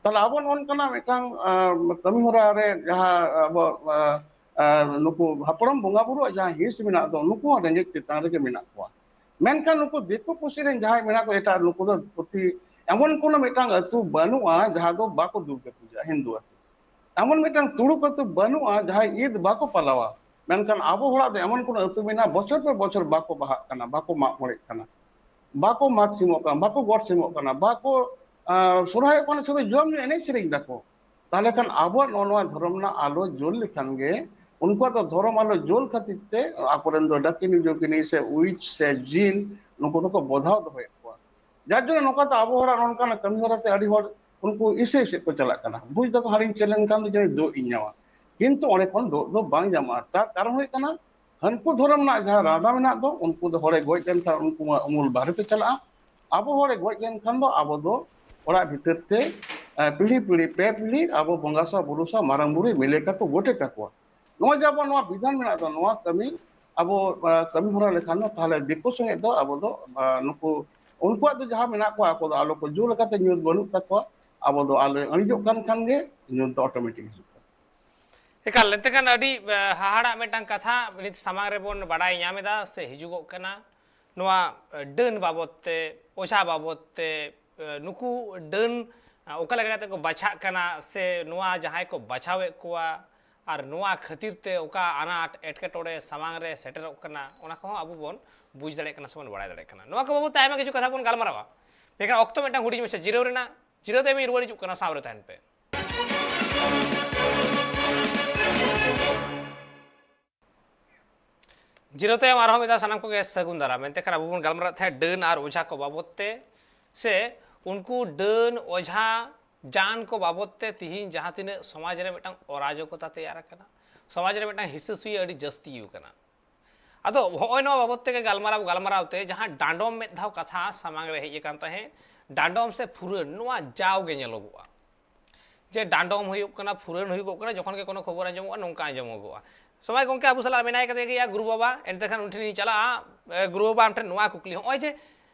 ᱛᱟᱦᱞᱮ ᱟᱵᱚ ᱱᱚᱜᱼᱚ ᱱᱚᱝᱠᱟᱱᱟᱜ ᱢᱤᱫᱴᱟᱝ, ᱟᱸ, ᱠᱟᱹᱢᱤ ᱦᱚᱨᱟ ᱨᱮ ᱡᱟᱦᱟᱸ ᱟᱵᱚ, ᱟᱸ, ᱟᱸ, ᱱᱩᱠᱩ ᱦᱟᱯᱲᱟᱢ ᱵᱚᱸᱜᱟ ᱵᱩᱨᱩᱣᱟᱜ ᱡᱟᱦᱟᱸ ᱦᱤᱸᱥ ᱢᱮᱱᱟᱜ ᱫᱚ, ᱱᱩᱠᱩ ᱦᱚᱸ ᱨᱮᱸᱜᱮᱡ ᱪᱮᱛᱟᱱ ᱨᱮᱜᱮ ᱢᱮᱱᱟᱜ ᱠᱚᱣᱟ᱾ ᱢᱮᱱᱠᱷᱟᱱ ᱱᱩᱠᱩ ᱫᱤᱠᱩ ᱯᱩᱥᱤ ᱨᱮᱱ ᱡᱟᱦᱟᱸᱭ ᱢᱮᱱᱟᱜ ᱠᱚ, ᱮᱴᱟᱜ ᱱᱩᱠᱩ ᱫᱚ ᱯᱨᱚᱛᱤ ᱮᱢᱚᱱ ᱠᱳᱱᱳ ᱢᱤᱫᱴᱟᱝ ᱟᱹᱛᱩ ᱵᱟᱹᱱᱩᱜᱼᱟ ᱡᱟᱦᱟᱸ ᱫᱚ ᱵᱟᱠᱚ ᱫᱩᱨᱜᱟᱹ ᱯᱩᱡᱟᱹᱜᱼᱟ, ᱦᱤᱱᱫᱩ ᱟᱹᱛᱩ᱾ ᱮᱢᱚᱱ ᱢᱤᱫᱴᱟᱝ ᱛᱩᱲᱩᱠ ᱟᱹᱛᱩ ᱵᱟᱹᱱᱩᱜᱼᱟ ᱡᱟᱦᱟᱸᱭ ᱤᱫ ᱵᱟᱠᱚ ᱯᱟᱞᱟᱣᱟ᱾ ᱢᱮᱱᱠᱷᱟᱱ ᱟᱵᱚ ᱦᱚᱲᱟᱜ ᱫᱚ ᱮᱢᱚᱱ ᱠᱳᱱᱳ ᱟᱹᱛᱩ ᱢᱮᱱᱟᱜᱼᱟ, ᱵᱚᱪᱷᱚᱨ ᱯᱮ ᱵᱚᱪᱷᱚᱨ ᱵᱟᱠᱚ ᱵᱟᱦᱟᱜ ᱠᱟᱱᱟ, ᱵᱟᱠᱚ ᱢᱟᱜ ᱢᱚᱬᱮᱜ ᱠᱟᱱᱟ, ᱵᱟᱠᱚ ᱢᱟᱜᱽ ᱥᱤᱢᱚᱜ ᱠᱟᱱᱟ, ᱵᱟᱠᱚ ᱜᱚᱴ ᱥᱤᱢᱚᱜ ᱠᱟᱱᱟ, ᱵᱟᱠᱚ ᱥᱚᱨᱦᱟᱭᱚᱜ ᱠᱟᱱᱟ, ᱥᱩᱫᱷᱩ ᱡᱚᱢ ᱧᱩ ᱮᱱᱮᱡ ᱥᱮᱨᱮᱧ ᱫᱟᱠᱚ᱾ ᱛᱟᱦᱚᱞᱮ ᱠᱷᱟᱱ ᱟᱵᱚᱣᱟᱜ ᱱᱚᱣᱟ ᱱᱚᱣᱟ ᱫᱷᱚᱨᱚᱢ ᱨᱮᱱᱟᱜ ᱟᱞᱚ ᱡᱳᱞ ᱞᱮᱠᱷᱟᱱ ᱜᱮ, ᱩᱱᱠᱩᱣᱟᱜ ᱫᱚ ᱫᱷᱚᱨᱚᱢ ᱟᱞᱚ ᱡᱳᱞ ᱠᱷᱟᱹᱛᱤᱨ ᱛᱮ ᱟᱠᱚᱨᱮᱱ ᱫᱚ ᱰᱟᱹᱠᱤᱱᱤ ᱡᱳᱜᱤᱱᱤ ᱥᱮ ᱩᱭᱤᱪ ᱥᱮ ᱡᱤᱱ, ᱱᱩᱠᱩ ᱫᱚᱠᱚ ᱵᱚᱫᱷᱟᱣ ᱫᱚᱦᱚᱭᱮᱫ ᱠᱚᱣᱟ᱾ ᱡᱟᱨ ᱡᱚᱱᱱᱚ ᱱᱚᱝᱠᱟ ᱛᱮ ᱟᱵᱚ ᱦᱚᱲᱟᱜ ᱱᱚᱝᱠᱟᱱᱟᱜ ᱠᱟᱹᱢᱤ ᱦᱚᱨᱟ ᱛᱮ ᱟᱹᱰᱤ ᱦᱚᱲ ᱩᱱᱠᱩ ᱤᱥᱟᱹᱭ ᱥᱮᱫ ᱠᱚ ᱪᱟᱞᱟᱜ ᱠᱟᱱᱟ᱾ ᱵᱩᱡᱽ ᱫᱟᱠᱚ ᱦᱟᱹᱲᱤᱧ ᱪᱮᱫ ᱞᱮᱱᱠᱷᱟᱱ ᱫᱚ ᱡᱟᱹᱱᱤᱡ ᱫᱳᱜ ᱤᱧ ᱧᱟᱢᱟ, ᱠᱤᱱᱛᱩ ᱚᱸᱰᱮ ᱠᱷᱚᱱ ᱫᱳᱜ ᱫᱚ ᱵᱟᱝ ᱧᱟᱢᱚᱜᱼᱟ᱾ ᱛᱟᱨ ᱠᱟᱨᱚᱱ ᱦᱩᱭᱩᱜ ᱠᱟᱱᱟ, ᱦᱟᱹᱱᱠᱩ ᱫᱷᱚᱨᱚᱢ ᱨᱮᱱᱟᱜ ᱡᱟᱦᱟᱸ ᱨᱟᱫᱟ ᱢᱮᱱᱟᱜ ᱫᱚ, ᱩᱱᱠᱩ ᱫᱚ ᱦᱚᱲᱮ ᱜᱚᱡ ᱞᱮᱱᱠᱷᱟᱱ ᱩᱱᱠᱩ ᱢᱟ ᱩᱢᱩᱞ ᱵᱟᱦᱨᱮ ᱛᱮ ᱪᱟᱞᱟᱜᱼᱟ᱾ ᱟᱵᱚ ᱦᱚᱲᱮ ᱜᱚᱡ ᱞᱮᱱᱠᱷᱟᱱ ᱫᱚ ᱟᱵᱚ ᱫᱚ ᱚᱲᱟᱜ ᱵᱷᱤᱛᱤᱨ ᱛᱮ ᱯᱤᱲᱦᱤ ᱯᱤᱲᱦᱤ ᱯᱮ ᱯᱤᱲᱦᱤ ᱟᱵᱚ ᱵᱚᱸᱜᱟ ᱥᱟᱶ ᱵᱩᱨᱩ ᱥᱟᱶ ᱢᱟᱨᱟᱝ ᱵᱩᱨᱩᱭ ᱢᱤᱞᱮ ᱠᱟᱠᱚ ᱜᱚᱴᱮ ᱠᱟᱠᱚᱣᱟ᱾ ᱱᱚᱜᱼᱚᱭ ᱡᱮ ᱟᱵᱚᱣᱟᱜ ᱱᱚᱣᱟ ᱵᱤᱫᱷᱟᱱ ᱢᱮᱱᱟᱜ ᱫᱚ, ᱱᱚᱣᱟ ᱠᱟᱹᱢᱤ ᱟᱵᱚ ᱠᱟᱹᱢᱤ ᱦᱚᱨᱟ ᱞᱮᱠᱷᱟᱱ ᱫᱚ ᱛᱟᱦᱚᱞᱮ ᱫᱤᱠᱩ ᱥᱚᱸᱜᱮ ᱫᱚ ᱟᱵᱚ ᱫᱚ ᱱᱩᱠᱩ ᱩᱱᱠᱩᱣᱟᱜ ᱫᱚ ᱡᱟᱦᱟᱸ ᱢᱮᱱᱟᱜ ᱠᱚᱣᱟ, ᱟᱠᱚ ᱫᱚ ᱟᱞᱚ ᱠᱚ ᱡᱳᱨ ᱠᱟᱛᱮ ᱧᱩᱛ ᱵᱟᱹᱱᱩᱜ ᱛᱟᱠᱚᱣᱟ᱾ ᱟᱵᱚ ᱫᱚ ᱟᱞᱚ ᱟᱹᱲᱤᱡᱚᱜ ᱠᱟᱱ ᱠᱷᱟᱱ ᱜᱮ ᱧᱩᱛ ᱫᱚ ᱚᱴᱳᱢᱮᱴᱤᱠ ᱦᱤᱡᱩᱜ ᱠᱟᱱᱟ᱾ ᱮᱠᱟᱞ ᱮᱱᱛᱮ ᱠᱷᱟᱱ ᱟᱹᱰᱤ ᱦᱟᱦᱟᱲᱟᱜ ᱢᱤᱫᱴᱟᱝ ᱠᱟᱛᱷᱟ ᱱᱤᱛ ᱥᱟᱢᱟᱝ ᱨᱮᱵᱚᱱ ᱵᱟᱰᱟᱭ ᱧᱟᱢ ᱮᱫᱟ ᱥᱮ ᱦᱤᱡᱩᱜᱚᱜ ᱠᱟᱱᱟ᱾ ᱱᱚᱣᱟ ᱰᱟᱹᱱ ᱵᱟᱵᱚᱫ ᱛᱮ, ᱚᱡᱷᱟ ᱵᱟᱵᱚᱫ ᱛᱮ, ᱱᱩᱠᱩ ᱰᱟᱹᱱ ᱚᱠᱟ ᱞᱮᱠᱟ ᱠᱟᱛᱮ ᱠᱚ ᱵᱟᱪᱷᱟᱜ ᱠᱟᱱᱟ ᱥᱮ ᱱᱚᱣᱟ ᱡᱟᱦᱟᱸᱭ ᱠᱚ ᱵᱟᱪᱷᱟᱣᱮᱫ ᱠᱚᱣᱟ ᱟᱨ ᱱᱚᱣᱟ ᱠᱷᱟᱹᱛᱤᱨ ᱛᱮ ᱚᱠᱟ ᱟᱱᱟᱴ ᱮᱴᱠᱮᱴᱚᱬᱮ ᱥᱟᱢᱟᱝ ᱨᱮ ᱥᱮᱴᱮᱨᱚᱜ ᱠᱟᱱᱟ, ᱚᱱᱟ ᱠᱚᱦᱚᱸ ᱟᱵᱚ ᱵᱚᱱ ᱵᱩᱡᱽ ᱫᱟᱲᱮᱭᱟᱜ ᱠᱟᱱᱟ ᱥᱮᱵᱚᱱ ᱵᱟᱲᱟᱭ ᱫᱟᱲᱮᱭᱟᱜ ᱠᱟᱱᱟ᱾ ᱱᱚᱣᱟ ᱠᱚ ᱵᱟᱵᱚᱫ ᱛᱮ ᱟᱭᱢᱟ ᱠᱤᱪᱷᱩ ᱠᱟᱛᱷᱟ ᱵᱚᱱ ᱜᱟᱞᱢᱟᱨᱟᱣᱟ, ᱢᱮᱱᱠᱷᱟᱱ ᱚᱠᱛᱚ ᱢᱤᱫᱴᱟᱝ ᱦᱩᱰᱤᱧ ᱢᱟᱪᱷᱟ ᱡᱤᱨᱟᱹᱣ ᱨᱮᱱᱟᱜ᱾ ᱡᱤᱨᱟᱹᱣ ᱛᱟᱭᱚᱢ ᱤᱧ ᱨᱩᱣᱟᱹᱲ ᱦᱤᱡᱩᱜ ᱠᱟᱱᱟ, ᱥᱟᱶ ᱨᱮ ᱛᱟᱦᱮᱱ ᱯᱮ᱾ ᱡᱤᱨᱟᱹᱣ ᱛᱟᱭᱚᱢ ᱟᱨᱦᱚᱸ ᱢᱤᱫ ᱫᱷᱟᱣ ᱥᱟᱱᱟᱢ ᱠᱚᱜᱮ ᱥᱟᱹᱜᱩᱱ ᱫᱟᱨᱟᱢ᱾ ᱮᱱᱛᱮ ᱠᱷᱟᱱ ᱟᱵᱚ ᱵᱚᱱ ᱜᱟᱞᱢᱟᱨᱟᱜ ᱛᱟᱦᱮᱸᱫ ᱰᱟᱹᱱ ᱟᱨ ᱚᱡᱷᱟ ᱠᱚ ᱵᱟᱵᱚᱫ ᱛᱮ, ᱥᱮ ᱩᱱᱠᱩ ᱰᱟᱹᱱ ᱚᱡᱷᱟ ᱡᱟᱱ ᱠᱚ ᱵᱟᱵᱚᱫ ᱛᱮ ᱛᱤᱦᱤᱧ ᱡᱟᱦᱟᱸ ᱛᱤᱱᱟᱹᱜ ᱥᱚᱢᱟᱡᱽ ᱨᱮ ᱢᱤᱫᱴᱟᱝ ᱚᱨᱟᱡᱚᱠᱚᱛᱟ ᱛᱮᱭᱟᱨ ᱟᱠᱟᱱᱟ, ᱥᱚᱢᱟᱡᱽ ᱨᱮ ᱢᱤᱫᱴᱟᱝ ᱦᱤᱥᱟᱹ ᱥᱩᱭᱟᱹ ᱟᱹᱰᱤ ᱡᱟᱹᱥᱛᱤ ᱟᱠᱟᱱᱟ᱾ ᱟᱫᱚ ᱦᱚᱸᱜᱼᱚᱭ ᱱᱚᱣᱟ ᱵᱟᱵᱚᱫ ᱛᱮᱜᱮ ᱜᱟᱞᱢᱟᱨᱟᱣ ᱜᱟᱞᱢᱟᱨᱟᱣ ᱛᱮ ᱡᱟᱦᱟᱸ ᱰᱟᱸᱰᱚᱢ ᱢᱤᱫ ᱫᱷᱟᱣ ᱠᱟᱛᱷᱟ ᱥᱟᱢᱟᱝ ᱨᱮ ᱦᱮᱡ ᱟᱠᱟᱱ ᱛᱟᱦᱮᱸᱫ, ᱰᱟᱸᱰᱚᱢ ᱥᱮ ᱯᱷᱩᱨᱟᱹᱱ, ᱱᱚᱣᱟ ᱡᱟᱣ ᱜᱮ ᱧᱮᱞᱚᱜᱚᱜᱼᱟ᱾ ᱡᱮ ᱰᱟᱸᱰᱚᱢ ᱦᱩᱭᱩᱜ ᱠᱟᱱᱟ, ᱯᱷᱩᱨᱟᱹᱱ ᱦᱩᱭᱩᱜᱚᱜ ᱠᱟᱱᱟ, ᱡᱚᱠᱷᱚᱱ ᱜᱮ ᱠᱳᱱᱳ ᱠᱷᱚᱵᱚᱨ ᱟᱸᱡᱚᱢᱚᱜᱼᱟ, ᱱᱚᱝᱠᱟ ᱟᱸᱡᱚᱢᱚᱜᱚᱜᱼᱟ᱾ ᱥᱚᱢᱟᱭ ᱜᱚᱢᱠᱮ ᱟᱵᱚ ᱥᱟᱞᱟᱜ ᱢᱮᱱᱟᱭ ᱠᱟᱫᱮ ᱜᱮᱭᱟ ᱜᱩᱨᱩ ᱵᱟᱵᱟ, ᱮᱱᱛᱮ ᱠᱷᱟᱱ ᱩᱱ ᱴᱷᱮᱱᱤᱧ ᱪᱟᱞᱟᱜᱼᱟ᱾ ᱮ, ᱜᱩᱨᱩ ᱵᱟᱵᱟ, ᱟᱢ ᱴᱷᱮᱱ ᱱᱚᱣᱟ ᱠᱩᱠᱞᱤ, ᱦᱚᱸᱜᱼᱚᱭ ᱡᱮ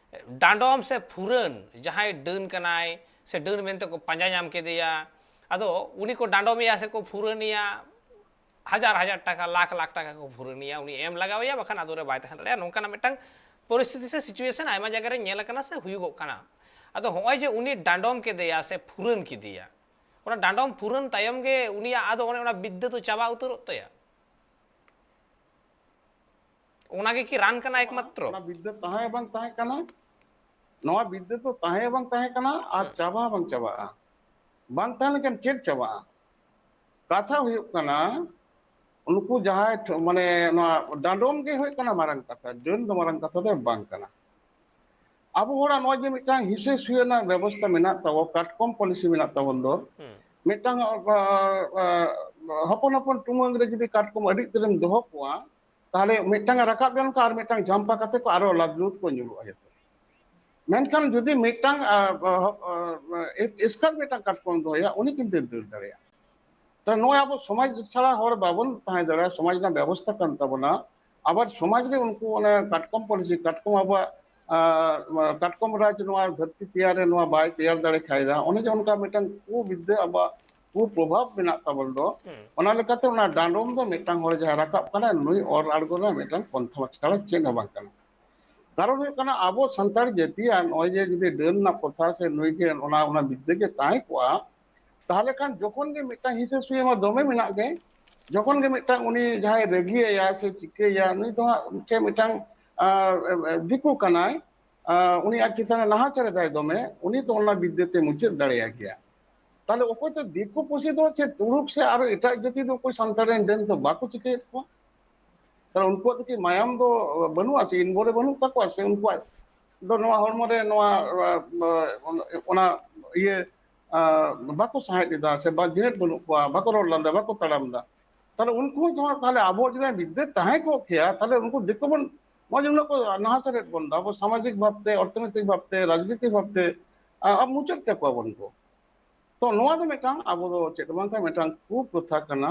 ᱰᱟᱸᱰᱚᱢ ᱥᱮ ᱯᱷᱩᱨᱟᱹᱱ, ᱡᱟᱦᱟᱸᱭ ᱰᱟᱹᱱ ᱠᱟᱱᱟᱭ ᱥᱮ ᱰᱟᱹᱱ ᱢᱮᱱᱛᱮ ᱠᱚ ᱯᱟᱸᱡᱟ ᱧᱟᱢ ᱠᱮᱫᱮᱭᱟ, ᱟᱫᱚ ᱩᱱᱤ ᱠᱚ ᱰᱟᱸᱰᱚᱢᱮᱭᱟ ᱥᱮ ᱠᱚ ᱯᱷᱩᱨᱟᱹᱱᱮᱭᱟ, ᱦᱟᱡᱟᱨ ᱦᱟᱡᱟᱨ ᱴᱟᱠᱟ, ᱞᱟᱠᱷ ᱞᱟᱠᱷ ᱴᱟᱠᱟ ᱠᱚ ᱯᱷᱩᱨᱟᱹᱱᱮᱭᱟ, ᱩᱱᱤ ᱮᱢ ᱞᱟᱜᱟᱣᱮᱭᱟ, ᱵᱟᱠᱷᱟᱱ ᱟᱫᱚ ᱨᱮ ᱵᱟᱭ ᱛᱟᱦᱮᱸ ᱫᱟᱲᱮᱭᱟᱜᱼᱟ᱾ ᱱᱚᱝᱠᱟᱱᱟᱜ ᱢᱤᱫᱴᱟᱝ ᱯᱚᱨᱤᱥᱛᱷᱤᱛᱤ ᱥᱮ ᱥᱤᱪᱩᱭᱮᱥᱚᱱ ᱟᱭᱢᱟ ᱡᱟᱭᱜᱟ ᱨᱮ ᱧᱮᱞ ᱟᱠᱟᱱᱟ ᱥᱮ ᱦᱩᱭᱩᱜᱚᱜ ᱠᱟᱱᱟ᱾ ᱟᱫᱚ ᱦᱚᱸᱜᱼᱚᱭ ᱡᱮ ᱩᱱᱤ ᱰᱟᱸᱰᱚᱢ ᱠᱮᱫᱮᱭᱟ ᱥᱮ ᱯᱷᱩᱨᱟᱹᱱ ᱠᱮᱫᱮᱭᱟ, ᱚᱱᱟ ᱰᱟᱸᱰᱚᱢ ᱯᱷᱩᱨᱟᱹᱱ ᱛᱟᱭᱚᱢ ᱜᱮ ᱩᱱᱤᱭᱟᱜ ᱟᱫᱚ ᱚᱱᱮ ᱚᱱᱟ ᱵᱤᱫᱽᱫᱟᱹ ᱫᱚ ᱪᱟᱵᱟ ᱩᱛᱟᱹᱨᱚᱜ ᱛᱟᱭᱟ? ᱚᱱᱟᱜᱮ ᱠᱤ ᱨᱟᱱ ᱠᱟᱱᱟ ᱮᱠᱢᱟᱛᱨᱚ? ᱚᱱᱟ ᱵᱤᱫᱽᱫᱟᱹ ᱛᱟᱦᱮᱸ ᱵᱟᱝ ᱛᱟᱦᱮᱸ ᱠᱟᱱᱟ, ᱱᱚᱣᱟ ᱵᱤᱫᱽᱫᱟᱹ ᱫᱚ ᱛᱟᱦᱮᱸ ᱵᱟᱝ ᱛᱟᱦᱮᱸ ᱠᱟᱱᱟ ᱟᱨ ᱪᱟᱵᱟ ᱵᱟᱝ ᱪᱟᱵᱟᱜᱼᱟ᱾ ᱵᱟᱝ ᱛᱟᱦᱮᱸ ᱞᱮᱱᱠᱷᱟᱱ ᱪᱮᱫ ᱪᱟᱵᱟᱜᱼᱟ? ᱠᱟᱛᱷᱟ ᱦᱩᱭᱩᱜ ᱠᱟᱱᱟ, ᱩᱱᱠᱩ ᱡᱟᱦᱟᱸᱭ ᱴᱷ- ᱢᱟᱱᱮ ᱱᱚᱣᱟ ᱰᱟᱸᱰᱚᱢ ᱜᱮ ᱦᱩᱭᱩᱜ ᱠᱟᱱᱟ ᱢᱟᱨᱟᱝ ᱠᱟᱛᱷᱟ, ᱰᱟᱹᱱ ᱫᱚ ᱢᱟᱨᱟᱝ ᱠᱟᱛᱷᱟ ᱫᱚ ᱵᱟᱝ ᱠᱟᱱᱟ᱾ ᱟᱵᱚ ᱦᱚᱲᱟᱜ ᱱᱚᱣᱟ ᱡᱮ ᱢᱤᱫᱴᱟᱝ ᱦᱤᱥᱟᱹ ᱥᱩᱭᱟᱹ ᱨᱮᱱᱟᱜ ᱵᱮᱵᱚᱥᱛᱟ ᱢᱮᱱᱟᱜ ᱛᱟᱵᱚ, ᱠᱟᱴᱠᱚᱢ ᱯᱚᱞᱤᱥᱤ ᱢᱮᱱᱟᱜ ᱛᱟᱵᱚᱱ ᱫᱚ, ᱦᱩᱸ᱾ ᱢᱤᱫᱴᱟᱝ ᱟ, ᱟ, ᱟ, ᱦᱚᱯᱚᱱ ᱦᱚᱯᱚᱱ ᱴᱩᱢᱟᱹᱝ ᱨᱮ ᱡᱩᱫᱤ ᱠᱟᱴᱠᱚᱢ ᱟᱹᱰᱤ ᱩᱛᱟᱹᱨᱮᱢ ᱫᱚᱦᱚ ᱠᱚᱣᱟ, ᱛᱟᱦᱚᱞᱮ ᱢᱤᱫᱴᱟᱝ ᱮ ᱨᱟᱠᱟᱵ ᱞᱮᱱᱠᱷᱟᱱ ᱟᱨ ᱢᱤᱫᱴᱟᱝ ᱡᱷᱟᱢᱯᱟ ᱠᱟᱛᱮ ᱠᱚ ᱟᱨᱚ ᱞᱟᱫ ᱞᱩᱫ ᱠᱚ ᱧᱩᱨᱩᱜᱼᱟ ᱡᱚᱛᱚ᱾ ᱢᱮᱱᱠᱷᱟᱱ ᱡᱩᱫᱤ ᱢᱤᱫᱴᱟᱝ ᱟ, ᱟ, ᱟ, ᱮᱥᱠᱟᱨ ᱢᱤᱫᱴᱟᱝ ᱠᱟᱴᱠᱚᱢ ᱫᱚᱦᱚᱭᱟ, ᱩᱱᱤ ᱠᱤᱱᱛᱩ ᱫᱟᱹᱲ ᱫᱟᱲᱮᱭᱟᱜᱼᱟ᱾ ᱛᱟᱦᱞᱮ ᱱᱚᱜᱼᱚᱭ ᱟᱵᱚ ᱥᱚᱢᱟᱡᱽ ᱪᱷᱟᱲᱟ ᱦᱚᱲ ᱵᱟᱵᱚᱱ ᱛᱟᱦᱮᱸ ᱫᱟᱲᱮᱭᱟᱜᱼᱟ, ᱥᱚᱢᱟᱡᱽ ᱨᱮᱱᱟᱜ ᱵᱮᱵᱚᱥᱛᱷᱟ ᱠᱟᱱ ᱛᱟᱵᱚᱱᱟ᱾ ᱟᱵᱟᱨ ᱥᱚᱢᱟᱡᱽ ᱨᱮ ᱩᱱᱠᱩ ᱚᱱᱮ ᱠᱟᱴᱠᱚᱢ ᱯᱚᱞᱤᱥᱤ, ᱠᱟᱴᱠᱚᱢ ᱟᱵᱚᱣᱟᱜ ᱟᱨ ᱠᱟᱴᱠᱚᱢ ᱨᱟᱡᱽ ᱱᱚᱣᱟ ᱫᱷᱟᱹᱨᱛᱤ ᱛᱮᱭᱟᱨ ᱨᱮ ᱱᱚᱣᱟ ᱵᱟᱭ ᱛᱮᱭᱟᱨ ᱫᱟᱲᱮ ᱠᱷᱟᱭ ᱫᱟ, ᱚᱱᱮ ᱡᱮ ᱚᱱᱠᱟ ᱢᱤᱫᱴᱟᱝ ᱠᱩᱵᱤᱫᱽᱫᱟᱹ ᱟᱵᱚᱣᱟᱜ ᱠᱩᱯᱨᱚᱵᱷᱟᱵ ᱢᱮᱱᱟᱜ ᱛᱟᱵᱚᱱ ᱫᱚ, ᱦᱩᱸ᱾ ᱚᱱᱟ ᱞᱮᱠᱟᱛᱮ ᱚᱱᱟ ᱰᱟᱸᱰᱚᱢ ᱫᱚ ᱢᱤᱫᱴᱟᱝ ᱦᱚᱲ ᱡᱟᱦᱟᱸᱭ ᱨᱟᱠᱟᱵ ᱠᱟᱱᱟᱭ, ᱱᱩᱭ ᱚᱨ ᱟᱬᱜᱚ ᱨᱮᱱᱟᱜ ᱢᱤᱫᱴᱟᱝ ᱯᱚᱱᱛᱷᱟ ᱪᱷᱟᱲᱟ ᱪᱮᱫ ᱦᱚᱸ ᱵᱟᱝ ᱠᱟᱱᱟ᱾ ᱠᱟᱨᱚᱱ ᱦᱩᱭᱩᱜ ᱠᱟᱱᱟ, ᱟᱵᱚ ᱥᱟᱱᱛᱟᱲ ᱡᱟᱹᱛᱤᱭᱟᱜ ᱱᱚᱜᱼᱚᱭ ᱡᱮ ᱡᱩᱫᱤ ᱰᱟᱹᱱ ᱨᱮᱱᱟᱜ ᱯᱨᱚᱛᱷᱟ ᱥᱮ ᱱᱩᱭ ᱜᱮ ᱚᱱᱟ, ᱚᱱᱟ ᱵᱤᱫᱽᱫᱟᱹ ᱜᱮ ᱛᱟᱦᱮᱸ ᱠᱚᱜᱼᱟ, ᱛᱟᱦᱚᱞᱮ ᱠᱷᱟᱱ ᱡᱚᱠᱷᱚᱱ ᱜᱮ ᱢᱤᱫᱴᱟᱝ ᱦᱤᱥᱟᱹ ᱥᱩᱭᱟᱹ ᱢᱟ ᱫᱚᱢᱮ ᱢᱮᱱᱟᱜ ᱜᱮ, ᱡᱚᱠᱷᱚᱱ ᱜᱮ ᱢᱤᱫᱴᱟᱝ ᱩᱱᱤ ᱡᱟᱦᱟᱸᱭ ᱨᱟᱹᱜᱤᱭᱟᱭᱟ ᱥᱮ ᱪᱤᱠᱟᱹᱭᱟ, ᱱᱩᱭ ᱫᱚ ᱦᱟᱸᱜ ᱪᱮᱫ ᱢᱤᱫᱴᱟᱝ, ᱟᱨ, ᱫᱤᱠᱩ ᱠᱟᱱᱟᱭ, ᱟᱨ ᱩᱱᱤ ᱟᱡ ᱪᱮᱛᱟᱱ ᱨᱮ ᱱᱟᱦᱟᱪᱟᱨ ᱮᱫᱟᱭ ᱫᱚᱢᱮ, ᱩᱱᱤ ᱫᱚ ᱚᱱᱟ ᱵᱤᱫᱽᱫᱟᱹ ᱛᱮ ᱢᱩᱪᱟᱹᱫ ᱫᱟᱲᱮᱭᱟᱭ ᱜᱮᱭᱟ᱾ ᱛᱟᱦᱞᱮ ᱚᱠᱚᱭ ᱫᱚ ᱫᱤᱠᱩ ᱯᱩᱥᱤ ᱫᱚ ᱪᱮᱫ ᱛᱩᱲᱩᱠ ᱥᱮ ᱟᱨᱚ ᱮᱴᱟᱜ ᱡᱟᱹᱛᱤ ᱫᱚ ᱚᱠᱚᱭ ᱥᱟᱱᱛᱟᱲ ᱨᱮᱱ ᱰᱟᱹᱱ ᱫᱚ ᱵᱟᱠᱚ ᱪᱤᱠᱟᱹᱭᱮᱫ ᱠᱚᱣᱟ? ᱛᱟᱦᱞᱮ ᱩᱱᱠᱩᱣᱟᱜ ᱫᱚ ᱠᱤ ᱢᱟᱭᱟᱢ ᱫᱚ ᱵᱟᱹᱱᱩᱜᱼᱟ ᱥᱮ, ᱤᱱᱵᱚᱨᱮ ᱵᱟᱹᱱᱩᱜ ᱛᱟᱠᱚᱣᱟ ᱥᱮ? ᱩᱱᱠᱩᱣᱟᱜ ᱫᱚ ᱱᱚᱣᱟ ᱦᱚᱲᱢᱚ ᱨᱮ ᱱᱚᱣᱟ, ᱚᱱᱟ ᱤᱭᱟᱹ, ᱵᱟᱠᱚ ᱥᱟᱦᱮᱫ ᱮᱫᱟ ᱥᱮ ᱵᱟ ᱡᱤᱱᱤᱥ ᱵᱟᱹᱱᱩᱜ ᱠᱚᱣᱟ, ᱵᱟᱠᱚ ᱨᱚᱲ ᱞᱟᱸᱫᱟ, ᱵᱟᱠᱚ ᱛᱟᱲᱟᱢ ᱮᱫᱟ᱾ ᱛᱟᱦᱞᱮ ᱩᱱᱠᱩ ᱦᱚᱸ ᱡᱟᱦᱟᱸ, ᱛᱟᱦᱞᱮ ᱟᱵᱚᱣᱟᱜ ᱡᱩᱫᱤ ᱵᱤᱫᱽᱫᱟᱹ ᱛᱟᱦᱮᱸ ᱠᱚᱜ ᱠᱮᱭᱟ, ᱛᱟᱦᱞᱮ ᱩᱱᱠᱩ ᱫᱤᱠᱩ ᱵᱚᱱ, ᱱᱚᱜᱼᱚᱭ ᱡᱮ ᱩᱱᱟᱹᱜ ᱠᱚ ᱱᱟᱦᱟᱪᱟᱨᱮᱫ ᱵᱚᱱ ᱫᱚ, ᱟᱵᱚ ᱥᱟᱢᱟᱡᱤᱠ ᱵᱷᱟᱵᱽᱛᱮ, ᱚᱨᱛᱷᱚᱱᱳᱭᱛᱤᱠ ᱵᱷᱟᱵᱽᱛᱮ, ᱨᱟᱡᱽᱱᱤᱛᱤ ᱵᱷᱟᱵᱽᱛᱮ, ᱟ, ᱟ, ᱢᱩᱪᱟᱹᱫ ᱠᱟᱠᱚᱣᱟ ᱵᱚᱱ ᱠᱚ᱾ ᱛᱚ ᱱᱚᱣᱟ ᱫᱚ ᱢᱤᱫᱴᱟᱝ, ᱟᱵᱚ ᱫᱚ ᱪᱮᱫ ᱦᱚᱸ ᱵᱟᱝ ᱠᱟᱱᱟ, ᱢᱤᱫᱴᱟᱝ ᱠᱩᱯᱨᱚᱛᱷᱟ ᱠᱟᱱᱟ,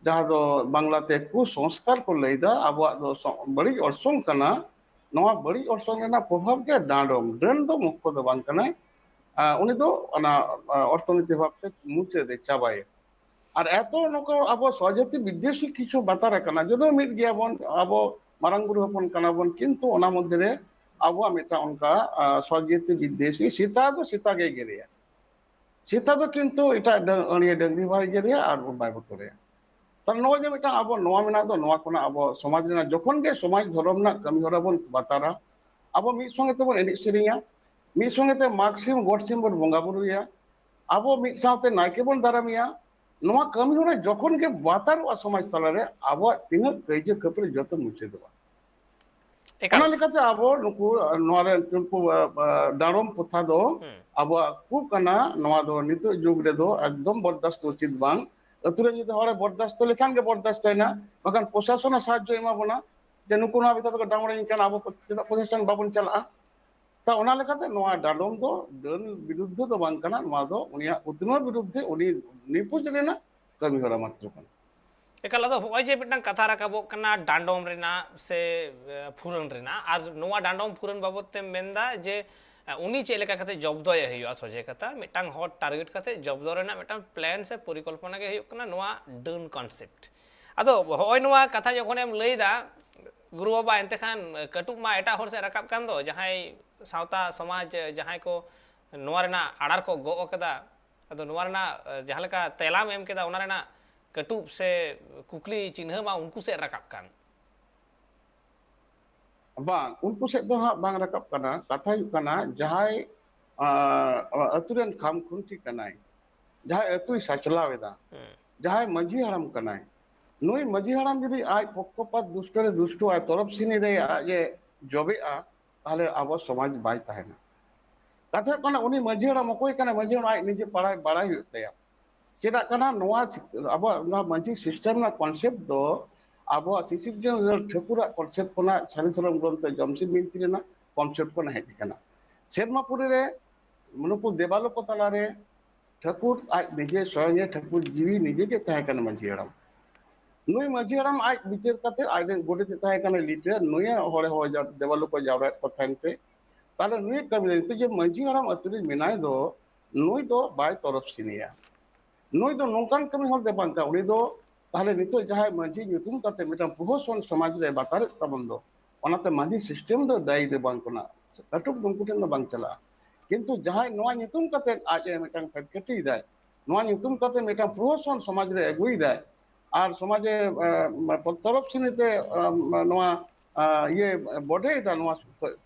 ᱡᱟᱦᱟᱸ ᱫᱚ ᱵᱟᱝᱞᱟᱛᱮ ᱠᱩᱥᱚᱝᱥᱠᱟᱨ ᱠᱚ ᱞᱟᱹᱭᱫᱟ᱾ ᱟᱵᱚᱣᱟᱜ ᱫᱚ ᱥᱚ-, ᱵᱟᱹᱲᱤᱡ ᱚᱨᱥᱚᱝ ᱠᱟᱱᱟ᱾ ᱱᱚᱣᱟ ᱵᱟᱹᱲᱤᱡ ᱚᱨᱥᱚᱝ ᱨᱮᱱᱟᱜ ᱯᱨᱚᱵᱷᱟᱵᱽ ᱜᱮ ᱰᱟᱸᱰᱚᱢ, ᱰᱟᱹᱱ ᱫᱚ ᱢᱩᱠᱠᱷᱚ ᱫᱚ ᱵᱟᱝ ᱠᱟᱱᱟᱭ᱾ ᱟ, ᱩᱱᱤ ᱫᱚ ᱚᱱᱟ, ᱟ, ᱚᱨᱛᱷᱚᱱᱤᱛᱤ ᱵᱷᱟᱵᱽᱛᱮ ᱢᱩᱪᱟᱹᱫ ᱮ ᱪᱟᱵᱟᱭᱟ᱾ ᱟᱨ ᱮᱛᱚ ᱱᱩᱠᱩ ᱟᱵᱚ ᱥᱚᱡᱟᱹᱛᱤ ᱵᱤᱫᱽᱫᱮᱥᱤ ᱠᱤᱪᱷᱩ ᱵᱟᱛᱟᱨ ᱟᱠᱟᱱᱟ, ᱡᱩᱫᱤ ᱢᱤᱫ ᱜᱮᱭᱟᱵᱚᱱ, ᱟᱵᱚ ᱢᱟᱨᱟᱝ ᱵᱩᱨᱩ ᱦᱚᱯᱚᱱ ᱠᱟᱱᱟ ᱵᱚᱱ, ᱠᱤᱱᱛᱩ ᱚᱱᱟ ᱢᱚᱫᱽᱫᱷᱮ ᱨᱮ ᱟᱵᱚᱣᱟᱜ ᱢᱤᱫᱴᱟᱝ ᱚᱱᱠᱟ, ᱟ, ᱥᱚᱡᱟᱹᱛᱤ ᱵᱤᱫᱽᱫᱮᱥᱤ ᱥᱮᱛᱟ ᱫᱚ ᱥᱮᱛᱟ ᱜᱮ ᱜᱮᱨᱮᱭᱟ᱾ ᱥᱮᱛᱟ ᱫᱚ ᱠᱤᱱᱛᱩ ᱮᱴᱟᱜ ᱰᱟᱹ-, ᱟᱹᱲᱤᱭᱟᱹ ᱰᱟᱹᱝᱨᱤ ᱵᱟᱭ ᱜᱮᱨᱮᱭᱟ ᱟᱨ ᱵᱟᱭ ᱵᱚᱛᱚᱨᱮᱭᱟ᱾ ᱛᱟᱦᱞᱮ ᱱᱚᱜᱼᱚᱭ ᱡᱮ ᱢᱤᱫᱴᱟᱝ ᱟᱵᱚ ᱱᱚᱣᱟ ᱢᱮᱱᱟᱜ ᱫᱚ, ᱱᱚᱣᱟ ᱠᱷᱚᱱᱟᱜ ᱟᱵᱚ ᱥᱚᱢᱟᱡᱽ ᱨᱮᱱᱟᱜ, ᱡᱚᱠᱷᱚᱱ ᱜᱮ ᱥᱚᱢᱟᱡᱽ ᱫᱷᱚᱨᱚᱢ ᱨᱮᱱᱟᱜ ᱠᱟᱹᱢᱤ ᱦᱚᱨᱟ ᱵᱚᱱ ᱵᱟᱛᱟᱨᱟ, ᱟᱵᱚ ᱢᱤᱫ ᱥᱚᱸᱜᱮ ᱛᱮᱵᱚᱱ ᱮᱱᱮᱡ ᱥᱮᱨᱮᱧᱟ, ᱢᱤᱫ ᱥᱚᱸᱜᱮ ᱛᱮ ᱢᱟᱜᱽ ᱥᱤᱢ ᱜᱚᱰ ᱥᱤᱢ ᱵᱚᱱ ᱵᱚᱸᱜᱟ ᱵᱩᱨᱩᱭᱟ, ᱟᱵᱚ ᱢᱤᱫ ᱥᱟᱶᱛᱮ ᱱᱟᱭᱠᱮ ᱵᱚᱱ ᱫᱟᱨᱟᱢᱮᱭᱟ᱾ ᱱᱚᱣᱟ ᱠᱟᱹᱢᱤ ᱦᱚᱨᱟ ᱡᱚᱠᱷᱚᱱ ᱜᱮ ᱵᱟᱛᱟᱨᱚᱜᱼᱟ ᱥᱚᱢᱟᱡᱽ ᱛᱟᱞᱟᱨᱮ, ᱟᱵᱚᱣᱟᱜ ᱛᱤᱱᱟᱹᱜ ᱠᱟᱹᱭᱡᱟᱹ ᱠᱷᱟᱹᱯᱟᱹᱨᱤ ᱡᱚᱛᱚ ᱢᱩᱪᱟᱹᱫᱚᱜᱼᱟ᱾ ᱮᱠᱟᱞ᱾ ᱚᱱᱟ ᱞᱮᱠᱟᱛᱮ ᱟᱵᱚ ᱱᱩᱠᱩ, ᱱᱚᱣᱟ ᱨᱮᱱ ᱱᱩᱠᱩ, ᱟ, ᱟ, ᱰᱟᱸᱰᱚᱢ ᱯᱨᱚᱛᱷᱟ ᱫᱚ ᱦᱩᱸ᱾ ᱟᱵᱚᱣᱟᱜ ᱠᱚ ᱠᱟᱱᱟ᱾ ᱱᱚᱣᱟ ᱫᱚ ᱱᱤᱛᱚᱜ ᱡᱩᱜᱽ ᱨᱮᱫᱚ ᱮᱠᱫᱚᱢ ᱵᱚᱨᱫᱟᱥᱛ ᱩᱪᱤᱛ ᱵᱟᱝ᱾ ᱟᱹᱛᱩ ᱨᱮ ᱡᱩᱫᱤ ᱦᱚᱲᱮ ᱵᱚᱨᱫᱟᱥᱛ ᱞᱮᱠᱷᱟᱱ ᱜᱮ ᱵᱚᱨᱫᱟᱥᱛ ᱮᱱᱟ, ᱵᱟᱠᱷᱟᱱ ᱯᱨᱚᱥᱟᱥᱚᱱ ᱮ ᱥᱟᱦᱟᱡᱽᱡᱚ ᱮᱢᱟ ᱵᱚᱱᱟ ᱡᱮ ᱱᱩᱠᱩ ᱱᱚᱣᱟ ᱵᱮᱯᱟᱨ ᱛᱮᱠᱚ ᱰᱟᱸᱰᱚᱢ ᱠᱟᱱᱟ, ᱟᱵᱚ ᱪᱮᱫᱟᱜ ᱯᱨᱚᱥᱟᱥᱚᱱ ᱵᱟᱵᱚᱱ ᱪᱟᱞᱟᱜᱼᱟ? ᱛᱟ ᱚᱱᱟ ᱞᱮᱠᱟᱛᱮ ᱱᱚᱣᱟ ᱰᱟᱸᱰᱚᱢ ᱫᱚ ᱰᱟᱹᱱ ᱵᱤᱨᱩᱫᱽᱫᱷᱚ ᱫᱚ ᱵᱟᱝ ᱠᱟᱱᱟ, ᱱᱚᱣᱟ ᱫᱚ ᱩᱱᱤᱭᱟᱜ ᱩᱛᱱᱟᱹᱣ ᱵᱤᱨᱩᱫᱽᱫᱷᱮ ᱩᱱᱤ ᱱᱤᱯᱩᱡ ᱨᱮᱱᱟᱜ ᱠᱟᱹᱢᱤ ᱦᱚᱨᱟ ᱢᱟᱛᱨᱚ ᱠᱟᱱᱟ᱾ ᱮᱠᱟᱞ, ᱟᱫᱚ ᱦᱚᱸᱜᱼᱚᱭ ᱡᱮ ᱢᱤᱫᱴᱟᱝ ᱠᱟᱛᱷᱟ ᱨᱟᱠᱟᱵᱚᱜ ᱠᱟᱱᱟ ᱰᱟᱸᱰᱚᱢ ᱨᱮᱱᱟᱜ ᱥᱮ, ᱮ, ᱯᱷᱩᱨᱟᱹᱱ ᱨᱮᱱᱟᱜ, ᱟᱨ ᱱᱚᱣᱟ ᱰᱟᱸᱰᱚᱢ ᱯᱷᱩᱨᱟᱹᱱ ᱵᱟᱵᱚᱫ ᱛᱮᱢ ᱢᱮᱱᱫᱟ ᱡᱮ, ᱮ, ᱩᱱᱤ ᱪᱮᱫ ᱞᱮᱠᱟ ᱠᱟᱛᱮ ᱡᱚᱵᱫᱚᱭᱮ ᱦᱩᱭᱩᱜᱼᱟ, ᱥᱚᱡᱷᱮ ᱠᱟᱛᱷᱟ ᱢᱤᱫᱴᱟᱝ ᱦᱚᱲ target ᱠᱟᱛᱮ ᱡᱚᱵᱫᱚ ᱨᱮᱱᱟᱜ ᱢᱤᱫᱴᱟᱝ plan ᱥᱮ ᱯᱚᱨᱤᱠᱚᱞᱯᱚᱱᱟ ᱜᱮ ᱦᱩᱭᱩᱜ ᱠᱟᱱᱟ ᱱᱚᱣᱟ ᱰᱟᱹᱱ concept᱾ ᱟᱫᱚ ᱦᱚᱸᱜᱼᱚᱭ ᱱᱚᱣᱟ ᱠᱟᱛᱷᱟ ᱡᱚᱠᱷᱚᱱᱮᱢ ᱞᱟᱹᱭᱫᱟ, ᱜᱩᱨᱩ ᱵᱟᱵᱟ, ᱮᱱᱛᱮ ᱠᱷᱟᱱ ᱠᱟᱹᱴᱩᱵ ᱢᱟ ᱮᱴᱟᱜ ᱦᱚᱲ ᱥᱮᱫ ᱨᱟᱠᱟᱵ ᱠᱟᱱ ᱫᱚ, ᱡᱟᱦᱟᱸᱭ ᱥᱟᱶᱛᱟ ᱥᱚᱢᱟᱡᱽ, ᱡᱟᱦᱟᱸᱭ ᱠᱚ ᱱᱚᱣᱟ ᱨᱮᱱᱟᱜ ᱟᱲᱟᱨ ᱠᱚ ᱜᱚᱜ ᱟᱠᱟᱫᱟ, ᱟᱫᱚ ᱱᱚᱣᱟ ᱨᱮᱱᱟᱜ, ᱮ, ᱡᱟᱦᱟᱸ ᱞᱮᱠᱟ ᱛᱮᱞᱟᱢ ᱮᱢ ᱠᱮᱫᱟ, ᱚᱱᱟ ᱨᱮᱱᱟᱜ ᱠᱟᱹᱴᱩᱵ ᱥᱮ ᱠᱩᱠᱞᱤ ᱪᱤᱱᱦᱟᱹ ᱢᱟ ᱩᱱᱠᱩ ᱥᱮᱫ ᱨᱟᱠᱟᱵ ᱠᱟᱱ᱾ ᱵᱟᱝ, ᱩᱱᱠᱩ ᱥᱮᱫ ᱫᱚ ᱦᱟᱸᱜ ᱵᱟᱝ ᱨᱟᱠᱟᱵ ᱠᱟᱱᱟ᱾ ᱠᱟᱛᱷᱟ ᱦᱩᱭᱩᱜ ᱠᱟᱱᱟ, ᱡᱟᱦᱟᱸᱭ, ᱟ, ᱟᱹᱛᱩ ᱨᱮᱱ ᱠᱷᱟᱢ ᱠᱷᱩᱱᱴᱤ ᱠᱟᱱᱟᱭ, ᱡᱟᱦᱟᱸᱭ ᱟᱹᱛᱩᱭ ᱥᱟᱪᱞᱟᱣ ᱮᱫᱟ, ᱦᱮᱸ᱾ ᱡᱟᱦᱟᱸᱭ ᱢᱟᱹᱡᱷᱤ ᱦᱟᱲᱟᱢ ᱠᱟᱱᱟᱭ, ᱱᱩᱭ ᱢᱟᱹᱡᱷᱤ ᱦᱟᱲᱟᱢ ᱡᱩᱫᱤ ᱟᱡ ᱯᱚᱠᱠᱷᱚᱯᱟᱛ ᱫᱩᱥᱴᱚ ᱨᱮ ᱫᱩᱥᱴᱚ ᱟᱭ, ᱛᱚᱨᱚᱯ ᱥᱤᱱᱤ ᱨᱮ ᱟᱡ ᱮ ᱡᱚᱵᱮᱜᱼᱟ, ᱛᱟᱦᱞᱮ ᱟᱵᱚ ᱥᱚᱢᱟᱡᱽ ᱵᱟᱭ ᱛᱟᱦᱮᱱᱟ᱾ ᱠᱟᱛᱷᱟ ᱦᱩᱭᱩᱜ ᱠᱟᱱᱟ, ᱩᱱᱤ ᱢᱟᱹᱡᱷᱤ ᱦᱟᱲᱟᱢ ᱚᱠᱚᱭ ᱠᱟᱱᱟᱭ? ᱢᱟᱹᱡᱷᱤ ᱦᱟᱲᱟᱢ ᱟᱡ ᱱᱤᱡᱮ ᱯᱟᱲᱟᱭ ᱵᱟᱲᱟᱭ ᱦᱩᱭᱩᱜ ᱛᱟᱭᱟ᱾ ᱪᱮᱫᱟᱜ ᱠᱟᱱᱟ? ᱱᱚᱣᱟ ᱥᱤ-, ᱟᱵᱚᱣᱟᱜ ᱱᱚᱣᱟ ᱢᱟᱹᱡᱷᱤ system ᱨᱮᱱᱟᱜ concept ᱫᱚ ᱟᱵᱚᱣᱟᱜ ᱥᱤᱥᱤᱨᱡᱚᱱᱤᱭᱟᱹ ᱴᱷᱟᱹᱠᱩᱨᱟᱜ concept ᱠᱷᱚᱱᱟᱜ, ᱥᱟᱹᱨᱤ ᱥᱟᱨᱚᱢ ᱜᱨᱚᱱᱛᱷᱚ ᱡᱚᱢᱥᱤᱢ ᱵᱤᱱᱛᱤ ᱨᱮᱱᱟᱜ concept ᱠᱷᱚᱱᱟᱜ ᱦᱮᱡ ᱟᱠᱟᱱᱟ᱾ ᱥᱮᱨᱢᱟᱯᱩᱨᱤ ᱨᱮ ᱱᱩᱠᱩ ᱫᱮᱵᱟᱞᱳᱠ ᱛᱟᱞᱟᱨᱮ ᱴᱷᱟᱹᱠᱩᱨ ᱟᱡ ᱱᱤᱡᱮ ᱥᱚᱭᱚᱝ ᱮ ᱴᱷᱟᱹᱠᱩᱨ ᱡᱤᱣᱤ ᱱᱤᱡᱮ ᱜᱮ ᱛᱟᱦᱮᱸ ᱠᱟᱱᱟ ᱢᱟᱹᱡᱷᱤ ᱦᱟᱲᱟᱢ᱾ ᱱᱩᱭ ᱢᱟᱹᱡᱷᱤ ᱦᱟᱲᱟᱢ ᱟᱡ ᱵᱤᱪᱟᱹᱨ ᱠᱟᱛᱮ ᱟᱡ ᱨᱮᱱ ᱜᱚᱰᱮᱛ ᱮ ᱛᱟᱦᱮᱸ ᱠᱟᱱᱟ ᱞᱤᱴᱟᱹ, ᱱᱩᱭᱮ ᱦᱚᱲᱮ ᱦᱚᱦᱚ ᱡᱟ-, ᱫᱮᱵᱟᱞᱳᱠ ᱡᱟᱣᱨᱟᱭᱮᱫ ᱠᱚ ᱛᱟᱦᱮᱱ ᱛᱮ, ᱛᱟᱦᱞᱮ ᱱᱩᱭ ᱠᱟᱹᱢᱤ ᱨᱮ ᱱᱤᱛᱚᱜ ᱡᱮ ᱢᱟᱹᱡᱷᱤ ᱦᱟᱲᱟᱢ ᱟᱹᱛᱩ ᱨᱮ ᱢᱮᱱᱟᱭ ᱫᱚ, ᱱᱩᱭ ᱫᱚ ᱵᱟᱭ ᱛᱚᱨᱚᱯ ᱥᱤᱱᱤᱭᱟ᱾ ᱱᱩᱭ ᱫᱚ ᱱᱚᱝᱠᱟᱱ ᱠᱟᱹᱢᱤ ᱦᱚᱲ ᱫᱚ ᱵᱟᱝ ᱠᱟᱱᱟ᱾ ᱩᱱᱤ ᱫᱚ ᱛᱟᱦᱞᱮ ᱱᱤᱛᱚᱜ ᱡᱟᱦᱟᱸᱭ ᱢᱟᱹᱡᱷᱤ ᱧᱩᱛᱩᱢ ᱠᱟᱛᱮ ᱢᱤᱫᱴᱟᱝ ᱯᱨᱚᱦᱚᱥᱚᱱ ᱥᱚᱢᱟᱡᱽ ᱨᱮ ᱵᱟᱛᱟᱨᱮᱫ ᱛᱟᱵᱚᱱ ᱫᱚ, ᱚᱱᱟᱛᱮ ᱢᱟᱹᱡᱷᱤ system ᱫᱚ ᱫᱟᱭᱤ ᱫᱚ ᱵᱟᱝ ᱠᱟᱱᱟ, ᱠᱟᱹᱴᱩᱵ ᱫᱚ ᱩᱱᱠᱩ ᱴᱷᱮᱱ ᱫᱚ ᱵᱟᱝ ᱪᱟᱞᱟᱜᱼᱟ᱾ ᱠᱤᱱᱛᱩ ᱡᱟᱦᱟᱸᱭ ᱱᱚᱣᱟ ᱧᱩᱛᱩᱢ ᱠᱟᱛᱮ ᱟᱡ ᱮ ᱢᱤᱫᱴᱟᱝ ᱯᱷᱮᱰᱠᱮᱴᱤᱭᱮᱫᱟᱭ, ᱱᱚᱣᱟ ᱧᱩᱛᱩᱢ ᱠᱟᱛᱮ ᱢᱤᱫᱴᱟᱝ ᱯᱨᱚᱦᱚᱥᱚᱱ ᱥᱚᱢᱟᱡᱽ ᱨᱮ ᱟᱹᱜᱩᱭᱮᱫᱟᱭ, ᱟᱨ ᱥᱚᱢᱟᱡᱮ ᱛᱚᱨᱚᱯ ᱥᱤᱱᱤ ᱛᱮ ᱱᱚᱣᱟ ᱤᱭᱟᱹ ᱵᱚᱰᱮᱭᱮᱫᱟ ᱱᱚᱣᱟ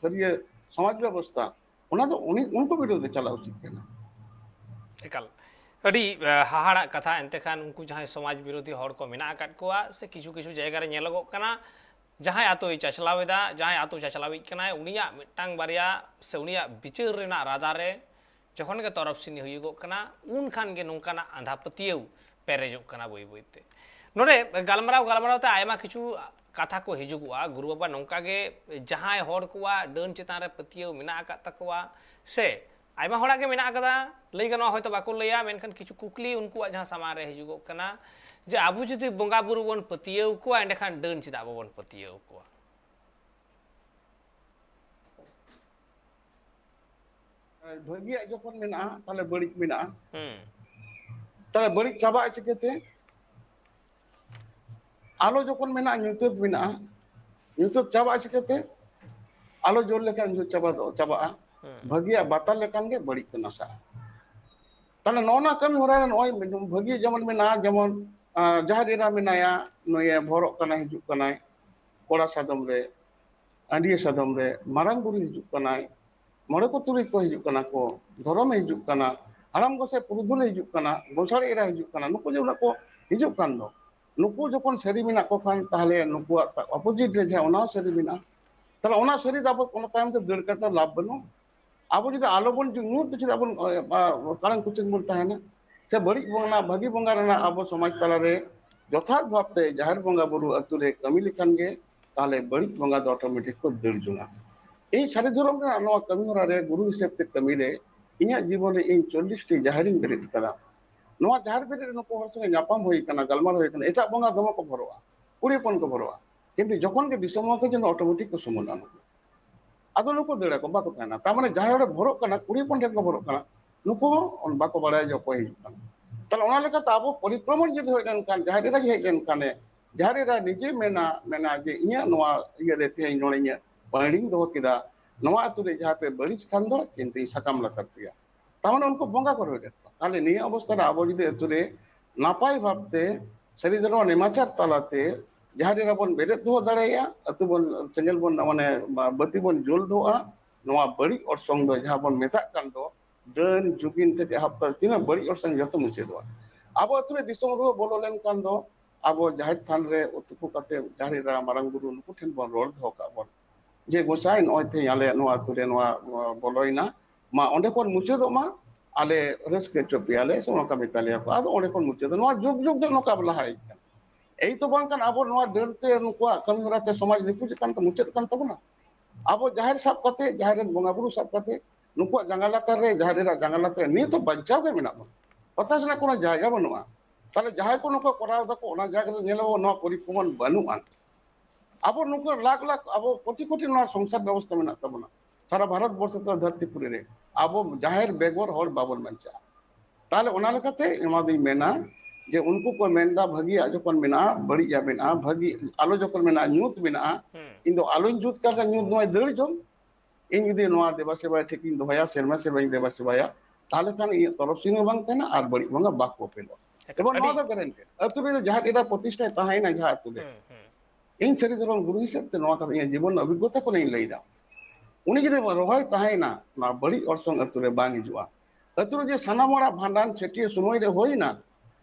ᱛᱷᱟᱹᱨᱤᱭᱟᱹ ᱥᱚᱢᱟᱡᱽ ᱵᱮᱵᱚᱥᱛᱷᱟ, ᱚᱱᱟ ᱫᱚ ᱩᱱᱤ ᱩᱱᱠᱩ ᱵᱤᱨᱩᱫᱷ ᱨᱮ ᱪᱟᱞᱟᱜ ᱩᱪᱤᱛ ᱠᱟᱱᱟ᱾ ᱮᱠᱟᱞ ᱟᱹᱰᱤ ᱦᱟᱦᱟᱲᱟᱜ ᱠᱟᱛᱷᱟ᱾ ᱮᱱᱛᱮ ᱠᱷᱟᱱ ᱩᱱᱠᱩ ᱡᱟᱦᱟᱸᱭ ᱥᱚᱢᱟᱡᱽ ᱵᱤᱨᱳᱫᱷᱤ ᱦᱚᱲ ᱠᱚ ᱢᱮᱱᱟᱜ ᱟᱠᱟᱫ ᱠᱚᱣᱟ ᱥᱮ ᱠᱤᱪᱷᱩ ᱠᱤᱪᱷᱩ ᱡᱟᱭᱜᱟ ᱨᱮ ᱧᱮᱞᱚᱜᱚᱜ ᱠᱟᱱᱟ, ᱡᱟᱦᱟᱸᱭ ᱟᱛᱳᱭ ᱪᱟᱪᱞᱟᱣ ᱮᱫᱟ, ᱡᱟᱦᱟᱸᱭ ᱟᱛᱳ ᱪᱟᱪᱞᱟᱣᱤᱡ ᱠᱟᱱᱟᱭ, ᱩᱱᱤᱭᱟᱜ ᱢᱤᱫᱴᱟᱝ ᱵᱟᱨᱭᱟ ᱥᱮ ᱩᱱᱤᱭᱟᱜ ᱵᱤᱪᱟᱹᱨ ᱨᱮᱱᱟᱜ ᱨᱟᱫᱟ ᱨᱮ ᱡᱚᱠᱷᱚᱱ ᱜᱮ ᱛᱚᱨᱚᱯ ᱥᱤᱱᱤ ᱦᱩᱭᱩᱜᱚᱜ ᱠᱟᱱᱟ, ᱩᱱ ᱠᱷᱟᱱ ᱜᱮ ᱱᱚᱝᱠᱟᱱᱟᱜ ᱟᱸᱫᱷᱟ ᱯᱟᱹᱛᱭᱟᱹᱣ ᱯᱮᱨᱮᱡᱚᱜ ᱠᱟᱱᱟ ᱵᱟᱹᱭ ᱵᱟᱹᱭ ᱛᱮ᱾ ᱱᱚᱰᱮ ᱜᱟᱞᱢᱟᱨᱟᱣ ᱜᱟᱞᱢᱟᱨᱟᱣ ᱛᱮ ᱟᱭᱢᱟ ᱠᱤᱪᱷᱩ ᱠᱟᱛᱷᱟ ᱠᱚ ᱦᱤᱡᱩᱜᱚᱜᱼᱟ᱾ ᱜᱩᱨᱩ ᱵᱟᱵᱟ ᱱᱚᱝᱠᱟ ᱜᱮ ᱡᱟᱦᱟᱸᱭ ᱦᱚᱲ ᱠᱚᱣᱟᱜ ᱰᱟᱹᱱ ᱪᱮᱛᱟᱱ ᱨᱮ ᱯᱟᱹᱛᱭᱟᱹᱣ ᱢᱮᱱᱟᱜ ᱟᱠᱟᱫ ᱛᱟᱠᱚᱣᱟ ᱥᱮ ᱟᱭᱢᱟ ᱦᱚᱲᱟᱜ ᱜᱮ ᱢᱮᱱᱟᱜ ᱟᱠᱟᱫᱟ, ᱞᱟᱹᱭ ᱜᱟᱱᱚᱜᱼᱟ ᱦᱚᱭᱛᱳ ᱵᱟᱠᱚ ᱞᱟᱹᱭᱟ, ᱢᱮᱱᱠᱷᱟᱱ ᱠᱤᱪᱷᱩ ᱠᱩᱠᱞᱤ ᱩᱱᱠᱩᱣᱟᱜ ᱡᱟᱦᱟᱸ ᱥᱟᱢᱟᱝ ᱨᱮ ᱦᱤᱡᱩᱜᱚᱜ ᱠᱟᱱᱟ ᱡᱮ ᱟᱵᱚ ᱡᱩᱫᱤ ᱵᱚᱸᱜᱟ ᱵᱩᱨᱩ ᱵᱚᱱ ᱯᱟᱹᱛᱭᱟᱹᱣ ᱠᱚᱣᱟ, ᱮᱸᱰᱮᱠᱷᱟᱱ ᱰᱟᱹᱱ ᱪᱮᱫᱟᱜ ᱵᱟᱵᱚᱱ ᱯᱟᱹᱛᱭᱟᱹᱣ ᱠᱚᱣᱟ? ᱵᱷᱟᱹᱜᱤᱭᱟᱜ ᱡᱚᱠᱷᱚᱱ ᱢᱮᱱᱟᱜᱼᱟ, ᱛᱟᱦᱞᱮ ᱵᱟᱹᱲᱤᱡ ᱢᱮᱱᱟᱜᱼᱟ᱾ ᱦᱩᱸ᱾ ᱛᱟᱦᱞᱮ ᱵᱟᱹᱲᱤᱡ ᱪᱟᱵᱟᱜᱼᱟ ᱪᱤᱠᱟᱹᱛᱮ? ᱟᱞᱚ ᱡᱚᱠᱷᱚᱱ ᱢᱮᱱᱟᱜᱼᱟ, ᱧᱩᱛᱟᱹᱛ ᱢᱮᱱᱟᱜᱼᱟ, ᱧᱩᱛᱟᱹᱛ ᱪᱟᱵᱟᱜᱼᱟ ᱪᱤᱠᱟᱹᱛᱮ? ᱟᱞᱚ ᱡᱳᱨ ᱞᱮᱠᱷᱟᱱ ᱧᱩᱛᱟᱹᱛ ᱪᱟᱵᱟ ᱫᱚ ᱪᱟᱵᱟᱜᱼᱟ᱾ ᱦᱩᱸ᱾ ᱵᱷᱟᱹᱜᱤᱭᱟᱜ ᱵᱟᱛᱟᱞ ᱞᱮᱠᱷᱟᱱ ᱜᱮ ᱵᱟᱹᱲᱤᱡ ᱠᱚ ᱱᱟᱥᱟᱜᱼᱟ᱾ ᱛᱟᱦᱞᱮ ᱱᱚᱜᱼᱚ ᱱᱚᱣᱟ ᱠᱟᱹᱢᱤ ᱦᱚᱨᱟ ᱨᱮ ᱱᱚᱜᱼᱚᱭ ᱵᱷᱟᱹᱜᱤ ᱡᱮᱢᱚᱱ ᱢᱮᱱᱟᱜᱼᱟ, ᱡᱮᱢᱚᱱ, ᱟᱸ, ᱡᱟᱦᱮᱨ ᱮᱨᱟ ᱢᱮᱱᱟᱭᱟ, ᱱᱩᱭᱮ ᱵᱷᱚᱨᱚᱜ ᱠᱟᱱᱟᱭ, ᱦᱤᱡᱩᱜ ᱠᱟᱱᱟᱭ ᱠᱚᱲᱟ ᱥᱟᱫᱚᱢ ᱨᱮ, ᱟᱹᱰᱤᱭᱟᱹ ᱥᱟᱫᱚᱢ ᱨᱮ, ᱢᱟᱨᱟᱝ ᱵᱩᱨᱩ ᱦᱤᱡᱩᱜ ᱠᱟᱱᱟᱭ, ᱢᱚᱬᱮ ᱠᱚ ᱛᱩᱨᱩᱭ ᱠᱚ ᱦᱤᱡᱩᱜ ᱠᱟᱱᱟ ᱠᱚ, ᱫᱷᱚᱨᱚᱢᱮ ᱦᱤᱡᱩᱜ ᱠᱟᱱᱟ, ᱦᱟᱲᱟᱢ ᱜᱚᱸᱥᱟᱭ ᱯᱩᱨᱩᱫᱷᱩᱞᱮ ᱦᱤᱡᱩᱜ ᱠᱟᱱᱟ, ᱜᱚᱸᱥᱟᱲᱮ ᱮᱨᱟ ᱦᱤᱡᱩᱜ ᱠᱟᱱᱟ, ᱱᱩᱠᱩ ᱡᱮ ᱩᱱᱟᱹᱜ ᱠᱚ ᱦᱤᱡᱩᱜ ᱠᱟᱱ ᱫᱚ, ᱱᱩᱠᱩ ᱡᱚᱠᱷᱚᱱ ᱥᱟᱹᱨᱤ ᱢᱮᱱᱟᱜ ᱠᱚ ᱠᱷᱟᱱ, ᱛᱟᱦᱞᱮ ᱱᱩᱠᱩᱣᱟᱜ opposite ᱨᱮ ᱡᱟᱦᱟᱸ, ᱚᱱᱟ ᱦᱚᱸ ᱥᱟᱹᱨᱤ ᱢᱮᱱᱟᱜᱼᱟ᱾ ᱛᱟᱦᱞᱮ ᱚᱱᱟ ᱥᱟᱹᱨᱤ ᱫᱚ ᱟᱵᱚ ᱚᱱᱟ ᱛᱟᱭᱚᱢ ᱛᱮ ᱫᱟᱹᱲ ᱠᱟᱛᱮ ᱞᱟᱵᱷ ᱵᱟᱹᱱᱩᱜᱼᱟ᱾ ᱟᱵᱚ ᱡᱩᱫᱤ ᱟᱞᱚ ᱵᱚᱱ ᱧᱩᱛ ᱫᱚ ᱪᱮᱫᱟᱜ ᱵᱚᱱ, ᱮ, ᱟ, ᱠᱟᱲᱟᱝ ᱠᱩᱪᱟᱹᱝ ᱵᱚᱱ ᱛᱟᱦᱮᱱᱟ? ᱥᱮ ᱵᱟᱹᱲᱤᱡ ᱵᱚᱸᱜᱟ, ᱵᱷᱟᱹᱜᱤ ᱵᱚᱸᱜᱟ ᱨᱮᱱᱟᱜ ᱟᱵᱚ ᱥᱚᱢᱟᱡᱽ ᱛᱟᱞᱟᱨᱮ ᱡᱚᱛᱷᱟᱛ ᱵᱷᱟᱵᱛᱮ ᱡᱟᱦᱮᱨ ᱵᱚᱸᱜᱟ ᱵᱩᱨᱩ ᱟᱹᱛᱩ ᱨᱮ ᱠᱟᱹᱢᱤ ᱞᱮᱠᱷᱟᱱ ᱜᱮ ᱛᱟᱦᱞᱮ ᱵᱟᱹᱲᱤᱡ ᱵᱚᱸᱜᱟ ᱫᱚ automatic ᱠᱚ ᱫᱟᱹᱲ ᱡᱚᱝᱟ᱾ ᱤᱧ ᱥᱟᱹᱨᱤ ᱫᱷᱚᱨᱚᱢ ᱨᱮᱱᱟᱜ ᱱᱚᱣᱟ ᱠᱟᱹᱢᱤ ᱦᱚᱨᱟ ᱨᱮ ᱜᱩᱨᱩ ᱦᱤᱥᱟᱹᱵ ᱛᱮ ᱠᱟᱹᱢᱤ ᱨᱮ ᱤᱧᱟᱹᱜ ᱡᱤᱵᱚᱱ ᱨᱮ ᱤᱧ ᱪᱚᱞᱞᱤᱥ ᱴᱤ ᱡᱟᱦᱮᱨᱤᱧ ᱵᱮᱨᱮᱫ ᱟᱠᱟᱫᱟ᱾ ᱱᱚᱣᱟ ᱡᱟᱦᱮᱨ ᱵᱮᱨᱮᱫ ᱨᱮ ᱱᱩᱠᱩ ᱦᱚᱲ ᱥᱚᱸᱜᱮ ᱧᱟᱯᱟᱢ ᱦᱩᱭ ᱟᱠᱟᱱᱟ, ᱜᱟᱞᱢᱟᱨᱟᱣ ᱦᱩᱭ ᱟᱠᱟᱱᱟ, ᱮᱴᱟᱜ ᱵᱚᱸᱜᱟ ᱫᱚᱢᱮ ᱠᱚ ᱵᱷᱚᱨᱚᱜᱼᱟ, ᱠᱩᱲᱤ ᱦᱚᱯᱚᱱ ᱠᱚ ᱵᱷᱚᱨᱚᱜᱼᱟ, ᱠᱤᱱᱛᱩ ᱡᱚᱠᱷᱚᱱ ᱜᱮ ᱫᱤᱥᱚᱢ ᱦᱚᱲ ᱠᱚ ᱡᱮᱱᱚ automatic ᱠᱚ ᱥᱩᱢᱟᱹᱱᱚᱜᱼᱟ ᱱᱩᱠᱩ᱾ ᱟᱫᱚ ᱱᱩᱠᱩ ᱫᱟᱹᱲ ᱟᱠᱚ, ᱵᱟᱠᱚ ᱛᱟᱦᱮᱱᱟ᱾ ᱛᱟᱨ ᱢᱟᱱᱮ ᱡᱟᱦᱟᱸᱭ ᱦᱚᱲᱮ ᱵᱷᱚᱨᱚᱜ ᱠᱟᱱᱟ, ᱠᱩᱲᱤ ᱦᱚᱯᱚᱱ ᱴᱷᱮᱱ ᱠᱚ ᱵᱷᱚᱨᱚᱜ ᱠᱟᱱᱟ, ᱱᱩᱠᱩ ᱦᱚᱸ ᱵᱟᱠᱚ ᱵᱟᱲᱟᱭᱟ ᱡᱮ ᱚᱠᱚᱭ ᱦᱤᱡᱩᱜ ᱠᱟᱱᱟ᱾ ᱛᱟᱦᱞᱮ ᱚᱱᱟ ᱞᱮᱠᱟᱛᱮ ᱟᱵᱚ ᱯᱚᱨᱤᱠᱨᱚᱢᱚᱱ ᱡᱩᱫᱤ ᱦᱮᱡ ᱞᱮᱱᱠᱷᱟᱱ, ᱡᱟᱦᱮᱨ ᱮᱨᱟ ᱜᱮ ᱦᱮᱡ ᱞᱮᱱᱠᱷᱟᱱᱮ, ᱡᱟᱦᱮᱨ ᱮᱨᱟ ᱱᱤᱡᱮ ᱢᱮᱱᱟ, ᱢᱮᱱᱟ ᱡᱮ ᱤᱧᱟᱹᱜ ᱱᱚᱣᱟ ᱤᱭᱟᱹ ᱨᱮ ᱛᱮᱦᱮᱧ ᱱᱚᱰᱮ ᱤᱧᱟᱹᱜ ᱯᱟᱹᱲᱤᱧ ᱫᱚᱦᱚ ᱠᱮᱫᱟ, ᱱᱚᱣᱟ ᱟᱹᱛᱩ ᱨᱮ ᱡᱟᱦᱟᱸ ᱯᱮ ᱵᱟᱹᱲᱤᱡ ᱠᱷᱟᱱ ᱫᱚ ᱠᱤᱱᱛᱩ ᱥᱟᱠᱟᱢ ᱞᱟᱛᱟᱨ ᱯᱮᱭᱟ᱾ ᱛᱟᱨ ᱢᱟᱱᱮ ᱩᱱᱠᱩ ᱵᱚᱸᱜᱟ ᱠᱚ ᱨᱚᱲᱮᱫ ᱠᱚᱣᱟ᱾ ᱛᱟᱦᱞᱮ ᱱᱤᱭᱟᱹ ᱚᱵᱚᱥᱛᱷᱟ ᱨᱮ ᱟᱵᱚ ᱡᱩᱫᱤ ᱟᱹᱛᱩ ᱨᱮ ᱱᱟᱯᱟᱭ ᱵᱷᱟᱵᱛᱮ ᱥᱟᱹᱨᱤ ᱫᱷᱚᱨᱚᱢ ᱱᱮᱢᱟᱪᱟᱨ ᱛᱟᱞᱟᱛᱮ ᱡᱟᱦᱟᱸ ᱨᱮ ᱵᱚᱱ ᱵᱮᱨᱮᱫ ᱫᱚᱦᱚ ᱫᱟᱲᱮᱭᱟᱜᱼᱟ, ᱟᱹᱛᱩ ᱵᱚᱱ ᱥᱮᱸᱜᱮᱞ ᱵᱚᱱ ᱢᱟᱱᱮ ᱵᱟᱹᱛᱤ ᱵᱚᱱ ᱡᱩᱞ ᱫᱚᱦᱚᱜᱼᱟ, ᱱᱚᱣᱟ ᱵᱟᱹᱲᱤᱡ ᱚᱨᱥᱚᱝ ᱫᱚ ᱡᱟᱦᱟᱸ ᱵᱚᱱ ᱢᱮᱛᱟᱜ ᱠᱟᱱ ᱫᱚ ᱰᱟᱹᱱ ᱡᱩᱜᱤᱱ ᱛᱷᱮᱠᱮ ᱮᱦᱚᱵ ᱠᱟᱛᱮ ᱛᱤᱱᱟᱹᱜ ᱵᱟᱹᱲᱤᱡ ᱚᱨᱥᱚᱝ ᱡᱚᱛᱚ ᱢᱩᱪᱟᱹᱫᱚᱜᱼᱟ᱾ ᱟᱵᱚ ᱟᱹᱛᱩ ᱨᱮ ᱫᱤᱥᱚᱢ ᱨᱩᱣᱟᱹ ᱵᱚᱞᱚ ᱞᱮᱱᱠᱷᱟᱱ ᱫᱚ ᱟᱵᱚ ᱡᱟᱦᱮᱨ ᱛᱷᱟᱱ ᱨᱮ ᱛᱩᱯᱩ ᱠᱟᱛᱮ ᱡᱟᱦᱮᱨ ᱮᱨᱟ ᱢᱟᱨᱟᱝ ᱵᱩᱨᱩ ᱱᱩᱠᱩ ᱴᱷᱮᱱ ᱵᱚᱱ ᱨᱚᱲ ᱫᱚᱦᱚ ᱠᱟᱜ ᱵᱚᱱ ᱡᱮ ᱜᱚᱸᱥᱟᱭ ᱱᱚᱜᱼᱚᱭ ᱛᱮᱦᱮᱧ ᱟᱞᱮ ᱱᱚᱣᱟ ᱟᱹᱛᱩ ᱨᱮ ᱱᱚᱣᱟ ᱵᱚᱞᱚᱭᱮᱱᱟ, ᱢᱟ ᱚᱸᱰᱮ ᱠᱷᱚᱱ ᱢᱩᱪᱟᱹᱫᱚᱜ ᱢᱟ, ᱟᱞᱮ ᱨᱟᱹᱥᱠᱟᱹ ᱦᱚᱪᱚ ᱯᱮᱭᱟᱞᱮ ᱥᱮ ᱚᱱᱠᱟ ᱢᱮᱛᱟ ᱞᱮᱭᱟ ᱠᱚ᱾ ᱟᱫᱚ ᱚᱸᱰᱮ ᱠᱷᱚᱱ ᱢᱩᱪᱟᱹᱫ ᱱᱚᱣᱟ ᱡᱩᱜᱽ ᱡᱩᱜᱽ ᱫᱚ ᱱᱚᱝᱠᱟ ᱵᱚᱱ ᱞᱟᱦᱟ ᱦᱮᱡ ᱠᱟᱱᱟ᱾ ᱮᱭ ᱛᱚ ᱵᱟᱝ ᱠᱟᱱᱟ ᱟᱵᱚ ᱱᱚᱣᱟ ᱰᱟᱹᱱ ᱛᱮ ᱱᱩᱠᱩᱣᱟᱜ ᱠᱟᱹᱢᱤ ᱦᱚᱨᱟ ᱛᱮ ᱥᱚᱢᱟᱡᱽ ᱱᱤᱯᱩᱡ ᱟᱠᱟᱱ ᱛᱟ-, ᱢᱩᱪᱟᱹᱫ ᱟᱠᱟᱱ ᱛᱟᱵᱚᱱᱟ᱾ ᱟᱵᱚ ᱡᱟᱦᱮᱨ ᱥᱟᱵ ᱠᱟᱛᱮ, ᱡᱟᱦᱮᱨ ᱨᱮᱱ ᱵᱚᱸᱜᱟ ᱵᱩᱨᱩ ᱥᱟᱵ ᱠᱟᱛᱮ, ᱱᱩᱠᱩᱣᱟᱜ ᱡᱟᱸᱜᱟ ᱞᱟᱛᱟᱨ ᱨᱮ, ᱡᱟᱦᱮᱨ ᱮᱨᱟ ᱡᱟᱸᱜᱟ ᱞᱟᱛᱟᱨ ᱨᱮ ᱱᱤᱛ ᱦᱚᱸ ᱵᱟᱧᱪᱟᱣ ᱜᱮ ᱢᱮᱱᱟᱜ ᱵᱚᱱᱟ᱾ ᱯᱟᱛᱟ ᱨᱮᱱᱟᱜ ᱠᱳᱱᱳ ᱡᱟᱭᱜᱟ ᱵᱟᱹᱱᱩᱜᱼᱟ᱾ ᱛᱟᱦᱞᱮ ᱡᱟᱦᱟᱸᱭ ᱠᱚ ᱱᱚᱝᱠᱟ ᱠᱚᱨᱟᱣ ᱫᱟᱠᱚ, ᱚᱱᱟ ᱡᱟᱭᱜᱟ ᱨᱮ ᱧᱮᱞᱚᱜᱼᱟ ᱱᱚᱣᱟ ᱯᱚᱨᱤᱠᱨᱚᱢᱟ ᱵᱟᱹᱱᱩᱜᱼᱟ᱾ ᱟᱵᱚ ᱱᱩᱠᱩ ᱞᱟᱠᱷ ᱞᱟᱠᱷ, ᱟᱵᱚ ᱠᱳᱴᱤ ᱠᱳᱴᱤ ᱱᱚᱣᱟ ᱥᱚᱝᱥᱟᱨ ᱵᱮᱵᱚᱥᱛᱷᱟ ᱢᱮᱱᱟᱜ ᱛᱟᱵᱚᱱᱟ ᱥᱟᱨᱟ ᱵᱷᱟᱨᱚᱛ ᱵᱚᱨᱥᱚ ᱛᱮ ᱫᱷᱟᱹᱨᱛᱤ ᱯᱩᱨᱤ ᱨᱮ᱾ ᱟᱵᱚ ᱡᱟᱦᱮᱨ ᱵᱮᱜᱚᱨ ᱦᱚᱲ ᱵᱟᱵᱚᱱ ᱵᱟᱧᱪᱟᱜᱼᱟ᱾ ᱛᱟᱦᱞᱮ ᱚᱱᱟ ᱞᱮᱠᱟᱛᱮ ᱱᱚᱣᱟ ᱫᱩᱧ ᱢᱮᱱᱟ ᱡᱮ ᱩᱱᱠᱩ ᱠᱚ ᱢᱮᱱᱫᱟ ᱵᱷᱟᱹᱜᱤᱭᱟᱜ ᱡᱚᱠᱷᱚᱱ ᱢᱮᱱᱟᱜᱼᱟ, ᱵᱟᱹᱲᱤᱡᱟᱜ ᱢᱮᱱᱟᱜᱼᱟ, ᱵᱷᱟᱹᱜᱤ ᱟᱞᱚ ᱡᱚᱠᱷᱚᱱ ᱢᱮᱱᱟᱜᱼᱟ, ᱧᱩᱛ ᱢᱮᱱᱟᱜᱼᱟ, ᱦᱩᱸ᱾ ᱤᱧ ᱫᱚ ᱟᱞᱚᱧ ᱡᱩᱛ ᱠᱟᱜ ᱠᱷᱟᱱ ᱧᱩᱛ ᱱᱚᱣᱟᱭ ᱫᱟᱹᱲ ᱡᱚᱝ᱾ ᱤᱧ ᱡᱩᱫᱤ ᱱᱚᱣᱟ ᱫᱮᱵᱟ ᱥᱮᱵᱟ ᱴᱷᱤᱠᱤᱧ ᱫᱚᱦᱚᱭᱟ, ᱥᱮᱨᱢᱟ ᱥᱮᱨᱢᱟᱧ ᱫᱮᱵᱟ ᱥᱮᱵᱟᱭᱟ, ᱛᱟᱦᱞᱮ ᱠᱷᱟᱱ ᱤᱧᱟᱹᱜ ᱛᱚᱨᱚᱯ ᱥᱤᱢ ᱦᱚᱸ ᱵᱟᱝ ᱛᱟᱦᱮᱱᱟ ᱟᱨ ᱵᱟᱹᱲᱤᱡ ᱵᱚᱸᱜᱟ ᱵᱟᱠᱚ ᱩᱯᱮᱞᱚᱜᱼᱟ᱾ ᱮᱠᱟᱞ, ᱮᱵᱚᱝ ᱱᱚᱣᱟ ᱟᱹᱰᱤ ᱫᱚ ᱜᱟᱨᱮᱱᱴᱤ᱾ ᱟᱹᱛᱩ ᱨᱮ ᱡᱟᱦᱟᱸ ᱮᱨᱟ ᱯᱨᱚᱛᱤᱥᱴᱷᱟᱭ ᱛᱟᱦᱮᱸᱭᱮᱱᱟ ᱡᱟᱦᱟᱸ ᱟᱹᱛᱩ ᱨᱮ, ᱦᱩᱸ, ᱦᱩᱸ᱾ ᱤᱧ ᱥᱟᱹᱨᱤ ᱫᱷᱚᱨᱚᱢ ᱜᱩᱨᱩ ᱦᱤᱥᱟᱹᱵ ᱛᱮ ᱱᱚᱣᱟ ᱠᱟᱛᱷᱟ ᱤᱧᱟᱹᱜ ᱡᱤᱵᱚᱱ ᱚᱵᱷᱤᱜᱽᱜᱚᱛᱟ ᱠᱷᱚᱱᱤᱧ ᱞᱟᱹᱭᱫᱟ᱾ ᱩᱱᱤ ᱡᱩᱫᱤ ᱨᱚᱦᱚᱭ ᱛᱟᱦᱮᱸᱭᱮᱱᱟ, ᱱᱚᱣᱟ ᱵᱟᱹᱲᱤᱡ ᱚᱨᱥᱚᱝ ᱟᱹᱛᱩ ᱨᱮ ᱵᱟᱝ ᱦᱤᱡᱩᱜᱼᱟ᱾ ᱟᱹᱛᱩ ᱨᱮ ᱡᱮ ᱥᱟᱱᱟᱢ ᱦᱚᱲᱟᱜ ᱵᱷᱟᱸᱰᱟᱱ ᱪᱷᱟᱹᱴᱭᱟᱹ ᱥᱚᱢᱚᱭ ᱨᱮ ᱦᱩᱭᱱᱟ,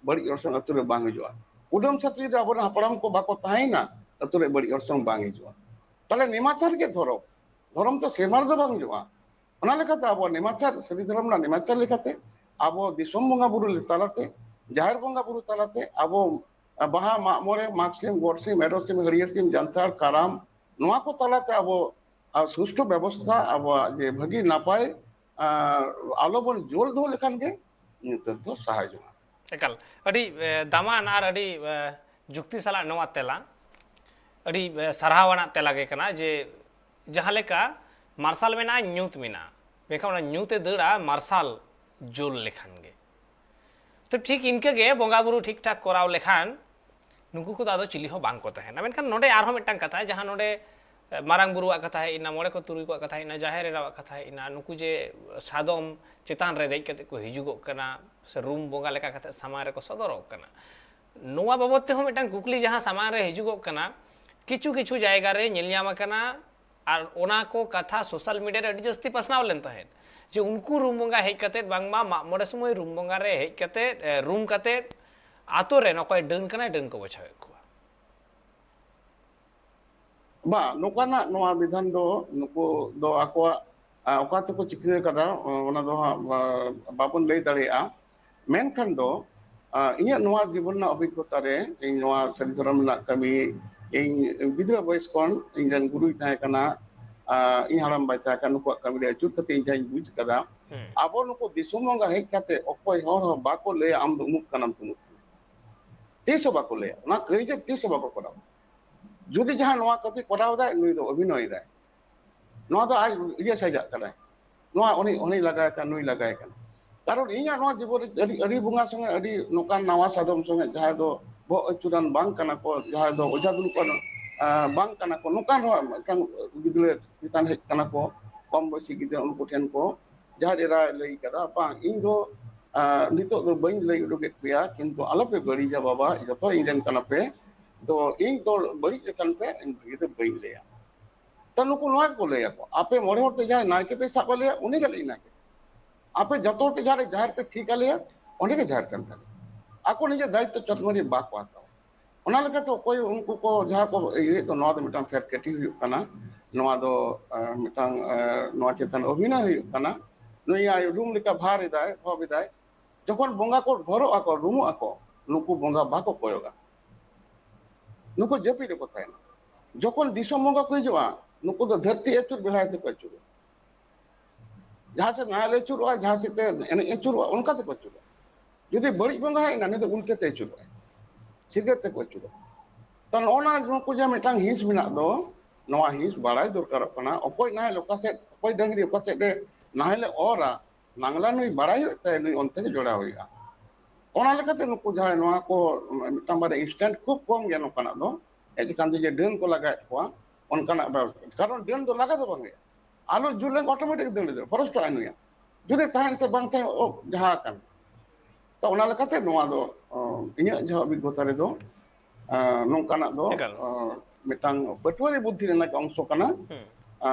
ᱵᱟᱹᱲᱤᱡ ᱚᱨᱥᱚᱝ ᱟᱹᱛᱩ ᱨᱮ ᱵᱟᱝ ᱦᱤᱡᱩᱜᱼᱟ᱾ ᱠᱩᱰᱟᱹᱢ ᱪᱷᱟᱹᱛᱩ ᱡᱩᱫᱤ ᱟᱵᱚᱨᱮᱱ ᱦᱟᱯᱲᱟᱢ ᱠᱚ ᱵᱟᱠᱚ ᱛᱟᱦᱮᱸᱭᱮᱱᱟ, ᱟᱹᱛᱩ ᱨᱮ ᱵᱟᱹᱲᱤᱡ ᱚᱨᱥᱚᱝ ᱵᱟᱝ ᱦᱤᱡᱩᱜᱼᱟ᱾ ᱛᱟᱦᱞᱮ ᱱᱮᱢᱟᱪᱟᱨ ᱜᱮ ᱫᱷᱚᱨᱚᱢ, ᱫᱷᱚᱨᱚᱢ ᱫᱚ ᱥᱮᱨᱢᱟ ᱨᱮᱫᱚ ᱵᱟᱝ ᱦᱤᱡᱩᱜᱼᱟ᱾ ᱚᱱᱟ ᱞᱮᱠᱟᱛᱮ ᱟᱵᱚᱣᱟᱜ ᱱᱮᱢᱟᱪᱟᱨ, ᱥᱟᱹᱨᱤ ᱫᱷᱚᱨᱚᱢ ᱨᱮᱱᱟᱜ ᱱᱮᱢᱟᱪᱟᱨ ᱞᱮᱠᱟᱛᱮ ᱟᱵᱚ ᱫᱤᱥᱚᱢ ᱵᱚᱸᱜᱟ ᱵᱩᱨᱩ ᱛᱟᱞᱟᱛᱮ, ᱡᱟᱦᱮᱨ ᱵᱚᱸᱜᱟ ᱵᱩᱨᱩ ᱛᱟᱞᱟᱛᱮ ᱟᱵᱚ ᱵᱟᱦᱟ, ᱢᱟᱜ ᱢᱚᱬᱮ, ᱢᱟᱜᱽ ᱥᱤᱢ, ᱜᱚᱴ ᱥᱤᱢ, ᱮᱨᱚᱜ ᱥᱤᱢ, ᱦᱟᱹᱨᱭᱟᱹᱲ ᱥᱤᱢ, ᱡᱟᱱᱛᱷᱟᱲ, ᱠᱟᱨᱟᱢ, ᱱᱚᱣᱟ ᱠᱚ ᱛᱟᱞᱟᱛᱮ ᱟᱵᱚ ᱟᱨ ᱥᱩᱥᱴᱷᱩ ᱵᱮᱵᱚᱥᱛᱷᱟ ᱟᱵᱚᱣᱟᱜ ᱡᱮ ᱵᱷᱟᱹᱜᱤ ᱱᱟᱯᱟᱭ, ᱟᱨ ᱟᱞᱚ ᱵᱚᱱ ᱡᱳᱞ ᱫᱚᱦᱚ ᱞᱮᱠᱷᱟᱱ ᱜᱮ ᱧᱩᱛᱟᱹᱛ ᱫᱚ ᱥᱟᱦᱟ ᱡᱚᱝᱟ᱾ ᱮᱠᱟᱞ, ᱟᱹᱰᱤ, ᱮ, ᱫᱟᱢᱟᱱ ᱟᱨ ᱟᱹᱰᱤ, ᱮ, ᱡᱩᱠᱛᱤ ᱥᱟᱞᱟᱜ ᱱᱚᱣᱟ ᱛᱮᱞᱟ, ᱟᱹᱰᱤ, ᱮ, ᱥᱟᱨᱦᱟᱣ ᱟᱱᱟᱜ ᱛᱮᱞᱟ ᱜᱮ ᱠᱟᱱᱟ ᱡᱮ ᱡᱟᱦᱟᱸ ᱞᱮᱠᱟ ᱢᱟᱨᱥᱟᱞ ᱢᱮᱱᱟᱜᱼᱟ, ᱧᱩᱛ ᱢᱮᱱᱟᱜᱼᱟ, ᱢᱮᱱᱠᱷᱟᱱ ᱚᱱᱟ ᱧᱩᱛ ᱮ ᱫᱟᱹᱲᱟ ᱢᱟᱨᱥᱟᱞ ᱡᱳᱞ ᱞᱮᱠᱷᱟᱱ ᱜᱮ᱾ ᱛᱚ ᱴᱷᱤᱠ ᱤᱱᱠᱟᱹ ᱜᱮ ᱵᱚᱸᱜᱟ ᱵᱩᱨᱩ ᱴᱷᱤᱠ ᱴᱷᱟᱠ ᱠᱚᱨᱟᱣ ᱞᱮᱠᱷᱟᱱ ᱱᱩᱠᱩ ᱠᱚᱫᱚ ᱟᱫᱚ ᱪᱤᱞᱤ ᱦᱚᱸ ᱵᱟᱝ ᱠᱚ ᱛᱟᱦᱮᱱᱟ᱾ ᱢᱮᱱᱠᱷᱟᱱ ᱱᱚᱰᱮ ᱟᱨᱦᱚᱸ ᱢᱤᱫᱴᱟᱝ ᱠᱟᱛᱷᱟ, ᱡᱟᱦᱟᱸ ᱱᱚᱰᱮ, ᱮ, ᱢᱟᱨᱟᱝ ᱵᱩᱨᱩᱣᱟᱜ ᱠᱟᱛᱷᱟ ᱦᱮᱡ ᱮᱱᱟ, ᱢᱚᱬᱮ ᱠᱚ ᱛᱩᱨᱩᱭ ᱠᱚᱣᱟᱜ ᱠᱟᱛᱷᱟ ᱦᱮᱡ ᱮᱱᱟ, ᱡᱟᱦᱮᱨ ᱮᱨᱟᱣᱟᱜ ᱠᱟᱛᱷᱟ ᱦᱮᱡ ᱮᱱᱟ, ᱱᱩᱠᱩ ᱡᱮ ᱥᱟᱫᱚᱢ ᱪᱮᱛᱟᱱ ᱨᱮ ᱫᱮᱡ ᱠᱟᱛᱮ ᱠᱚ ᱦᱤᱡᱩᱜᱚᱜ ᱠᱟᱱᱟ ᱥᱮ ᱨᱩᱢ ᱵᱚᱸᱜᱟ ᱞᱮᱠᱟ ᱠᱟᱛᱮ ᱥᱟᱢᱟᱝ ᱨᱮᱠᱚ ᱥᱚᱫᱚᱨᱚᱜ ᱠᱟᱱᱟ, ᱱᱚᱣᱟ ᱵᱟᱵᱚᱫ ᱛᱮᱦᱚᱸ ᱢᱤᱫᱴᱟᱝ ᱠᱩᱠᱞᱤ ᱡᱟᱦᱟᱸ ᱥᱟᱢᱟᱝ ᱨᱮ ᱦᱤᱡᱩᱜᱚᱜ ᱠᱟᱱᱟ, ᱠᱤᱪᱷᱩ ᱠᱤᱪᱷᱩ ᱡᱟᱭᱜᱟ ᱨᱮ ᱧᱮᱞ ᱧᱟᱢ ᱟᱠᱟᱱᱟ, ᱟᱨ ᱚᱱᱟ ᱠᱚ ᱠᱟᱛᱷᱟ ᱥᱳᱥᱟᱞ ᱢᱤᱰᱤᱭᱟ ᱨᱮ ᱟᱹᱰᱤ ᱡᱟᱹᱥᱛᱤ ᱯᱟᱥᱱᱟᱣ ᱞᱮᱱ ᱛᱟᱦᱮᱸᱫ, ᱡᱮ ᱩᱱᱠᱩ ᱨᱩᱢ ᱵᱚᱸᱜᱟ ᱦᱮᱡ ᱠᱟᱛᱮᱫ ᱵᱟᱝᱢᱟ ᱢᱟᱜ ᱢᱚᱬᱮ ᱥᱚᱢᱚᱭ ᱨᱩᱢ ᱵᱚᱸᱜᱟ ᱨᱮ ᱦᱮᱡ ᱠᱟᱛᱮᱫ, ᱮ, ᱨᱩᱢ ᱠᱟᱛᱮᱫ ᱟᱛᱳ ᱨᱮ ᱚᱠᱚᱭ ᱰᱟᱹᱱ ᱠᱟᱱᱟᱭ, ᱰᱟᱹᱱ ᱠᱚ ᱵᱟᱪᱷᱟᱣᱮᱫ ᱠᱚᱣᱟ᱾ ᱵᱟ, ᱱᱚᱝᱠᱟᱱᱟᱜ ᱱᱚᱣᱟ ᱵᱤᱫᱷᱟᱱ ᱫᱚ ᱱᱩᱠᱩ ᱫᱚ ᱟᱠᱚᱣᱟᱜ, ᱟ, ᱚᱠᱟ ᱛᱮᱠᱚ ᱪᱤᱠᱟᱹ ᱟᱠᱟᱫᱟ, ᱚ-, ᱚᱱᱟ ᱫᱚ ᱦᱟᱸᱜ ᱵᱟ-, ᱵᱟᱵᱚᱱ ᱞᱟᱹᱭ ᱫᱟᱲᱮᱭᱟᱜᱼᱟ᱾ ᱢᱮᱱᱠᱷᱟᱱ ᱫᱚ, ᱟ, ᱤᱧᱟᱹᱜ ᱱᱚᱣᱟ ᱡᱤᱵᱚᱱ ᱨᱮᱱᱟᱜ ᱚᱵᱷᱤᱜᱽᱜᱚᱛᱟ ᱨᱮ ᱤᱧ ᱱᱚᱣᱟ ᱥᱟᱹᱨᱤ ᱫᱷᱚᱨᱚᱢ ᱨᱮᱱᱟᱜ ᱠᱟᱹᱢᱤ, ᱤᱧ ᱜᱤᱫᱽᱨᱟᱹ ᱵᱚᱭᱮᱥ ᱠᱷᱚᱱ ᱤᱧ ᱨᱮᱱ ᱜᱩᱨᱩᱭ ᱛᱟᱦᱮᱸ ᱠᱟᱱᱟ, ᱟ, ᱤᱧ ᱦᱟᱲᱟᱢ ᱵᱟᱭ ᱛᱟᱦᱮᱸ ᱠᱟᱱᱟ, ᱱᱩᱠᱩᱣᱟᱜ ᱠᱟᱹᱢᱤ ᱨᱮ ᱟᱹᱪᱩᱨ ᱠᱟᱛᱮ ᱤᱧ ᱡᱟᱦᱟᱸᱧ ᱵᱩᱡᱽ ᱠᱟᱫᱟ, ᱦᱩᱸ᱾ ᱟᱵᱚ ᱱᱩᱠᱩ ᱫᱤᱥᱚᱢ ᱵᱚᱸᱜᱟ ᱦᱮᱡ ᱠᱟᱛᱮ ᱚᱠᱚᱭ ᱦᱚᱲ ᱦᱚᱸ ᱵᱟᱠᱚ ᱞᱟᱹᱭᱟ ᱟᱢ ᱫᱚ ᱩᱢᱩᱠ ᱠᱟᱱᱟᱢ, ᱛᱩᱢᱩᱠ ᱠᱟᱱᱟᱢ᱾ ᱛᱤᱥ ᱦᱚᱸ ᱵᱟᱠᱚ ᱞᱟᱹᱭᱟ, ᱚᱱᱟ ᱠᱟᱹᱭᱡᱟᱹ ᱛᱤᱥ ᱦᱚᱸ ᱵᱟᱠᱚ ᱠᱚᱨᱟᱣᱟ᱾ ᱡᱩᱫᱤ ᱡᱟᱦᱟᱸ ᱱᱚᱣᱟ ᱠᱟᱹᱢᱤ ᱠᱚᱨᱟᱣ ᱫᱟᱭ, ᱱᱩᱭ ᱫᱚ ᱚᱵᱷᱤᱱᱚᱭ ᱫᱟᱭ, ᱱᱚᱣᱟ ᱫᱚ ᱟᱡ ᱤᱭᱟᱹ ᱥᱟᱡᱟᱜ ᱠᱟᱱᱟᱭ, ᱱᱚᱣᱟ ᱩᱱᱤ, ᱩᱱᱤ ᱞᱟᱜᱟᱭ ᱠᱟᱱ, ᱱᱩᱭ ᱞᱟᱜᱟᱭ ᱠᱟᱱ᱾ ᱠᱟᱨᱚᱱ ᱤᱧᱟᱹᱜ ᱱᱚᱣᱟ ᱡᱤᱵᱚᱱ ᱨᱮ ᱟᱹᱰᱤ, ᱟᱹᱰᱤ ᱵᱚᱸᱜᱟ ᱥᱚᱸᱜᱮ, ᱟᱹᱰᱤ ᱱᱚᱝᱠᱟᱱ ᱱᱟᱣᱟ ᱥᱟᱫᱚᱢ ᱥᱚᱸᱜᱮ ᱡᱟᱦᱟᱸᱭ ᱫᱚ ᱵᱚᱦᱚᱜ ᱟᱹᱪᱩᱨᱟᱱ ᱵᱟᱝ ᱠᱟᱱᱟ ᱠᱚ, ᱡᱟᱦᱟᱸᱭ ᱫᱚ ᱚᱡᱷᱟ ᱫᱩᱲᱩᱵ ᱟᱱ, ᱟ, ᱵᱟᱝ ᱠᱟᱱᱟ ᱠᱚ, ᱱᱚᱝᱠᱟᱱ ᱦᱚᱸ ᱢᱤᱫᱴᱟᱝ ᱜᱤᱫᱽᱨᱟᱹ ᱪᱮᱛᱟᱱ ᱦᱮᱡ ᱠᱟᱱᱟ ᱠᱚ, ᱠᱚᱢ ᱵᱚᱭᱥᱤ ᱜᱤᱫᱽᱨᱟᱹ, ᱩᱱᱠᱩ ᱴᱷᱮᱱ ᱠᱚ ᱡᱟᱦᱮᱨ ᱮᱨᱟᱭ ᱞᱟᱹᱭ ᱠᱟᱫᱟ, ᱵᱟᱝ, ᱤᱧ ᱫᱚ, ᱟ, ᱱᱤᱛᱚᱜ ᱫᱚ ᱵᱟᱹᱧ ᱞᱟᱹᱭ ᱩᱰᱩᱠᱮᱫ ᱯᱮᱭᱟ, ᱠᱤᱱᱛᱩ ᱟᱞᱚᱯᱮ ᱵᱟᱹᱲᱤᱡᱟ ᱵᱟᱵᱟ, ᱡᱚᱛᱚ ᱤᱧ ᱨᱮᱱ ᱠᱟᱱᱟ ᱯᱮ, ᱛᱚ ᱤᱧ ᱫᱚ ᱵᱟᱹᱲᱤᱡ ᱞᱮᱠᱷᱟᱱ ᱯᱮ, ᱤᱧ ᱵᱷᱟᱹᱜᱤ ᱫᱚ ᱵᱟᱹᱧ ᱞᱟᱹᱭᱟ᱾ ᱛᱚ ᱱᱩᱠᱩ ᱱᱚᱣᱟ ᱜᱮᱠᱚ ᱞᱟᱹᱭᱟᱠᱚ, ᱟᱯᱮ ᱢᱚᱬᱮ ᱦᱚᱲ ᱛᱮ ᱡᱟᱦᱟᱸᱭ ᱱᱟᱭᱠᱮ ᱯᱮ ᱥᱟᱵ ᱟᱞᱮᱭᱟ, ᱩᱱᱤ ᱜᱮ ᱟᱞᱮᱭᱤᱡ ᱱᱟᱭᱠᱮ᱾ ᱟᱯᱮ ᱡᱚᱛᱚ ᱦᱚᱲ ᱛᱮ ᱡᱟᱦᱟᱸ ᱨᱮ ᱡᱟᱦᱮᱨ ᱯᱮ ᱴᱷᱤᱠ ᱟᱞᱮᱭᱟ, ᱚᱸᱰᱮ ᱜᱮ ᱡᱟᱦᱮᱨ ᱠᱟᱱ ᱛᱟᱞᱮᱭᱟ᱾ ᱟᱠᱚ ᱱᱤᱡᱮ ᱫᱟᱭᱤᱛᱛᱚ ᱪᱚᱴᱢᱟᱹᱨᱤ ᱵᱟᱠᱚ ᱦᱟᱛᱟᱣᱟ᱾ ᱚᱱᱟ ᱞᱮᱠᱟᱛᱮ ᱚᱠᱚᱭ ᱩᱱᱠᱩ ᱠᱚ ᱡᱟᱦᱟᱸ ᱠᱚ ᱤᱭᱟᱹᱭᱮᱫ ᱫᱚ, ᱱᱚᱣᱟ ᱫᱚ ᱢᱤᱫᱴᱟᱝ ᱯᱷᱮᱠ ᱠᱟᱹᱴᱤ ᱦᱩᱭᱩᱜ ᱠᱟᱱᱟ, ᱱᱚᱣᱟ ᱫᱚ, ᱮ, ᱢᱤᱫᱴᱟᱝ, ᱮ, ᱱᱚᱣᱟ ᱪᱮᱛᱟᱱ ᱚᱵᱷᱤᱱᱚᱭ ᱦᱩᱭᱩᱜ ᱠᱟᱱᱟ᱾ ᱱᱩᱭ ᱟᱭ ᱨᱩᱢ ᱞᱮᱠᱟ ᱵᱷᱟᱨ ᱮᱫᱟᱭ, ᱵᱷᱚᱵ ᱮᱫᱟᱭ᱾ ᱡᱚᱠᱷᱚᱱ ᱵᱚᱸᱜᱟ ᱠᱚ ᱵᱷᱚᱨᱚᱜ ᱟᱠᱚ, ᱨᱩᱢᱩᱜ ᱟᱠᱚ, ᱱᱩᱠᱩ ᱵᱚᱸᱜᱟ ᱵᱟᱠᱚ ᱠᱚᱭᱚᱜᱟ, ᱱᱩᱠᱩ ᱡᱟᱹᱯᱤᱫ ᱨᱮᱠᱚ ᱛᱟᱦᱮᱱᱟ᱾ ᱡᱚᱠᱷᱚᱱ ᱫᱤᱥᱚᱢ ᱵᱚᱸᱜᱟ ᱠᱚ ᱦᱤᱡᱩᱜᱼᱟ, ᱱᱩᱠᱩ ᱫᱚ ᱫᱷᱟᱹᱨᱛᱤ ᱟᱹᱪᱩᱨ ᱵᱮᱲᱦᱟᱭ ᱛᱮᱠᱚ ᱟᱹᱪᱩᱨᱚᱜᱼᱟ᱾ ᱡᱟᱦᱟᱸ ᱥᱮᱫ ᱱᱟᱦᱮᱞ ᱟᱹᱪᱩᱨᱚᱜᱼᱟ, ᱡᱟᱦᱟᱸ ᱥᱮᱫ ᱛᱮ ᱮᱱᱮᱡ ᱟᱹᱪᱩᱨᱚᱜᱼᱟ, ᱚᱱᱠᱟ ᱛᱮᱠᱚ ᱟᱹᱪᱩᱨᱚᱜᱼᱟ᱾ ᱡᱩᱫᱤ ᱵᱟᱹᱲᱤᱡ ᱵᱚᱸᱜᱟ ᱦᱮᱡ ᱮᱱᱟ, ᱩᱱᱤ ᱫᱚ ᱩᱞᱴᱟᱹ ᱛᱮ ᱟᱹᱪᱩᱨᱚᱜᱼᱟᱭ, ᱥᱤᱨᱜᱟᱹᱛ ᱛᱮᱠᱚ ᱟᱹᱪᱩᱨᱚᱜᱼᱟ᱾ ᱛᱚ ᱱᱚᱜᱼᱚ ᱱᱟ ᱱᱩᱠᱩ ᱡᱟᱦᱟᱸ ᱢᱤᱫᱴᱟᱝ ᱦᱤᱸᱥ ᱢᱮᱱᱟᱜ ᱫᱚ, ᱱᱚᱣᱟ ᱦᱤᱸᱥ ᱵᱟᱲᱟᱭ ᱫᱚᱨᱠᱟᱨᱚᱜ ᱠᱟᱱᱟ᱾ ᱚᱠᱚᱭ ᱱᱟᱦᱮᱞ ᱚᱠᱟ ᱥᱮᱫ, ᱚᱠᱚᱭ ᱰᱟᱹᱝᱨᱤ ᱚᱠᱟ ᱥᱮᱫ ᱮ ᱱᱟᱦᱮᱞ ᱮ ᱚᱨᱟ, ᱱᱟᱝᱞᱟ ᱱᱩᱭ ᱵᱟᱲᱟᱭ ᱦᱩᱭᱩᱜ ᱛᱟᱭᱟ, ᱱᱩᱭ ᱚᱱᱛᱮ ᱜᱮ ᱡᱚᱲᱟᱣ ᱦᱩᱭᱩᱜᱼᱟ᱾ ᱚᱱᱟ ᱞᱮᱠᱟᱛᱮ ᱱᱩᱠᱩ ᱡᱟᱦᱟᱸᱭ ᱱᱚᱣᱟ ᱠᱚ ᱢᱤᱫᱴᱟᱝ ᱵᱟᱨᱭᱟ ᱤᱱᱥᱴᱮᱱᱴ ᱠᱷᱩᱵ ᱠᱚᱢ ᱜᱮᱭᱟ ᱱᱚᱝᱠᱟᱱᱟᱜ ᱫᱚ, ᱦᱮᱡ ᱟᱠᱟᱱ ᱛᱮ ᱡᱮ ᱰᱟᱹᱱ ᱠᱚ ᱞᱟᱜᱟᱭᱮᱫ ᱠᱚᱣᱟ, ᱚᱱᱠᱟᱱᱟᱜ ᱵᱮᱯᱟᱨ᱾ ᱠᱟᱨᱚᱱ ᱰᱟᱹᱱ ᱫᱚ ᱞᱟᱜᱟ ᱫᱚ ᱵᱟᱝ ᱦᱩᱭᱩᱜᱼᱟ, ᱟᱞᱚ ᱡᱩᱨ ᱞᱮᱱ ᱚᱴᱳᱢᱮᱴᱤᱠ ᱫᱟᱹᱲ ᱫᱟᱹᱲ ᱯᱷᱚᱨᱮᱥᱴᱚᱜᱼᱟᱭ ᱱᱩᱭᱟ, ᱡᱩᱫᱤ ᱛᱟᱦᱮᱱ ᱥᱮ ᱵᱟᱝ ᱛᱟᱦᱮᱱ, ᱚ, ᱡᱟᱦᱟᱸ ᱟᱠᱟᱱ᱾ ᱛᱚ, ᱚᱱᱟ ᱞᱮᱠᱟᱛᱮ ᱱᱚᱣᱟ ᱫᱚ, ᱚ, ᱤᱧᱟᱹᱜ ᱡᱟᱦᱟᱸ ᱚᱵᱷᱤᱜᱽᱜᱚᱛᱟ ᱨᱮᱫᱚ, ᱟ, ᱱᱚᱝᱠᱟᱱᱟᱜ ᱫᱚ, ᱮᱠᱟᱞ᱾ ᱚ, ᱢᱤᱫᱴᱟᱝ ᱯᱟᱹᱴᱷᱩᱣᱟᱹ ᱨᱮ ᱵᱩᱫᱽᱫᱷᱤ ᱨᱮᱱᱟᱜ ᱚᱝᱥᱚ ᱠᱟᱱᱟ᱾ ᱦᱩᱸ᱾ ᱟ,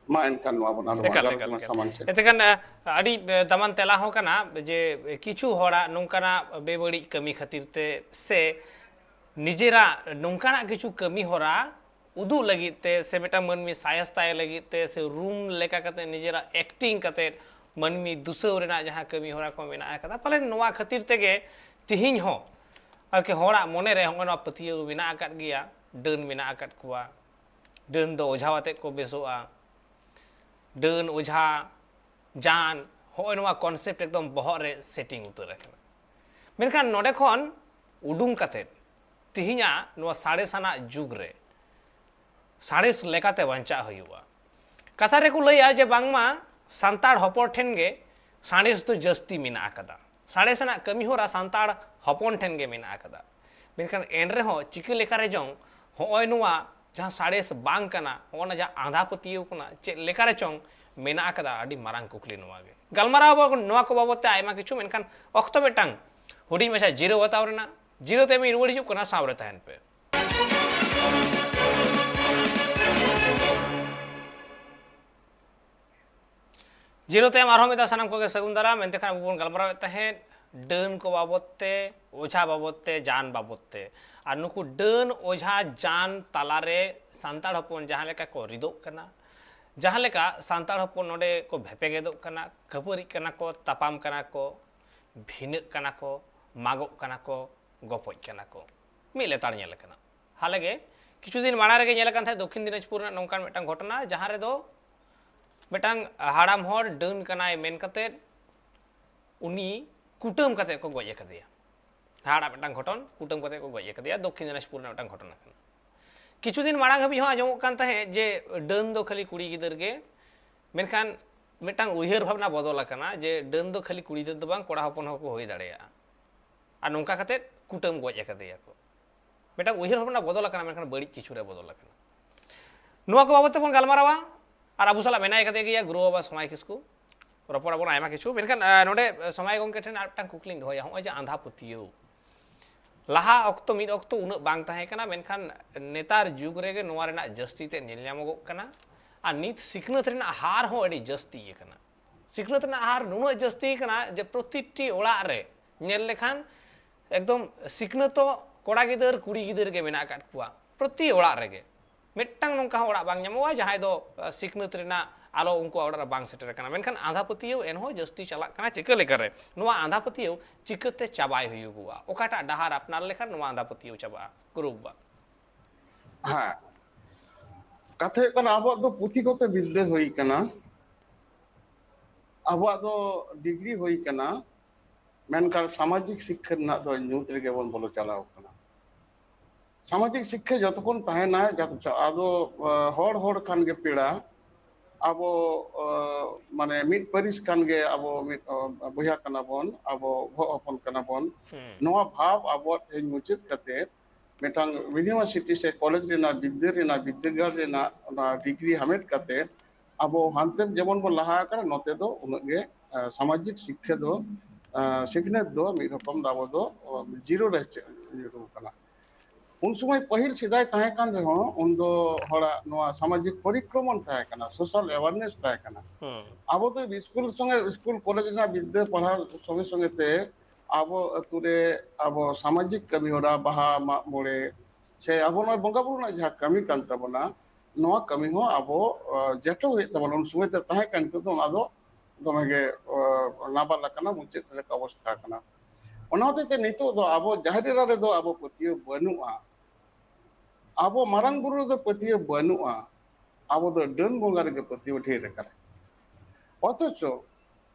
ᱢᱟ ᱮᱱᱠᱷᱟᱱ ᱱᱚᱣᱟ ᱵᱚᱱ ᱟᱞᱚ ᱮᱠᱟᱞ, ᱜᱟᱞᱚᱪ ᱮᱠᱟᱞ, ᱢᱟ ᱮᱠᱟᱞ᱾ ᱥᱟᱢᱟᱝ ᱥᱮᱫ᱾ ᱮᱱᱛᱮ ᱠᱷᱟᱱ, ᱟ, ᱟᱹᱰᱤ, ᱮ, ᱫᱟᱢᱟᱱ ᱛᱮᱞᱟ ᱦᱚᱸ ᱠᱟᱱᱟ ᱡᱮ ᱠᱤᱪᱷᱩ ᱦᱚᱲᱟᱜ ᱱᱚᱝᱠᱟᱱᱟᱜ ᱵᱮᱵᱟᱹᱲᱤᱡ ᱠᱟᱹᱢᱤ ᱠᱷᱟᱹᱛᱤᱨ ᱛᱮ ᱥᱮ ᱱᱤᱡᱮᱨᱟᱜ ᱱᱚᱝᱠᱟᱱᱟᱜ ᱠᱤᱪᱷᱩ ᱠᱟᱹᱢᱤ ᱦᱚᱨᱟ ᱩᱫᱩᱜ ᱞᱟᱹᱜᱤᱫ ᱛᱮ ᱥᱮ ᱢᱤᱫᱴᱟᱝ ᱢᱟᱹᱱᱢᱤ ᱥᱟᱭᱟᱥᱛᱟᱭ ᱞᱟᱹᱜᱤᱫ ᱛᱮ ᱥᱮ ᱨᱩᱢ ᱞᱮᱠᱟ ᱠᱟᱛᱮ ᱱᱤᱡᱮᱨᱟᱜ acting ᱠᱟᱛᱮ ᱢᱟᱹᱱᱢᱤ ᱫᱩᱥᱟᱹᱣ ᱨᱮᱱᱟᱜ ᱡᱟᱦᱟᱸ ᱠᱟᱹᱢᱤ ᱦᱚᱨᱟ ᱠᱚ ᱢᱮᱱᱟᱜ ᱟᱠᱟᱫᱟ, ᱯᱟᱞᱮᱱ ᱱᱚᱣᱟ ᱠᱷᱟᱹᱛᱤᱨ ᱛᱮᱜᱮ ᱛᱤᱦᱤᱧ ᱦᱚᱸ ᱟᱨᱠᱤ ᱦᱚᱲᱟᱜ ᱢᱚᱱᱮ ᱨᱮ ᱦᱚᱸᱜᱼᱚ ᱱᱚᱣᱟ ᱯᱟᱹᱛᱭᱟᱹᱣ ᱢᱮᱱᱟᱜ ᱟᱠᱟᱫ ᱜᱮᱭᱟ᱾ ᱰᱟᱹᱱ ᱢᱮᱱᱟᱜ ᱟᱠᱟᱫ ᱠᱚᱣᱟ, ᱰᱟᱹᱱ ᱫᱚ ᱚᱡᱷᱟ ᱟᱛᱮᱫ ᱠᱚ ᱵᱮᱥᱚᱜᱼᱟ, ᱰᱟᱹᱱ ᱚᱡᱷᱟ ᱡᱟᱱ, ᱦᱚᱸᱜᱼᱚᱭ ᱱᱚᱣᱟ concept ᱮᱠᱫᱚᱢ ᱵᱚᱦᱚᱜ ᱨᱮ setting ᱩᱛᱟᱹᱨ ᱟᱠᱟᱱᱟ᱾ ᱢᱮᱱᱠᱷᱟᱱ ᱱᱚᱰᱮ ᱠᱷᱚᱱ ᱩᱰᱩᱝ ᱠᱟᱛᱮᱫ ᱛᱤᱦᱤᱧᱟᱜ ᱱᱚᱣᱟ ᱥᱟᱬᱮᱥᱟᱱᱟᱜ ᱡᱩᱜᱽ ᱨᱮ ᱥᱟᱬᱮᱥ ᱞᱮᱠᱟᱛᱮ ᱵᱟᱧᱪᱟᱜ ᱦᱩᱭᱩᱜᱼᱟ᱾ ᱠᱟᱛᱷᱟ ᱨᱮᱠᱚ ᱞᱟᱹᱭᱟ ᱡᱮ ᱵᱟᱝᱢᱟ ᱥᱟᱱᱛᱟᱲ ᱦᱚᱯᱚᱱ ᱴᱷᱮᱱ ᱜᱮ ᱥᱟᱬᱮᱥ ᱫᱚ ᱡᱟᱹᱥᱛᱤ ᱢᱮᱱᱟᱜ ᱟᱠᱟᱫᱟ, ᱥᱟᱬᱮᱥ ᱨᱮᱱᱟᱜ ᱠᱟᱹᱢᱤ ᱦᱚᱨᱟ ᱥᱟᱱᱛᱟᱲ ᱦᱚᱯᱚᱱ ᱴᱷᱮᱱ ᱜᱮ ᱢᱮᱱᱟᱜ ᱟᱠᱟᱫᱟ᱾ ᱢᱮᱱᱠᱷᱟᱱ ᱮᱱ ᱨᱮᱦᱚᱸ ᱪᱤᱠᱟᱹ ᱞᱮᱠᱟ ᱨᱮ ᱪᱚᱝ ᱦᱚᱸᱜᱼᱚᱭ ᱱᱚᱣᱟ ᱡᱟᱦᱟᱸ ᱥᱟᱬᱮᱥ ᱵᱟᱝ ᱠᱟᱱᱟ, ᱦᱚᱸᱜᱼᱚ ᱱᱟ ᱡᱟᱦᱟᱸ ᱟᱸᱫᱷᱟ ᱯᱟᱹᱛᱭᱟᱹᱣ ᱠᱟᱱᱟ, ᱪᱮᱫ ᱞᱮᱠᱟ ᱨᱮ ᱪᱚᱝ ᱢᱮᱱᱟᱜ ᱟᱠᱟᱫᱟ, ᱟᱹᱰᱤ ᱢᱟᱨᱟᱝ ᱠᱩᱠᱞᱤ ᱱᱚᱣᱟ ᱜᱮ᱾ ᱜᱟᱞᱢᱟᱨᱟᱣ ᱟᱵᱚᱱ ᱱᱚᱣᱟ ᱠᱚ ᱵᱟᱵᱚᱫ ᱛᱮ ᱟᱭᱢᱟ ᱠᱤᱪᱷᱩ, ᱢᱮᱱᱠᱷᱟᱱ ᱚᱠᱛᱚ ᱢᱤᱫᱴᱟᱝ ᱦᱩᱰᱤᱧ ᱢᱟᱪᱷᱟ ᱡᱤᱨᱟᱹᱣ ᱦᱟᱛᱟᱣ ᱨᱮᱱᱟᱜ᱾ ᱡᱤᱨᱟᱹᱣ ᱛᱟᱭᱚᱢ ᱤᱧ ᱨᱩᱣᱟᱹᱲ ᱦᱤᱡᱩᱜ ᱠᱟᱱᱟ, ᱥᱟᱶ ᱨᱮ ᱛᱟᱦᱮᱱ ᱯᱮ᱾ ᱡᱤᱨᱟᱹᱣ ᱛᱟᱭᱚᱢ ᱟᱨᱦᱚᱸ ᱢᱤᱫ ᱫᱷᱟᱣ ᱥᱟᱱᱟᱢ ᱠᱚᱜᱮ ᱥᱟᱹᱜᱩᱱ ᱫᱟᱨᱟᱢ᱾ ᱮᱱᱛᱮ ᱠᱷᱟᱱ ᱟᱵᱚ ᱵᱚᱱ ᱜᱟᱞᱢᱟᱨᱟᱣᱮᱫ ᱛᱟᱦᱮᱸᱫ ᱰᱟᱹᱱ ᱠᱚ ᱵᱟᱵᱚᱫ ᱛᱮ, ᱚᱡᱷᱟ ᱵᱟᱵᱚᱫ ᱛᱮ, ᱡᱟᱱ ᱵᱟᱵᱚᱫ ᱛᱮ᱾ ᱟᱨ ᱱᱩᱠᱩ ᱰᱟᱹᱱ ᱚᱡᱷᱟ ᱡᱟᱱ ᱛᱟᱞᱟᱨᱮ ᱥᱟᱱᱛᱟᱲ ᱦᱚᱯᱚᱱ ᱡᱟᱦᱟᱸ ᱞᱮᱠᱟ ᱠᱚ ᱨᱤᱫᱚᱜ ᱠᱟᱱᱟ, ᱡᱟᱦᱟᱸ ᱞᱮᱠᱟ ᱥᱟᱱᱛᱟᱲ ᱦᱚᱯᱚᱱ ᱱᱚᱰᱮ ᱠᱚ ᱵᱷᱮᱯᱮᱜᱮᱫᱚᱜ ᱠᱟᱱᱟ, ᱠᱷᱟᱹᱯᱟᱹᱨᱤᱜ ᱠᱟᱱᱟ ᱠᱚ, ᱛᱟᱯᱟᱢ ᱠᱟᱱᱟ ᱠᱚ, ᱵᱷᱤᱱᱟᱹᱜ ᱠᱟᱱᱟ ᱠᱚ, ᱢᱟᱜᱚᱜ ᱠᱟᱱᱟ ᱠᱚ, ᱜᱚᱯᱚᱡ ᱠᱟᱱᱟ ᱠᱚ, ᱢᱤᱫ ᱞᱮᱛᱟᱲ ᱧᱮᱞ ᱟᱠᱟᱱᱟ᱾ ᱦᱟᱞᱮ ᱜᱮ ᱠᱤᱪᱷᱩ ᱫᱤᱱ ᱢᱟᱲᱟᱝ ᱨᱮᱜᱮ ᱧᱮᱞ ᱟᱠᱟᱱ ᱛᱟᱦᱮᱸᱫ ᱫᱚᱠᱠᱷᱤᱱ ᱫᱤᱱᱟᱡᱽᱯᱩᱨ ᱨᱮᱱᱟᱜ ᱱᱚᱝᱠᱟᱱ ᱢᱤᱫᱴᱟᱝ ᱜᱷᱚᱴᱚᱱᱟ, ᱡᱟᱦᱟᱸ ᱨᱮᱫᱚ ᱢᱤᱫᱴᱟᱝ ᱦᱟᱲᱟᱢ ᱦᱚᱲ ᱰᱟᱹᱱ ᱠᱟᱱᱟᱭ ᱢᱮᱱ ᱠᱟᱛᱮᱫ ᱩᱱᱤ ᱠᱩᱴᱟᱹᱢ ᱠᱟᱛᱮᱫ ᱠᱚ ᱜᱚᱡ ᱟᱠᱟᱫᱮᱭᱟ᱾ ᱦᱟᱦᱟᱲᱟᱜ ᱢᱤᱫᱴᱟᱝ ᱜᱷᱚᱴᱚᱱ, ᱠᱩᱴᱟᱹᱢ ᱠᱟᱛᱮᱫ ᱠᱚ ᱜᱚᱡ ᱟᱠᱟᱫᱮᱭᱟ, ᱫᱚᱠᱠᱷᱤᱱ ᱫᱤᱱᱟᱡᱽᱯᱩᱨ ᱨᱮᱱᱟᱜ ᱢᱤᱫᱴᱟᱝ ᱜᱷᱚᱴᱚᱱᱟ ᱠᱟᱱᱟ᱾ ᱠᱤᱪᱷᱩ ᱫᱤᱱ ᱢᱟᱲᱟᱝ ᱦᱟᱹᱵᱤᱡ ᱦᱚᱸ ᱟᱸᱡᱚᱢᱚᱜ ᱠᱟᱱ ᱛᱟᱦᱮᱸᱫ ᱡᱮ ᱰᱟᱹᱱ ᱫᱚ ᱠᱷᱟᱹᱞᱤ ᱠᱩᱲᱤ ᱜᱤᱫᱟᱹᱨ ᱜᱮ, ᱢᱮᱱᱠᱷᱟᱱ ᱢᱤᱫᱴᱟᱝ ᱩᱭᱦᱟᱹᱨ ᱵᱷᱟᱵᱽᱱᱟ ᱵᱚᱫᱚᱞ ᱟᱠᱟᱱᱟ ᱡᱮ ᱰᱟᱹᱱ ᱫᱚ ᱠᱷᱟᱹᱞᱤ ᱠᱩᱲᱤ ᱜᱤᱫᱟᱹᱨ ᱫᱚ ᱵᱟᱝ, ᱠᱚᱲᱟ ᱦᱚᱯᱚᱱ ᱦᱚᱸᱠᱚ ᱦᱩᱭ ᱫᱟᱲᱮᱭᱟᱜᱼᱟ᱾ ᱟᱨ ᱱᱚᱝᱠᱟ ᱠᱟᱛᱮᱫ ᱠᱩᱴᱟᱹᱢ ᱜᱚᱡ ᱟᱠᱟᱫᱮᱭᱟ ᱠᱚ᱾ ᱢᱤᱫᱴᱟᱝ ᱩᱭᱦᱟᱹᱨ ᱵᱷᱟᱵᱽᱱᱟ ᱵᱚᱫᱚᱞ ᱟᱠᱟᱱᱟ, ᱢᱮᱱᱠᱷᱟᱱ ᱵᱟᱹᱲᱤᱡ ᱠᱤᱪᱷᱩ ᱨᱮ ᱵᱚᱫᱚᱞ ᱟᱠᱟᱱᱟ᱾ ᱱᱚᱣᱟ ᱠᱚ ᱵᱟᱵᱚᱫ ᱛᱮᱵᱚᱱ ᱜᱟᱞᱢᱟᱨᱟᱣᱟ᱾ ᱟᱨ ᱟᱵᱚ ᱥᱟᱞᱟᱜ ᱢᱮᱱᱟᱭ ᱠᱟᱫᱮ ᱜᱮᱭᱟ ᱜᱩᱨᱩ ᱵᱟᱵᱟ ᱥᱚᱢᱟᱭ ᱠᱤᱥᱠᱩ᱾ ᱨᱚᱯᱚᱲ ᱟᱵᱚᱱ ᱟᱭᱢᱟ ᱠᱤᱪᱷᱩ, ᱢᱮᱱᱠᱷᱟᱱ ᱱᱚᱰᱮ ᱥᱚᱢᱟᱭ ᱜᱚᱢᱠᱮ ᱴᱷᱮᱱ ᱟᱨ ᱢᱤᱫᱴᱟᱝ ᱠᱩᱠᱞᱤᱧ ᱫᱚᱦᱚᱭᱟ᱾ ᱱᱚᱜᱼᱚᱭ ᱡᱮ ᱟᱸᱫᱷᱟ ᱯᱟᱹᱛᱭᱟᱹᱣ, ᱞᱟᱦᱟ ᱚᱠᱛᱚ, ᱢᱤᱫ ᱚᱠᱛᱚ ᱩᱱᱟᱹᱜ ᱵᱟᱝ ᱛᱟᱦᱮᱸ ᱠᱟᱱᱟ, ᱢᱮᱱᱠᱷᱟᱱ ᱱᱮᱛᱟᱨ ᱡᱩᱜᱽ ᱨᱮᱜᱮ ᱱᱚᱣᱟ ᱨᱮᱱᱟᱜ ᱡᱟᱹᱥᱛᱤ ᱛᱮ ᱧᱮᱞ ᱧᱟᱢᱚᱜᱚᱜ ᱠᱟᱱᱟ᱾ ᱟᱨ ᱱᱤᱛ ᱥᱤᱠᱷᱱᱟᱹᱛ ᱨᱮᱱᱟᱜ ᱦᱟᱨ ᱦᱚᱸ ᱟᱹᱰᱤ ᱡᱟᱹᱥᱛᱤ ᱟᱠᱟᱱᱟ᱾ ᱥᱤᱠᱷᱱᱟᱹᱛ ᱨᱮᱱᱟᱜ ᱦᱟᱨ ᱱᱩᱱᱟᱹᱜ ᱡᱟᱹᱥᱛᱤ ᱟᱠᱟᱱᱟ ᱡᱮ ᱯᱨᱚᱛᱤᱴᱤ ᱚᱲᱟᱜ ᱨᱮ ᱧᱮᱞ ᱞᱮᱠᱷᱟᱱ ᱮᱠᱫᱚᱢ ᱥᱤᱠᱷᱱᱟᱹᱛᱚᱜ ᱠᱚᱲᱟ ᱜᱤᱫᱟᱹᱨ ᱠᱩᱲᱤ ᱜᱤᱫᱟᱹᱨ ᱜᱮ ᱢᱮᱱᱟᱜ ᱟᱠᱟᱫ ᱠᱚᱣᱟ ᱯᱨᱚᱛᱤ ᱚᱲᱟᱜ ᱨᱮᱜᱮ᱾ ᱢᱤᱫᱴᱟᱝ ᱱᱚᱝᱠᱟ ᱦᱚᱸ ᱚᱲᱟᱜ ᱵᱟᱝ ᱧᱟᱢᱚᱜᱼᱟ ᱡᱟᱦᱟᱸᱭ ᱫᱚ ᱥᱤᱠᱷᱱᱟᱹᱛ ᱨᱮᱱᱟᱜ ᱟᱞᱚ ᱩᱱᱠᱩᱣᱟᱜ ᱚᱲᱟᱜ ᱨᱮ ᱵᱟᱝ ᱥᱮᱴᱮᱨ ᱟᱠᱟᱱᱟ᱾ ᱢᱮᱱᱠᱷᱟᱱ ᱟᱸᱫᱷᱟ ᱯᱟᱹᱛᱭᱟᱹᱣ ᱮᱱᱦᱚᱸ ᱡᱟᱹᱥᱛᱤ ᱪᱟᱞᱟᱜ ᱠᱟᱱᱟ᱾ ᱪᱤᱠᱟᱹ ᱞᱮᱠᱟᱨᱮ ᱱᱚᱣᱟ ᱟᱸᱫᱷᱟ ᱯᱟᱹᱛᱭᱟᱹᱣ ᱪᱤᱠᱟᱹᱛᱮ ᱪᱟᱵᱟᱭ ᱦᱩᱭᱩᱜᱚᱜᱼᱟ? ᱚᱠᱟᱴᱟᱜ ᱰᱟᱦᱟᱨ ᱟᱯᱱᱟᱨ ᱞᱮᱠᱷᱟᱱ ᱱᱚᱣᱟ ᱟᱸᱫᱷᱟ ᱯᱟᱹᱛᱭᱟᱹᱣ ᱪᱟᱵᱟᱜᱼᱟ? ᱜᱩᱨᱩ ᱵᱟᱵᱟ᱾ ᱦᱮᱸ, ᱠᱟᱛᱷᱟ ᱦᱩᱭᱩᱜ ᱠᱟᱱᱟ, ᱟᱵᱚᱣᱟᱜ ᱫᱚ ᱯᱩᱛᱷᱤ ᱠᱚᱛᱮ ᱵᱤᱫᱽᱫᱟᱹ ᱦᱩᱭ ᱠᱟᱱᱟ, ᱟᱵᱚᱣᱟᱜ ᱫᱚ ᱰᱤᱜᱽᱨᱤ ᱦᱩᱭ ᱠᱟᱱᱟ, ᱢᱮᱱᱠᱷᱟᱱ ᱥᱟᱢᱟᱡᱤᱠ ᱥᱤᱠᱠᱷᱟ ᱨᱮᱱᱟᱜ ᱫᱚ ᱧᱩᱛ ᱨᱮᱜᱮ ᱵᱚᱱ ᱵᱚᱞᱚ ᱪᱟᱞᱟᱣ ᱠᱟᱱᱟ᱾ ᱥᱟᱢᱟᱡᱤᱠ ᱥᱤᱠᱠᱷᱟ ᱡᱚᱛᱚᱠᱷᱚᱱ ᱛᱟᱦᱮᱱᱟ, ᱡᱟᱠ-, ᱟᱫᱚ ᱦᱚᱲ ᱦᱚᱲ ᱠᱷᱟᱱ ᱜᱮ ᱯᱮᱲᱟ, ᱟᱵᱚ ᱢᱟᱱᱮ ᱢᱤᱫ ᱯᱟᱹᱨᱤᱥ ᱠᱷᱟᱱ ᱜᱮ ᱟᱵᱚ ᱢᱤᱫ ᱵᱚᱭᱦᱟ ᱠᱟᱱᱟ ᱵᱚᱱ, ᱟᱵᱚ ᱵᱚᱦᱚᱜ ᱦᱚᱯᱚᱱ ᱠᱟᱱᱟ ᱵᱚᱱ᱾ ᱱᱚᱣᱟ ᱵᱷᱟᱵᱽ ᱟᱵᱚᱣᱟᱜ ᱛᱮᱦᱮᱧ ᱢᱩᱪᱟᱹᱫ ᱠᱟᱛᱮ ᱢᱤᱫᱴᱟᱝ ᱤᱭᱩᱱᱤᱵᱷᱟᱨᱥᱤᱴᱤ ᱥᱮ ᱠᱚᱞᱮᱡᱽ ᱨᱮᱱᱟᱜ ᱵᱤᱫᱽᱫᱟᱹ ᱨᱮᱱᱟᱜ ᱵᱤᱫᱽᱫᱟᱹᱜᱟᱲ ᱨᱮᱱᱟᱜ ᱚᱱᱟ ᱰᱤᱜᱽᱨᱤ ᱦᱟᱢᱮᱴ ᱠᱟᱛᱮ ᱟᱵᱚ ᱦᱟᱱᱛᱮ ᱡᱮᱢᱚᱱ ᱵᱚᱱ ᱞᱟᱦᱟ ᱟᱠᱟᱱᱟ, ᱱᱚᱛᱮ ᱫᱚ ᱩᱱᱟᱹᱜ ᱜᱮ ᱥᱟᱢᱟᱡᱤᱠ ᱥᱤᱠᱠᱷᱟ ᱫᱚ, ᱥᱤᱠᱷᱱᱟᱹᱛ ᱫᱚ ᱢᱤᱫ ᱨᱚᱠᱚᱢ ᱫᱚ ᱟᱵᱚ ᱫᱚ ᱡᱤᱨᱳ ᱨᱮ ᱧᱩᱨᱩ ᱟᱠᱟᱱᱟ᱾ ᱩᱱ ᱥᱚᱢᱚᱭ ᱯᱟᱹᱦᱤᱞ ᱥᱮᱫᱟᱭ ᱛᱟᱦᱮᱸ ᱠᱟᱱ ᱨᱮᱦᱚᱸ, ᱩᱱᱫᱚ ᱦᱚᱲᱟᱜ ᱱᱚᱣᱟ ᱥᱟᱢᱟᱡᱤᱠ ᱯᱚᱨᱤᱠᱨᱚᱢᱚᱱ ᱛᱟᱦᱮᱸ ᱠᱟᱱᱟ, ᱥᱳᱥᱟᱞ ᱮᱣᱟᱨᱱᱮᱥ ᱛᱟᱦᱮᱸ ᱠᱟᱱᱟ᱾ ᱟᱵᱚ ᱫᱚ ᱥᱠᱩᱞ ᱥᱚᱸᱜᱮ, ᱥᱠᱩᱞ ᱠᱚᱞᱮᱡᱽ ᱨᱮᱱᱟᱜ ᱵᱤᱫᱽᱫᱟᱹ ᱯᱟᱲᱦᱟᱣ ᱥᱚᱸᱜᱮ ᱥᱚᱸᱜᱮ ᱛᱮ ᱟᱵᱚ ᱟᱹᱛᱩ ᱨᱮ ᱟᱵᱚ ᱥᱟᱢᱟᱡᱤᱠ ᱠᱟᱹᱢᱤ ᱦᱚᱨᱟ, ᱵᱟᱦᱟ, ᱢᱟᱜ ᱢᱚᱬᱮ, ᱥᱮ ᱟᱵᱚ ᱱᱚᱣᱟ ᱵᱚᱸᱜᱟ ᱵᱩᱨᱩ ᱨᱮᱱᱟᱜ ᱡᱟᱦᱟᱸ ᱠᱟᱹᱢᱤ ᱠᱟᱱ ᱛᱟᱵᱚᱱᱟ, ᱱᱚᱣᱟ ᱠᱟᱹᱢᱤ ᱦᱚᱸ ᱟᱵᱚ ᱡᱮᱴᱟ ᱦᱩᱭᱩᱜ ᱛᱟᱵᱚᱱᱟ, ᱩᱱ ᱥᱚᱢᱚᱭ ᱛᱮ ᱛᱟᱦᱮᱸ ᱠᱟᱱ, ᱱᱤᱛᱚᱜ ᱫᱚ ᱚᱱᱟ ᱫᱚ ᱫᱚᱢᱮ ᱜᱮ ᱱᱟᱵᱟᱞ ᱟᱠᱟᱱᱟ, ᱢᱩᱪᱟᱹᱫ ᱞᱮᱠᱟ ᱚᱵᱚᱥᱛᱷᱟ ᱠᱟᱱᱟ᱾ ᱚᱱᱟ ᱦᱚᱛᱮᱡ ᱛᱮ ᱱᱤᱛᱚᱜ ᱫᱚ ᱟᱵᱚ ᱡᱟᱦᱮᱨ ᱮᱨᱟ ᱨᱮᱫᱚ ᱟᱵᱚ ᱯᱟᱹᱛᱭᱟᱹᱣ ᱵᱟᱹᱱᱩᱜᱼᱟ, ᱟᱵᱚ ᱢᱟᱨᱟᱝ ᱵᱩᱨᱩ ᱨᱮᱫᱚ ᱯᱟᱹᱛᱭᱟᱹᱣ ᱵᱟᱹᱱᱩᱜᱼᱟ, ᱟᱵᱚ ᱫᱚ ᱰᱟᱹᱱ ᱵᱚᱸᱜᱟ ᱨᱮᱜᱮ ᱯᱟᱹᱛᱭᱟᱹᱣ ᱰᱷᱮᱨ ᱟᱠᱟᱱᱟ᱾ ᱚᱛᱷᱚᱪᱚ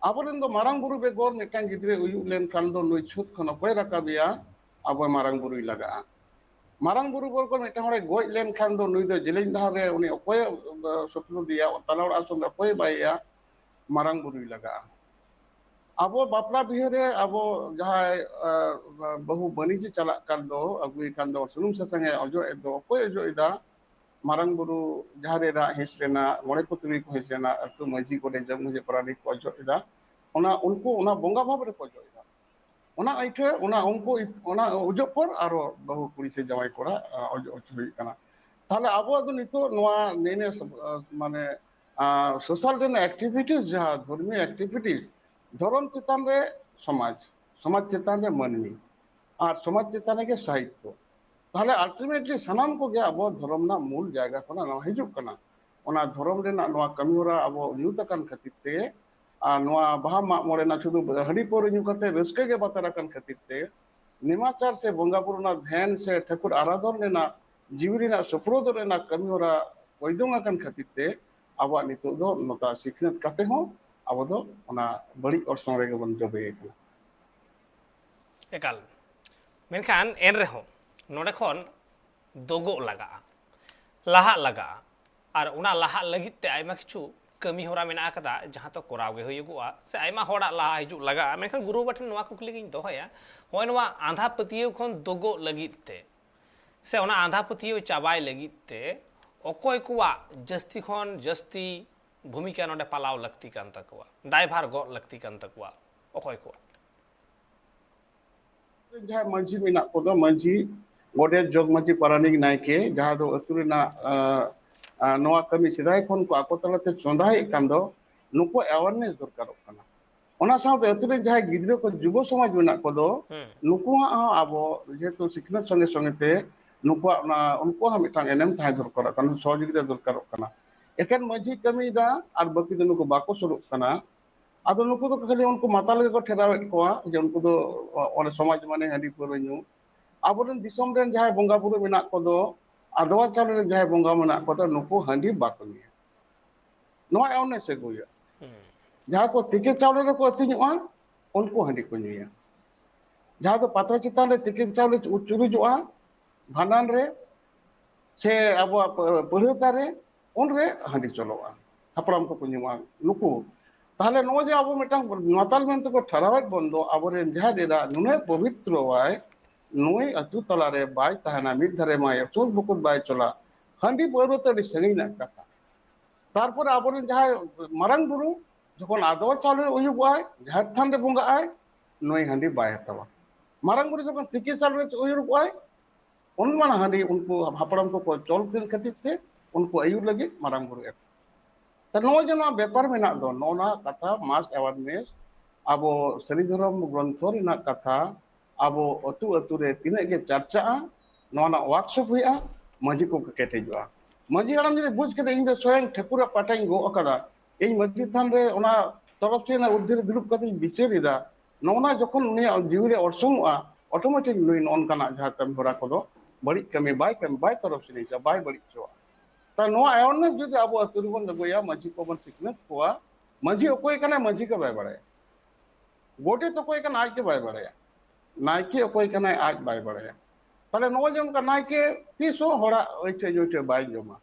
ᱟᱵᱚᱨᱮᱱ ᱫᱚ ᱢᱟᱨᱟᱝ ᱵᱩᱨᱩ ᱵᱮᱜᱚᱨ ᱢᱤᱫᱴᱟᱝ ᱜᱤᱫᱽᱨᱟᱹ ᱩᱭᱩᱜ ᱞᱮᱱᱠᱷᱟᱱ ᱫᱚ ᱱᱩᱭ ᱪᱷᱩᱛ ᱠᱷᱚᱱ ᱚᱠᱚᱭ ᱨᱟᱠᱟᱵᱮᱭᱟ? ᱟᱵᱚ ᱢᱟᱨᱟᱝ ᱵᱩᱨᱩᱭ ᱞᱟᱜᱟᱜᱼᱟ᱾ ᱢᱟᱨᱟᱝ ᱵᱩᱨᱩ ᱵᱮᱜᱚᱨ ᱢᱤᱫᱴᱟᱝ ᱦᱚᱲᱮ ᱜᱚᱡ ᱞᱮᱱᱠᱷᱟᱱ ᱫᱚ ᱱᱩᱭ ᱫᱚ ᱡᱮᱞᱮᱧ ᱰᱟᱦᱟᱨ ᱨᱮ ᱩᱱᱤ ᱚᱠᱚᱭᱮ ᱥᱩᱯᱨᱩᱫᱮᱭᱟ? ᱛᱟᱞᱟ ᱚᱲᱟᱜ ᱥᱚᱸᱜᱮ ᱚᱠᱚᱭᱮ ᱵᱟᱭᱮᱭᱟ? ᱢᱟᱨᱟᱝ ᱵᱩᱨᱩᱭ ᱞᱟᱜᱟᱜᱼᱟ᱾ ᱟᱵᱚ ᱵᱟᱯᱞᱟ ᱵᱤᱦᱟᱹ ᱨᱮ ᱟᱵᱚ ᱡᱟᱦᱟᱸᱭ ᱵᱟᱹᱦᱩ ᱵᱟᱹᱱᱤᱡᱮ ᱪᱟᱞᱟᱜ ᱠᱟᱱ ᱫᱚ, ᱟᱹᱜᱩᱭᱮ ᱠᱟᱱ ᱫᱚ, ᱥᱩᱱᱩᱢ ᱥᱟᱥᱟᱝ ᱮ ᱚᱡᱚᱜ ᱮᱫ ᱫᱚ, ᱚᱠᱚᱭ ᱚᱡᱚᱜ ᱮᱫᱟ? ᱢᱟᱨᱟᱝ ᱵᱩᱨᱩ ᱡᱟᱦᱮᱨ ᱮᱨᱟ ᱦᱤᱸᱥ ᱨᱮᱱᱟᱜ, ᱢᱚᱬᱮ ᱠᱚ ᱛᱩᱨᱩᱭ ᱠᱚ ᱦᱤᱸᱥ ᱨᱮᱱᱟᱜ ᱟᱹᱛᱩ ᱢᱟᱹᱡᱷᱤ, ᱜᱚᱰᱮᱛ, ᱡᱚᱜᱽ ᱢᱟᱹᱡᱷᱤ, ᱯᱟᱨᱟᱱᱤᱠ ᱠᱚ ᱚᱡᱚᱜ ᱮᱫᱟ, ᱚᱱᱟ ᱩᱱᱠᱩ ᱚᱱᱟ ᱵᱚᱸᱜᱟ ᱵᱷᱟᱵᱽ ᱨᱮᱠᱚ ᱚᱡᱚᱜ ᱮᱫᱟ᱾ ᱚᱱᱟ ᱟᱹᱭᱴᱷᱟᱹ, ᱚᱱᱟ ᱩᱱᱠᱩ ᱚᱱᱟ ᱚᱡᱚᱜ ᱯᱚᱨ ᱟᱨᱚ ᱵᱟᱹᱦᱩ ᱠᱩᱲᱤ ᱥᱮ ᱡᱟᱶᱟᱭ ᱠᱚᱲᱟ ᱚᱡᱚᱜ ᱦᱚᱪᱚ ᱦᱩᱭᱩᱜ ᱠᱟᱱᱟ᱾ ᱛᱟᱦᱚᱞᱮ ᱟᱵᱚᱣᱟᱜ ᱫᱚ ᱱᱤᱛᱚᱜ ᱱᱚᱣᱟ ᱱᱮᱱᱮ ᱢᱟᱱᱮ ᱥᱳᱥᱟᱞ ᱨᱮᱱᱟᱜ ᱮᱠᱴᱤᱵᱷᱤᱴᱤᱥ, ᱡᱟᱦᱟᱸ ᱫᱷᱚᱨᱢᱤᱭᱚ ᱮᱠᱴᱤᱵᱷᱤᱴᱤᱥ, ᱫᱷᱚᱨᱚᱢ ᱪᱮᱛᱟᱱ ᱨᱮ ᱥᱚᱢᱟᱡᱽ, ᱥᱚᱢᱟᱡᱽ ᱪᱮᱛᱟᱱ ᱨᱮ ᱢᱟᱹᱱᱢᱤ, ᱟᱨ ᱥᱚᱢᱟᱡᱽ ᱪᱮᱛᱟᱱ ᱨᱮᱜᱮ ᱥᱟᱦᱤᱛᱛᱚ᱾ ᱛᱟᱦᱚᱞᱮ ᱟᱞᱴᱤᱢᱮᱴᱞᱤ ᱥᱟᱱᱟᱢ ᱠᱚᱜᱮ ᱟᱵᱚ ᱫᱷᱚᱨᱚᱢ ᱨᱮᱱᱟᱜ ᱢᱩᱞ ᱡᱟᱭᱜᱟ ᱠᱷᱚᱱᱟᱜ ᱱᱚᱣᱟ ᱦᱤᱡᱩᱜ ᱠᱟᱱᱟ᱾ ᱚᱱᱟ ᱫᱷᱚᱨᱚᱢ ᱨᱮᱱᱟᱜ ᱱᱚᱣᱟ ᱠᱟᱹᱢᱤ ᱦᱚᱨᱟ ᱟᱵᱚ ᱧᱩᱛ ᱟᱠᱟᱱ ᱠᱷᱟᱹᱛᱤᱨ ᱛᱮ, ᱟᱨ ᱱᱚᱣᱟ ᱵᱟᱦᱟ ᱢᱟᱜ ᱢᱚᱬᱮ ᱨᱮᱱᱟᱜ ᱥᱩᱫᱷᱩ ᱦᱟᱺᱰᱤ ᱯᱟᱹᱣᱨᱟᱹ ᱧᱩ ᱠᱟᱛᱮ ᱨᱟᱹᱥᱠᱟᱹ ᱜᱮ ᱵᱟᱛᱟᱨ ᱟᱠᱟᱱ ᱠᱷᱟᱹᱛᱤᱨ ᱛᱮ, ᱱᱮᱢᱟᱪᱟᱨ ᱥᱮ ᱵᱚᱸᱜᱟ ᱵᱩᱨᱩ ᱨᱮᱱᱟᱜ ᱫᱷᱮᱭᱟᱱ ᱥᱮ ᱴᱷᱟᱹᱠᱩᱨ ᱟᱨᱟᱫᱷᱚᱱ ᱨᱮᱱᱟᱜ ᱡᱤᱣᱤ ᱨᱮᱱᱟᱜ ᱥᱩᱯᱨᱚᱫ ᱨᱮᱱᱟᱜ ᱠᱟᱹᱢᱤ ᱦᱚᱨᱟ ᱠᱚᱭᱫᱚᱝ ᱟᱠᱟᱱ ᱠᱷᱟᱹᱛᱤᱨ ᱛᱮ, ᱟᱵᱚᱣᱟᱜ ᱱᱤᱛᱚᱜ ᱫᱚ ᱱᱚᱛᱟ ᱥᱤᱠᱷᱱᱟᱹᱛ ᱠᱟᱛᱮ ᱦᱚᱸ ᱟᱵᱚ ᱫᱚ ᱚᱱᱟ ᱵᱟᱹᱲᱤᱡ ᱚᱨᱥᱚᱝ ᱨᱮᱜᱮ ᱵᱚᱱ ᱡᱚᱵᱮ ᱟᱠᱟᱱᱟ᱾ ᱮᱠᱟᱞ᱾ ᱢᱮᱱᱠᱷᱟᱱ ᱮᱱ ᱨᱮᱦᱚᱸ ᱱᱚᱰᱮ ᱠᱷᱚᱱ ᱫᱚᱜᱚᱜ ᱞᱟᱜᱟᱜᱼᱟ, ᱞᱟᱦᱟᱜ ᱞᱟᱜᱟᱜᱼᱟ᱾ ᱟᱨ ᱚᱱᱟ ᱞᱟᱦᱟᱜ ᱞᱟᱹᱜᱤᱫ ᱛᱮ ᱟᱭᱢᱟ ᱠᱤᱪᱷᱩ ᱠᱟᱹᱢᱤ ᱦᱚᱨᱟ ᱢᱮᱱᱟᱜ ᱟᱠᱟᱫᱟ, ᱡᱟᱦᱟᱸ ᱫᱚ ᱠᱚᱨᱟᱣ ᱜᱮ ᱦᱩᱭᱩᱜᱚᱜᱼᱟ, ᱥᱮ ᱟᱭᱢᱟ ᱦᱚᱲᱟᱜ ᱞᱟᱦᱟ ᱦᱤᱡᱩᱜ ᱞᱟᱜᱟᱜᱼᱟ᱾ ᱢᱮᱱᱠᱷᱟᱱ ᱜᱩᱨᱩ ᱵᱟᱵᱟ ᱴᱷᱮᱱ ᱱᱚᱣᱟ ᱠᱩᱠᱞᱤ ᱜᱤᱧ ᱫᱚᱦᱚᱭᱟ, ᱱᱚᱜᱼᱚᱭ ᱱᱚᱣᱟ ᱟᱸᱫᱷᱟ ᱯᱟᱹᱛᱭᱟᱹᱣ ᱠᱷᱚᱱ ᱫᱚᱜᱚᱜ ᱞᱟᱹᱜᱤᱫ ᱛᱮ ᱥᱮ ᱚᱱᱟ ᱟᱸᱫᱷᱟ ᱯᱟᱹᱛᱭᱟᱹᱣ ᱪᱟᱵᱟᱭ ᱞᱟᱹᱜᱤᱫ ᱛᱮ ᱚᱠᱚᱭ ᱠᱚᱣᱟᱜ ᱡᱟᱹᱥᱛᱤ ᱠᱷᱚᱱ ᱡᱟᱹᱥᱛᱤ ᱵᱷᱩᱢᱤᱠᱟ ᱱᱚᱰᱮ ᱯᱟᱞᱟᱣ ᱞᱟᱹᱠᱛᱤ ᱠᱟᱱ ᱛᱟᱠᱚᱣᱟ, ᱫᱟᱭᱵᱷᱟᱨ ᱜᱚᱜ ᱞᱟᱹᱠᱛᱤ ᱠᱟᱱ ᱛᱟᱠᱚᱣᱟ ᱚᱠᱚᱭ ᱠᱚᱣᱟᱜ? ᱡᱟᱦᱟᱸᱭ ᱢᱟᱹᱡᱷᱤ ᱢᱮᱱᱟᱜ ᱠᱚᱫᱚ, ᱢᱟᱹᱡᱷᱤ, ᱜᱚᱰᱮᱛ, ᱡᱚᱜᱽ ᱢᱟᱹᱡᱷᱤ, ᱯᱟᱨᱟᱱᱤᱠ, ᱱᱟᱭᱠᱮ, ᱡᱟᱦᱟᱸ ᱫᱚ ᱟᱹᱛᱩ ᱨᱮᱱᱟᱜ, ᱟᱸ, ᱟᱸ, ᱱᱚᱣᱟ ᱠᱟᱹᱢᱤ ᱥᱮᱫᱟᱭ ᱠᱷᱚᱱ ᱠᱚ ᱟᱠᱚ ᱛᱟᱞᱟᱛᱮ ᱪᱚᱸᱫᱟᱭᱮᱫ ᱠᱟᱱ ᱫᱚ, ᱱᱩᱠᱩ ᱟᱣᱟᱨᱱᱮᱥ ᱫᱚᱨᱠᱟᱨᱚᱜ ᱠᱟᱱᱟ᱾ ᱚᱱᱟ ᱥᱟᱶᱛᱮ ᱟᱹᱛᱩ ᱨᱮ ᱡᱟᱦᱟᱸᱭ ᱜᱤᱫᱽᱨᱟᱹ ᱠᱚ, ᱡᱩᱵᱚ ᱥᱚᱢᱟᱡᱽ ᱢᱮᱱᱟᱜ ᱠᱚᱫᱚ, ᱦᱩᱸ᱾ ᱱᱩᱠᱩᱣᱟᱜ ᱦᱚᱸ ᱟᱵᱚ ᱡᱮᱦᱮᱛᱩ ᱥᱤᱠᱷᱱᱟᱹᱛ ᱥᱚᱸᱜᱮ ᱥᱚᱸᱜᱮ ᱛᱮ ᱱᱩᱠᱩᱣᱟᱜ ᱚᱱᱟ, ᱩᱱᱠᱩᱣᱟᱜ ᱦᱚᱸ ᱢᱤᱫᱴᱟᱝ ᱮᱱᱮᱢ ᱛᱟᱦᱮᱸ ᱫᱚᱨᱠᱟᱨᱚᱜ ᱠᱟᱱᱟ, ᱥᱚᱦᱚᱡᱳᱜᱤᱛᱟ ᱫᱚᱨᱠᱟᱨᱚᱜ ᱠᱟᱱᱟ᱾ ᱮᱠᱮᱱ ᱢᱟᱹᱡᱷᱤ ᱠᱟᱹᱢᱤᱭᱮᱫᱟ ᱟᱨ ᱵᱟᱹᱠᱤ ᱫᱚ ᱱᱩᱠᱩ ᱵᱟᱠᱚ ᱥᱩᱨᱩᱜ ᱠᱟᱱᱟ᱾ ᱟᱫᱚ ᱱᱩᱠᱩ ᱫᱚ ᱠᱷᱟᱹᱞᱤ ᱩᱱᱠᱩ ᱢᱟᱛᱟᱞ ᱜᱮᱠᱚ ᱴᱷᱮᱨᱟᱣᱮᱫ ᱠᱚᱣᱟ, ᱡᱮ ᱩᱱᱠᱩ ᱫᱚ ᱚᱸᱰᱮ ᱥᱚᱢᱟᱡᱽ ᱢᱟᱱᱮ ᱦᱟᱺᱰᱤ ᱯᱟᱹᱣᱨᱟᱹ ᱧᱩ᱾ ᱟᱵᱚᱨᱮᱱ ᱫᱤᱥᱚᱢ ᱨᱮᱱ ᱡᱟᱦᱟᱸᱭ ᱵᱚᱸᱜᱟ ᱵᱩᱨᱩ ᱢᱮᱱᱟᱜ ᱠᱚᱫᱚ, ᱟᱫᱣᱟ ᱪᱟᱣᱞᱮ ᱨᱮᱱ ᱡᱟᱦᱟᱸᱭ ᱵᱚᱸᱜᱟ ᱢᱮᱱᱟᱜ ᱠᱚᱫᱚ, ᱱᱩᱠᱩ ᱦᱟᱺᱰᱤ ᱵᱟᱠᱚ ᱧᱩᱭᱟ᱾ ᱱᱚᱣᱟ ᱟᱣᱟᱨᱱᱮᱥ ᱟᱹᱜᱩ ᱦᱩᱭᱩᱜᱼᱟ᱾ ᱡᱟᱦᱟᱸ ᱠᱚ ᱛᱤᱠᱤ ᱪᱟᱣᱞᱮ ᱨᱮᱠᱚ ᱟᱹᱛᱤᱧᱚᱜᱼᱟ, ᱩᱱᱠᱩ ᱦᱟᱺᱰᱤ ᱠᱚ ᱧᱩᱭᱟ᱾ ᱡᱟᱦᱟᱸ ᱫᱚ ᱯᱟᱛᱲᱟ ᱪᱮᱛᱟᱱ ᱨᱮ ᱛᱤᱠᱤ ᱪᱟᱣᱞᱮ ᱪᱩᱨᱩᱡᱚᱜᱼᱟ, ᱵᱷᱟᱸᱰᱟᱱ ᱨᱮ ᱥᱮ ᱟᱵᱚᱣᱟᱜ ᱯᱟᱹ-, ᱯᱟᱹᱲᱦᱟᱹᱛᱟ ᱨᱮ, ᱩᱱᱨᱮ ᱦᱟᱺᱰᱤ ᱪᱚᱞᱚᱜᱼᱟ, ᱦᱟᱯᱲᱟᱢ ᱠᱚᱠᱚ ᱧᱩᱣᱟ ᱱᱩᱠᱩ᱾ ᱛᱟᱦᱚᱞᱮ ᱱᱚᱜᱼᱚᱭ ᱡᱮ ᱟᱵᱚ ᱢᱤᱫᱴᱟᱝ ᱢᱟᱛᱟᱞ ᱢᱮᱱᱛᱮ ᱠᱚ ᱴᱷᱟᱨᱟᱣᱮᱫ ᱵᱚᱱ ᱫᱚ, ᱟᱵᱚᱨᱮᱱ ᱡᱟᱦᱟᱸᱭ ᱮᱨᱟ ᱱᱩᱱᱟᱹᱜ ᱯᱚᱵᱤᱛᱨᱚᱣᱟᱭ, ᱱᱩᱭ ᱟᱹᱛᱩ ᱛᱟᱞᱟᱨᱮ ᱵᱟᱭ ᱛᱟᱦᱮᱱᱟ, ᱢᱤᱫ ᱫᱷᱟᱨᱮ ᱢᱟᱭ ᱥᱩᱨ ᱵᱩᱠᱩᱫ ᱵᱟᱭ ᱪᱚᱞᱟ, ᱦᱟᱺᱰᱤ ᱯᱟᱹᱣᱨᱟᱹ ᱛᱮ ᱟᱹᱰᱤ ᱥᱟᱺᱜᱤᱧ ᱨᱮᱱᱟᱜ ᱠᱟᱛᱷᱟ᱾ ᱛᱟᱨᱯᱚᱨᱮ ᱟᱵᱚᱨᱮᱱ ᱡᱟᱦᱟᱸᱭ ᱢᱟᱨᱟᱝ ᱵᱩᱨᱩ ᱡᱚᱠᱷᱚᱱ ᱟᱫᱣᱟ ᱪᱟᱣᱞᱮ ᱩᱭᱩᱵᱚᱜᱼᱟᱭ, ᱡᱟᱦᱮᱨ ᱛᱷᱟᱱ ᱨᱮ ᱵᱚᱸᱜᱟᱜᱼᱟᱭ, ᱱᱩᱭ ᱦᱟᱺᱰᱤ ᱵᱟᱭ ᱦᱟᱛᱟᱣᱟ᱾ ᱢᱟᱨᱟᱝ ᱵᱩᱨᱩ ᱡᱚᱠᱷᱚᱱ ᱛᱤᱠᱤ ᱥᱟᱞ ᱨᱮ ᱩᱭᱩᱵᱚᱜᱼᱟᱭ, ᱩᱱ ᱢᱟ ᱦᱟᱺᱰᱤ ᱩᱱᱠᱩ ᱦᱟᱯᱲᱟᱢ ᱠᱚᱠᱚ ᱪᱚᱞ ᱠᱮᱫ ᱠᱷᱟᱹᱛᱤᱨ ᱛᱮ ᱩᱱᱠᱩ ᱟᱹᱭᱩᱨ ᱞᱟᱹᱜᱤᱫ ᱢᱟᱨᱟᱝ ᱵᱩᱨᱩ ᱮᱠ᱾ ᱛᱚ ᱱᱚᱜᱼᱚᱭ ᱡᱮ ᱱᱚᱣᱟ ᱵᱮᱯᱟᱨ ᱢᱮᱱᱟᱜ ᱫᱚ, ᱱᱚᱜᱼᱚ ᱱᱚᱣᱟ ᱠᱟᱛᱷᱟ mass awareness, ᱟᱵᱚ ᱥᱟᱹᱨᱤ ᱫᱷᱚᱨᱚᱢ ᱜᱨᱚᱱᱛᱷᱚ ᱨᱮᱱᱟᱜ ᱠᱟᱛᱷᱟ ᱟᱵᱚ ᱟᱹᱛᱩ ᱟᱹᱛᱩ ᱨᱮ ᱛᱤᱱᱟᱹᱜ ᱜᱮ ᱪᱟᱨᱪᱟᱜᱼᱟ, ᱱᱚᱣᱟ ᱨᱮᱱᱟᱜ workshop ᱦᱩᱭᱩᱜᱼᱟ, ᱢᱟᱹᱡᱷᱤ ᱠᱚ ᱠᱮᱴᱮᱡᱚᱜᱼᱟ᱾ ᱢᱟᱹᱡᱷᱤ ᱦᱟᱲᱟᱢ ᱡᱩᱫᱤ ᱵᱩᱡᱽ ᱠᱮᱫᱟ, ᱤᱧ ᱫᱚ ᱥᱚᱭᱚᱝ ᱴᱷᱟᱹᱠᱩᱨᱟᱜ ᱯᱟᱴᱟᱧ ᱜᱚᱜ ᱟᱠᱟᱫᱟ, ᱤᱧ ᱢᱟᱹᱡᱷᱤ ᱛᱷᱟᱱ ᱨᱮ ᱚᱱᱟ ᱛᱚᱨᱚᱯ ᱥᱮᱫ ᱨᱮᱱᱟᱜ ᱩᱨᱫᱷᱤ ᱨᱮ ᱫᱩᱲᱩᱵ ᱠᱟᱛᱮᱧ ᱵᱤᱪᱟᱹᱨ ᱮᱫᱟ, ᱱᱚᱜᱼᱚ ᱱᱟ ᱡᱚᱠᱷᱚᱱ ᱩᱱᱤᱭᱟᱜ ᱡᱤᱣᱤ ᱨᱮ ᱚᱨᱥᱚᱝᱚᱜᱼᱟ, automatic ᱱᱩᱭ ᱱᱚᱜᱼᱚ ᱱᱚᱝᱠᱟᱱᱟᱜ ᱡᱟᱦᱟᱸ ᱠᱟᱹᱢᱤ ᱦᱚᱨᱟ ᱠᱚᱫᱚ ᱵᱟᱹᱲᱤᱡ ᱠᱟᱹᱢᱤ ᱵᱟᱭ ᱠᱟᱹᱢᱤ, ᱵᱟᱭ ᱛᱚᱨᱚᱯ ᱥᱮᱱ ᱦᱚᱪᱚᱣᱟᱜᱼᱟ, ᱵᱟᱭ ᱵᱟᱹᱲᱤᱡ ᱦᱚᱪᱚᱣᱟᱜᱼᱟ᱾ ᱛᱟ ᱱᱚᱣᱟ awareness ᱡᱩᱫᱤ ᱟᱵᱚ ᱟᱹᱛᱩ ᱨᱮᱵᱚᱱ ᱟᱹᱜᱩᱭᱟ, ᱢᱟᱹᱡᱷᱤ ᱠᱚᱵᱚᱱ ᱥᱤᱠᱷᱱᱟᱹᱛ ᱠᱚᱣᱟ, ᱢᱟᱹᱡᱷᱤ ᱚᱠᱚᱭ ᱠᱟᱱᱟᱭ ᱢᱟᱹᱡᱷᱤ ᱜᱮ ᱵᱟᱭ ᱵᱟᱲᱟᱭᱟ, ᱜᱚᱰᱮᱛ ᱚᱠᱚᱭ ᱠᱟᱱᱟᱭ ᱟᱡ ᱜᱮ ᱵᱟᱭ ᱵᱟᱲᱟᱭᱟ, ᱱᱟᱭᱠᱮ ᱚᱠᱚᱭ ᱠᱟᱱᱟᱭ ᱟᱡ ᱵᱟᱭ ᱵᱟᱲᱟᱭᱟ᱾ ᱛᱟᱦᱞᱮ ᱱᱚᱜᱼᱚᱭ ᱡᱮ ᱚᱱᱠᱟ ᱱᱟᱭᱠᱮ ᱛᱤᱥ ᱦᱚᱸ ᱦᱚᱲᱟᱜ ᱟᱹᱭᱴᱷᱟᱹ ᱧᱩᱭᱴᱷᱟᱹ ᱵᱟᱭ ᱡᱚᱢᱟ,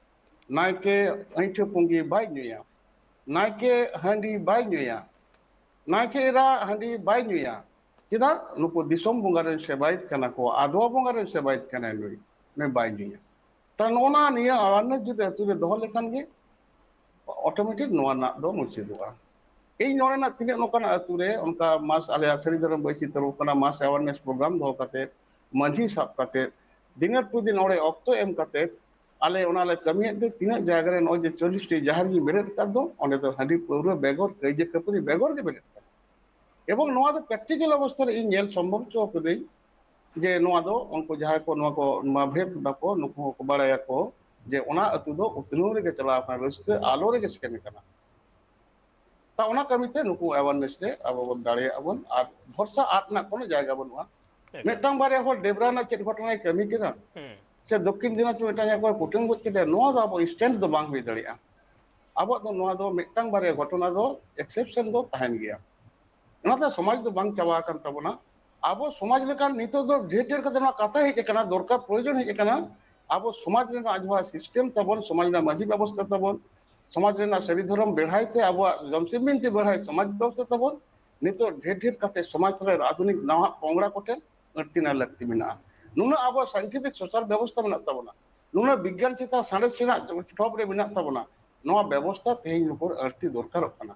ᱱᱟᱭᱠᱮ ᱟᱹᱭᱴᱷᱟᱹ ᱯᱩᱸᱜᱤ ᱵᱟᱭ ᱧᱩᱭᱟ, ᱱᱟᱭᱠᱮ ᱦᱟᱺᱰᱤ ᱵᱟᱭ ᱧᱩᱭᱟ, ᱱᱟᱭᱠᱮ ᱮᱨᱟ ᱦᱟᱺᱰᱤ ᱵᱟᱭ ᱧᱩᱭᱟ᱾ ᱪᱮᱫᱟᱜ? ᱱᱩᱠᱩ ᱫᱤᱥᱚᱢ ᱵᱚᱸᱜᱟ ᱨᱮᱱ ᱥᱮᱵᱟᱭᱤᱛ ᱠᱟᱱᱟ ᱠᱚ, ᱟᱫᱣᱟ ᱵᱚᱸᱜᱟ ᱨᱮᱱ ᱥᱮᱵᱟᱭᱤᱛ ᱠᱟᱱᱟᱭ ᱱᱩᱭ, ᱱᱩᱭ ᱵᱟᱭ ᱧᱩᱭᱟ᱾ ᱛᱟᱦᱞᱮ ᱱᱚᱜᱼᱚ ᱱᱟ ᱱᱤᱭᱟᱹ awareness ᱡᱩᱫᱤ ᱟᱹᱛᱩ ᱨᱮ ᱫᱚᱦᱚ ᱞᱮᱠᱷᱟᱱ ᱜᱮ automatic ᱱᱚᱣᱟ ᱨᱮᱱᱟᱜ ᱫᱚ ᱢᱩᱪᱟᱹᱫᱚᱜᱼᱟ᱾ ᱤᱧ ᱱᱚᱰᱮᱱᱟᱜ ᱛᱤᱱᱟᱹᱜ ᱱᱚᱝᱠᱟᱱᱟᱜ ᱟᱹᱛᱩ ᱨᱮ ᱚᱱᱠᱟ mass, ᱟᱞᱮᱭᱟᱜ ᱥᱟᱹᱨᱤ ᱫᱷᱚᱨᱚᱢ ᱵᱟᱹᱭᱥᱤ ᱛᱚᱨᱚᱯ ᱠᱷᱚᱱᱟᱜ mass awareness program ᱫᱚᱦᱚ ᱠᱟᱛᱮ, ᱢᱟᱹᱡᱷᱤ ᱥᱟᱵ ᱠᱟᱛᱮ, ᱫᱤᱱᱟᱹᱨ ᱯᱩᱨ ᱫᱤᱱ ᱚᱸᱰᱮ ᱚᱠᱛᱚ ᱮᱢ ᱠᱟᱛᱮ, ᱟᱞᱮ ᱚᱱᱟ ᱞᱮ ᱠᱟᱹᱢᱤᱭᱮᱫ ᱛᱮ ᱛᱤᱱᱟᱹᱜ ᱡᱟᱭᱜᱟ ᱨᱮ ᱱᱚᱜᱼᱚᱭ ᱡᱮ ᱪᱚᱞᱞᱤᱥ ᱴᱤ ᱡᱟᱦᱮᱨ ᱤᱧ ᱵᱮᱨᱮᱫ ᱟᱠᱟᱫ ᱫᱚ, ᱚᱸᱰᱮ ᱫᱚ ᱦᱟᱺᱰᱤ ᱯᱟᱹᱣᱨᱟᱹ ᱵᱮᱜᱚᱨ, ᱠᱟᱹᱭᱡᱟᱹ ᱠᱷᱟᱹᱯᱟᱹᱨᱤ ᱵᱮᱜᱚᱨ ᱜᱮ ᱵᱮᱨᱮᱫ ᱟᱠᱟᱱᱟ᱾ ᱮᱵᱚᱝ ᱱᱚᱣᱟ ᱫᱚ practical ᱚᱵᱚᱥᱛᱷᱟ ᱨᱮ ᱤᱧ ᱧᱮᱞ ᱥᱚᱢᱵᱷᱚᱵ ᱦᱚᱪᱚ ᱠᱟᱹᱫᱟᱹᱧ ᱡᱮ ᱱᱚᱣᱟ ᱫᱚ ᱩᱱᱠᱩ ᱡᱟᱦᱟᱸᱭ ᱠᱚ ᱱᱚᱣᱟ ᱠᱚ ᱱᱚᱣᱟ ᱵᱷᱮᱫ ᱫᱟᱠᱚ, ᱱᱩᱠᱩ ᱦᱚᱸᱠᱚ ᱵᱟᱲᱟᱭᱟᱠᱚ ᱡᱮ ᱚᱱᱟ ᱟᱹᱛᱩ ᱫᱚ ᱩᱛᱱᱟᱹᱣ ᱨᱮᱜᱮ ᱪᱟᱞᱟᱣ ᱟᱠᱟᱱᱟ, ᱨᱟᱹᱥᱠᱟᱹ ᱟᱞᱚ ᱨᱮᱜᱮ ᱥᱮᱱ ᱟᱠᱟᱱᱟ᱾ ᱛᱟ ᱚᱱᱟ ᱠᱟᱹᱢᱤᱛᱮ ᱱᱩᱠᱩ awareness ᱨᱮ ᱟᱵᱚ ᱵᱚᱱ ᱫᱟᱲᱮᱭᱟᱜᱼᱟ ᱵᱚᱱ, ᱟᱨ ᱵᱷᱚᱨᱥᱟ ᱟᱫ ᱨᱮᱱᱟᱜ ᱠᱳᱱᱳ ᱡᱟᱭᱜᱟ ᱵᱟᱹᱱᱩᱜᱼᱟ᱾ ᱮᱠᱟᱞ᱾ ᱢᱤᱫᱴᱟᱝ ᱵᱟᱨᱭᱟ ᱦᱚᱲ ᱰᱮᱵᱨᱟ ᱨᱮᱱᱟᱜ ᱪᱮᱫ ᱜᱷᱚᱴᱚᱱᱟᱭ ᱠᱟᱹᱢᱤ ᱠᱮᱫᱟ, ᱦᱩᱸ᱾ ᱥᱮ ᱫᱚᱠᱠᱷᱤᱱ ᱫᱤᱱᱟᱡᱽᱯᱩᱨ ᱢᱤᱫᱴᱟᱝ ᱚᱠᱚᱭ ᱠᱩᱴᱟᱹᱢ ᱜᱚᱡ ᱠᱮᱫᱮᱭᱟ, ᱱᱚᱣᱟ ᱫᱚ ᱟᱵᱚ instant ᱫᱚ ᱵᱟᱝ ᱦᱩᱭ ᱫᱟᱲᱮᱭᱟᱜᱼᱟ᱾ ᱟᱵᱚᱣᱟᱜ ᱫᱚ ᱱᱚᱣᱟ ᱫᱚ ᱢᱤᱫᱴᱟᱝ ᱵᱟᱨᱭᱟ ᱜᱷᱚᱴᱚᱱᱟ ᱫᱚ exception ᱫᱚ ᱛᱟᱦᱮᱱ ᱜᱮᱭᱟ᱾ ᱚᱱᱟᱛᱮ ᱥᱚᱢᱟᱡᱽ ᱫᱚ ᱵᱟᱝ ᱪᱟᱵᱟ ᱟᱠᱟᱱ ᱛᱟᱵᱚᱱᱟ᱾ ᱟᱵᱚ ᱥᱚᱢᱟᱡᱽ ᱞᱮᱠᱟᱱ ᱱᱤᱛᱚᱜ ᱫᱚ ᱰᱷᱮᱨ ᱰᱷᱮᱨ ᱠᱟᱛᱮ ᱱᱚᱣᱟ ᱠᱟᱛᱷᱟ ᱦᱮᱡ ᱟᱠᱟᱱᱟ, ᱫᱚᱨᱠᱟᱨ ᱯᱨᱚᱭᱳᱡᱚᱱ ᱦᱮᱡ ᱟᱠᱟᱱᱟ᱾ ᱟᱵᱚ ᱥᱚᱢᱟᱡᱽ ᱨᱮᱱᱟᱜ ᱡᱟᱦᱟᱸ system ᱛᱟᱵᱚᱱ, ᱥᱚᱢᱟᱡᱽ ᱨᱮᱱᱟᱜ ᱢᱟᱹᱡᱷᱤ ᱵᱮᱵᱚᱥᱛᱷᱟ ᱛᱟᱵᱚᱱ, ᱥᱚᱢᱟᱡᱽ ᱨᱮᱱᱟᱜ ᱥᱟᱹᱨᱤ ᱫᱷᱚᱨᱚᱢ ᱵᱮᱲᱦᱟᱭ ᱛᱮ ᱟᱵᱚᱣᱟᱜ ᱡᱚᱢᱥᱤᱢ ᱵᱤᱱᱛᱤ ᱵᱮᱲᱦᱟᱭ ᱥᱚᱢᱟᱡᱽ ᱵᱮᱵᱚᱥᱛᱷᱟ ᱛᱟᱵᱚᱱ, ᱱᱤᱛᱚᱜ ᱰᱷᱮᱨ ᱰᱷᱮᱨ ᱠᱟᱛᱮ ᱥᱚᱢᱟᱡᱽ ᱨᱮ ᱟᱫᱷᱩᱱᱤᱠ ᱱᱟᱣᱟ ᱯᱚᱝᱲᱟ ᱠᱚᱴᱷᱮᱱ ᱟᱹᱲᱛᱤ ᱨᱮᱱᱟᱜ ᱞᱟᱹᱠᱛᱤ ᱢᱮᱱᱟᱜᱼᱟ᱾ ᱱᱩᱱᱟᱹᱜ ᱟᱵᱚᱣᱟᱜ scientific social ᱵᱮᱵᱚᱥᱛᱷᱟ ᱢᱮᱱᱟᱜ ᱛᱟᱵᱚᱱᱟ, ᱱᱩᱱᱟᱹᱜ ᱵᱤᱜᱽᱜᱟᱱ ᱪᱮᱛᱟᱱ ᱥᱟᱬᱮᱥ ᱪᱮᱫᱟᱜ ᱴᱷᱚᱯ ᱨᱮ ᱢᱮᱱᱟᱜ ᱛᱟᱵᱚᱱᱟ? ᱱᱚᱣᱟ ᱵᱮᱵᱚᱥᱛᱷᱟ ᱛᱮᱦᱮᱧ ᱱᱩᱠᱩ ᱟᱹᱲᱛᱤ ᱫᱚᱨᱠᱟᱨᱚᱜ ᱠᱟᱱᱟ᱾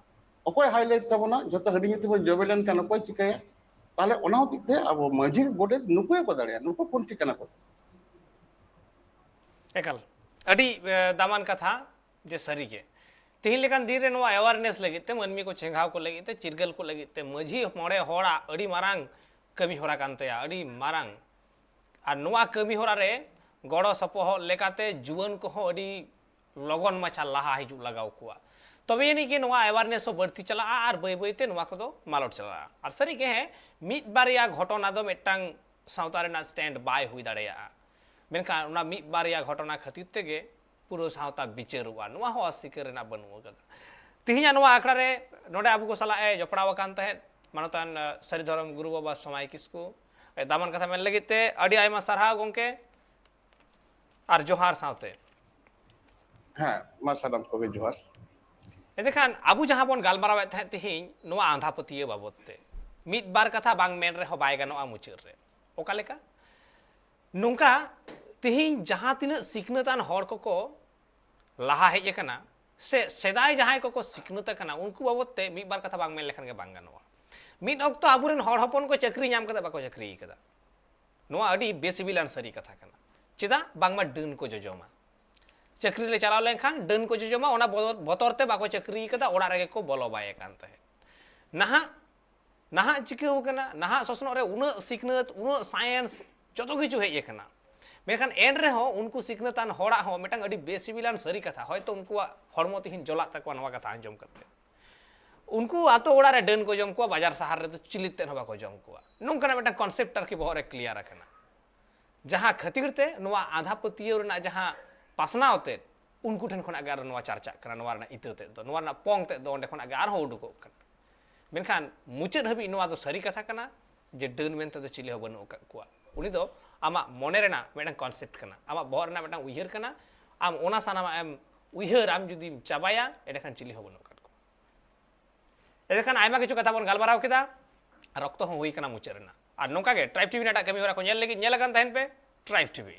ᱚᱠᱚᱭ ᱦᱟᱭᱞᱟᱭᱤᱴ ᱛᱟᱵᱚᱱᱟ? ᱡᱚᱛᱚ ᱦᱟᱺᱰᱤ ᱧᱩ ᱛᱮᱵᱚᱱ ᱡᱚᱵᱮ ᱞᱮᱱᱠᱷᱟᱱ ᱚᱠᱚᱭ ᱪᱤᱠᱟᱹᱭᱟ? ᱛᱟᱦᱞᱮ ᱚᱱᱟ ᱦᱚᱛᱮᱡ ᱛᱮ ᱟᱵᱚ ᱢᱟᱹᱡᱷᱤ ᱜᱚᱰᱮᱛ ᱱᱩᱠᱩ ᱜᱮᱠᱚ ᱫᱟᱲᱮᱭᱟᱜᱼᱟ, ᱱᱩᱠᱩ ᱠᱷᱩᱱᱴᱤ ᱠᱟᱱᱟ ᱠᱚ᱾ ᱮᱠᱟᱞ ᱟᱹᱰᱤ ᱫᱟᱢᱟᱱ ᱠᱟᱛᱷᱟ᱾ ᱡᱮ ᱥᱟᱹᱨᱤᱜᱮ ᱛᱮᱦᱮᱧ ᱞᱮᱠᱟᱱ ᱫᱤᱱ ᱨᱮ ᱱᱚᱣᱟ ᱮᱣᱟᱨᱱᱮᱥ ᱞᱟᱹᱜᱤᱫ ᱛᱮ, ᱢᱟᱹᱱᱢᱤ ᱠᱚ ᱪᱮᱸᱜᱷᱟᱣ ᱠᱚ ᱞᱟᱹᱜᱤᱫ ᱛᱮ, ᱪᱤᱨᱜᱟᱹᱞ ᱠᱚ ᱞᱟᱹᱜᱤᱫ ᱛᱮ ᱢᱟᱹᱡᱷᱤ ᱢᱚᱬᱮ ᱦᱚᱲᱟᱜ ᱟᱹᱰᱤ ᱢᱟᱨᱟᱝ ᱠᱟᱹᱢᱤ ᱦᱚᱨᱟ ᱠᱟᱱ ᱛᱟᱭᱟ, ᱟᱹᱰᱤ ᱢᱟᱨᱟᱝ᱾ ᱟᱨ ᱱᱚᱣᱟ ᱠᱟᱹᱢᱤ ᱦᱚᱨᱟ ᱨᱮ ᱜᱚᱲᱚ ᱥᱚᱯᱚᱦᱚᱫ ᱞᱮᱠᱟᱛᱮ ᱡᱩᱣᱟᱹᱱ ᱠᱚᱦᱚᱸ ᱟᱹᱰᱤ ᱞᱚᱜᱚᱱ ᱢᱟᱪᱷᱟ ᱞᱟᱦᱟ ᱦᱤᱡᱩᱜ ᱞᱟᱜᱟᱣ ᱠᱚᱣᱟ᱾ ᱛᱚᱵᱮ ᱟᱹᱱᱤᱡ ᱜᱮ ᱱᱚᱣᱟ ᱮᱣᱟᱨᱱᱮᱥ ᱦᱚᱸ ᱵᱟᱹᱲᱛᱤ ᱪᱟᱞᱟᱜᱼᱟ ᱟᱨ ᱵᱟᱹᱭ ᱵᱟᱹᱭᱛᱮ ᱱᱚᱣᱟ ᱠᱚᱫᱚ ᱢᱟᱞᱚᱴ ᱪᱟᱞᱟᱜᱼᱟ᱾ ᱟᱨ ᱥᱟᱹᱨᱤᱜᱮ ᱦᱮᱸ, ᱢᱤᱫ ᱵᱟᱨᱭᱟ ᱜᱷᱚᱴᱚᱱᱟ ᱫᱚ ᱢᱤᱫᱴᱟᱝ ᱥᱟᱶᱛᱟ ᱨᱮᱱᱟᱜ ᱥᱴᱮᱱᱰ ᱵᱟᱭ ᱦᱩᱭ ᱫᱟᱲᱮᱭᱟᱜᱼᱟ, ᱢᱮᱱᱠᱷᱟᱱ ᱚᱱᱟ ᱢᱤᱫ ᱵᱟᱨᱭᱟ ᱜᱷᱚᱴᱚᱱᱟ ᱠᱷᱟᱹᱛᱤᱨ ᱛᱮᱜᱮ ᱯᱩᱨᱟᱹ ᱥᱟᱶᱛᱟ ᱵᱤᱪᱟᱹᱨᱚᱜᱼᱟ, ᱱᱚᱣᱟ ᱦᱚᱸ ᱚᱥᱤᱠᱟᱹᱨ ᱨᱮᱱᱟᱜ ᱵᱟᱹᱱᱩᱜ ᱟᱠᱟᱫᱟ᱾ ᱛᱮᱦᱮᱧᱟᱜ ᱱᱚᱣᱟ ᱟᱠᱷᱲᱟ ᱨᱮ ᱱᱚᱰᱮ ᱟᱵᱚ ᱠᱚ ᱥᱟᱞᱟᱜ ᱮ ᱡᱚᱯᱲᱟᱣ ᱟᱠᱟᱱ ᱛᱟᱦᱮᱸᱫ ᱢᱟᱱᱚᱛᱟᱱ ᱥᱟᱹᱨᱤ ᱫᱷᱚᱨᱚᱢ ᱜᱩᱨᱩ ᱵᱟᱵᱟ ᱥᱚᱢᱟᱭ ᱠᱤᱥᱠᱩ᱾ ᱫᱟᱢᱟᱱ ᱠᱟᱛᱷᱟ ᱢᱮᱱ ᱞᱟᱹᱜᱤᱫ ᱛᱮ ᱟᱹᱰᱤ ᱟᱭᱢᱟ ᱥᱟᱨᱦᱟᱣ ᱜᱚᱢᱠᱮ, ᱟᱨ ᱡᱚᱦᱟᱨ ᱥᱟᱶᱛᱮ᱾ ᱦᱮᱸ, ᱢᱟ ᱥᱟᱱᱟᱢ ᱠᱚᱜᱮ ᱡᱚᱦᱟᱨ᱾ ᱮᱱᱛᱮᱠᱷᱟᱱ ᱟᱵᱚ ᱡᱟᱦᱟᱸ ᱵᱚᱱ ᱜᱟᱞᱢᱟᱨᱟᱣᱮᱫ ᱛᱟᱦᱮᱸᱫ ᱛᱮᱦᱮᱧ ᱱᱚᱣᱟ ᱟᱸᱫᱷᱟ ᱯᱟᱹᱛᱭᱟᱹᱣ ᱵᱟᱵᱚᱫ ᱛᱮ, ᱢᱤᱫ ᱵᱟᱨ ᱠᱟᱛᱷᱟ ᱵᱟᱝ ᱢᱮᱱ ᱨᱮᱦᱚᱸ ᱵᱟᱭ ᱜᱟᱱᱚᱜᱼᱟ ᱢᱩᱪᱟᱹᱫ ᱨᱮ᱾ ᱚᱠᱟ ᱞᱮᱠᱟ? ᱱᱚᱝᱠᱟ ᱛᱮᱦᱮᱧ ᱡᱟᱦᱟᱸ ᱛᱤᱱᱟᱹᱜ ᱥᱤᱠᱷᱱᱟᱹᱛᱟᱱ ᱦᱚᱲ ᱠᱚᱠᱚ ᱞᱟᱦᱟ ᱦᱮᱡ ᱟᱠᱟᱱᱟ, ᱥᱮ ᱥᱮᱫᱟᱭ ᱡᱟᱦᱟᱸᱭ ᱠᱚᱠᱚ ᱥᱤᱠᱷᱱᱟᱹᱛ ᱟᱠᱟᱱᱟ, ᱩᱱᱠᱩ ᱵᱟᱵᱚᱫ ᱛᱮ ᱢᱤᱫ ᱵᱟᱨ ᱠᱟᱛᱷᱟ ᱵᱟᱝ ᱢᱮᱱ ᱞᱮᱠᱷᱟᱱ ᱜᱮ ᱵᱟᱝ ᱜᱟᱱᱚᱜᱼᱟ᱾ ᱢᱤᱫ ᱚᱠᱛᱚ ᱟᱵᱚᱨᱮᱱ ᱦᱚᱲ ᱦᱚᱯᱚᱱ ᱠᱚ ᱪᱟᱹᱠᱨᱤ ᱧᱟᱢ ᱠᱟᱛᱮ ᱵᱟᱠᱚ ᱪᱟᱹᱠᱨᱤ ᱟᱠᱟᱫᱟ᱾ ᱱᱚᱣᱟ ᱟᱹᱰᱤ ᱵᱮᱥᱤᱵᱤᱞᱟᱱ ᱥᱟᱹᱨᱤ ᱠᱟᱛᱷᱟ ᱠᱟᱱᱟ᱾ ᱪᱮᱫᱟᱜ? ᱵᱟᱝᱢᱟ ᱰᱟᱹᱱ ᱠᱚ ᱡᱚᱡᱚᱢᱟ᱾ ᱪᱟᱹᱠᱨᱤ ᱞᱮ ᱪᱟᱞᱟᱣ ᱞᱮᱱᱠᱷᱟᱱ ᱰᱟᱹᱱ ᱠᱚ ᱡᱚᱡᱚᱢᱟ, ᱚᱱᱟ ᱵᱚ-, ᱵᱚᱛᱚᱨ ᱛᱮ ᱵᱟᱠᱚ ᱪᱟᱹᱠᱨᱤ ᱟᱠᱟᱫᱟ, ᱚᱲᱟᱜ ᱨᱮᱜᱮ ᱠᱚ ᱵᱚᱞᱚ ᱵᱟᱭ ᱟᱠᱟᱱ ᱛᱟᱦᱮᱸᱫ᱾ ᱱᱟᱦᱟᱜ, ᱱᱟᱦᱟᱜ ᱪᱤᱠᱟᱹᱣ ᱠᱟᱱᱟ, ᱱᱟᱦᱟᱜ ᱥᱚᱥᱱᱚᱜ ᱨᱮ ᱩᱱᱟᱹᱜ ᱥᱤᱠᱷᱱᱟᱹᱛ, ᱩᱱᱟᱹᱜ ᱥᱟᱭᱮᱱᱥ, ᱡᱚᱛᱚ ᱠᱤᱪᱷᱩ ᱦᱮᱡ ᱟᱠᱟᱱᱟ᱾ ᱢᱮᱱᱠᱷᱟᱱ ᱮᱱ ᱨᱮᱦᱚᱸ ᱩᱱᱠᱩ ᱥᱤᱠᱷᱱᱟᱹᱛᱟᱱ ᱦᱚᱲᱟᱜ ᱦᱚᱸ ᱢᱤᱫᱴᱟᱝ ᱟᱹᱰᱤ ᱵᱮᱥᱤᱵᱤᱞᱟᱱ ᱥᱟᱹᱨᱤ ᱠᱟᱛᱷᱟ, ᱦᱚᱭᱛᱳ ᱩᱱᱠᱩᱣᱟᱜ ᱦᱚᱲᱢᱚ ᱛᱮᱦᱮᱧ ᱡᱚᱞᱟᱜ ᱛᱟᱠᱚᱣᱟ ᱱᱚᱣᱟ ᱠᱟᱛᱷᱟ ᱟᱸᱡᱚᱢ ᱠᱟᱛᱮ᱾ ᱩᱱᱠᱩ ᱟᱛᱳ ᱚᱲᱟᱜ ᱨᱮ ᱰᱟᱹᱱ ᱠᱚ ᱡᱚᱢ ᱠᱚᱣᱟ, ᱵᱟᱡᱟᱨ ᱥᱟᱦᱟᱨ ᱨᱮᱫᱚ ᱪᱤᱞᱤ ᱛᱮᱫ ᱦᱚᱸ ᱵᱟᱠᱚ ᱡᱚᱢ ᱠᱚᱣᱟ, ᱱᱚᱝᱠᱟᱱᱟᱜ ᱢᱤᱫᱴᱟᱝ ᱠᱚᱱᱥᱮᱯᱴ ᱟᱨᱠᱤ ᱵᱚᱦᱚᱜ ᱨᱮ ᱠᱞᱤᱭᱟᱨ ᱟᱠᱟᱱᱟ᱾ ᱡᱟᱦᱟᱸ ᱠᱷᱟᱹᱛᱤᱨ ᱛᱮ ᱱᱚᱣᱟ ᱟᱸᱫᱷᱟ ᱯᱟᱹᱛᱭᱟᱹᱣ ᱨᱮᱱᱟᱜ ᱡᱟᱦᱟᱸ ᱯᱟᱥᱱᱟᱣ ᱛᱮᱫ, ᱩᱱᱠᱩ ᱴᱷᱮᱱ ᱠᱷᱚᱱᱟᱜ ᱜᱮ ᱟᱨ ᱱᱚᱣᱟ ᱪᱟᱨᱪᱟᱜ ᱠᱟᱱᱟ, ᱱᱚᱣᱟ ᱨᱮᱱᱟᱜ ᱤᱛᱟᱹ ᱛᱮᱫ ᱫᱚ, ᱱᱚᱣᱟ ᱨᱮᱱᱟᱜ ᱯᱚᱝ ᱛᱮᱫ ᱫᱚ ᱚᱸᱰᱮ ᱠᱷᱚᱱᱟᱜ ᱜᱮ ᱟᱨᱦᱚᱸ ᱩᱰᱩᱠᱚᱜ ᱠᱟᱱᱟ᱾ ᱢᱮᱱᱠᱷᱟᱱ ᱢᱩᱪᱟᱹᱫ ᱦᱟᱹᱵᱤᱡ ᱱᱚᱣᱟ ᱫᱚ ᱥᱟᱹᱨᱤ ᱠᱟᱛᱷᱟ ᱠᱟᱱᱟ ᱡᱮ ᱰᱟᱹᱱ ᱢᱮᱱᱛᱮ ᱫᱚ ᱪᱤᱞᱤ ᱦᱚᱸ ᱵᱟᱹᱱᱩᱜ ᱟᱠᱟᱫ ᱠᱚᱣᱟ᱾ ᱩᱱᱤ ᱫᱚ ᱟᱢᱟᱜ ᱢᱚᱱᱮ ᱨᱮᱱᱟᱜ ᱢᱤᱫᱴᱟᱝ ᱠᱚᱱᱥᱮᱯᱴ ᱠᱟᱱᱟ, ᱟᱢᱟᱜ ᱵᱚᱦᱚᱜ ᱨᱮᱱᱟᱜ ᱢᱤᱫᱴᱟᱝ ᱩᱭᱦᱟᱹᱨ ᱠᱟᱱᱟ᱾ ᱟᱢ ᱚᱱᱟ ᱥᱟᱱᱟᱢᱟᱜ ᱮᱢ ᱩᱭᱦᱟᱹᱨ, ᱟᱢ ᱡᱩᱫᱤᱢ ᱪᱟᱵᱟᱭᱟ, ᱮᱸᱰᱮᱠᱷᱟᱱ ᱪᱤᱞᱤ ᱦᱚᱸ ᱵᱟᱹᱱᱩᱜ ᱟᱠᱟᱫ ᱠᱚᱣᱟ᱾ ᱮᱸᱰᱮᱠᱷᱟᱱ ᱟᱭᱢᱟ ᱠᱤᱪᱷᱩ ᱠᱟᱛᱷᱟ ᱵᱚᱱ ᱜᱟᱞᱢᱟᱨᱟᱣ ᱠᱮᱫᱟ ᱟᱨ ᱚᱠᱛᱚ ᱦᱚᱸ ᱦᱩᱭ ᱠᱟᱱᱟ ᱢᱩᱪᱟᱹᱫ ᱨᱮᱱᱟᱜ᱾ ᱟᱨ ᱱᱚᱝᱠᱟ ᱜᱮ ᱴᱨᱟᱭᱤᱵᱽ ᱴᱤᱵᱷᱤ ᱨᱮᱱᱟᱜ ᱮᱴᱟᱜ ᱠᱟᱹᱢᱤ ᱦᱚᱨᱟ ᱠᱚ ᱧᱮᱞ ᱞᱟᱹᱜᱤᱫ ᱧᱮᱞ ᱟᱠᱟᱱ ᱛᱟᱦᱮᱱ ᱯᱮ ᱴᱨᱟᱭᱤᱵᱽ ᱴᱤᱵᱷᱤ᱾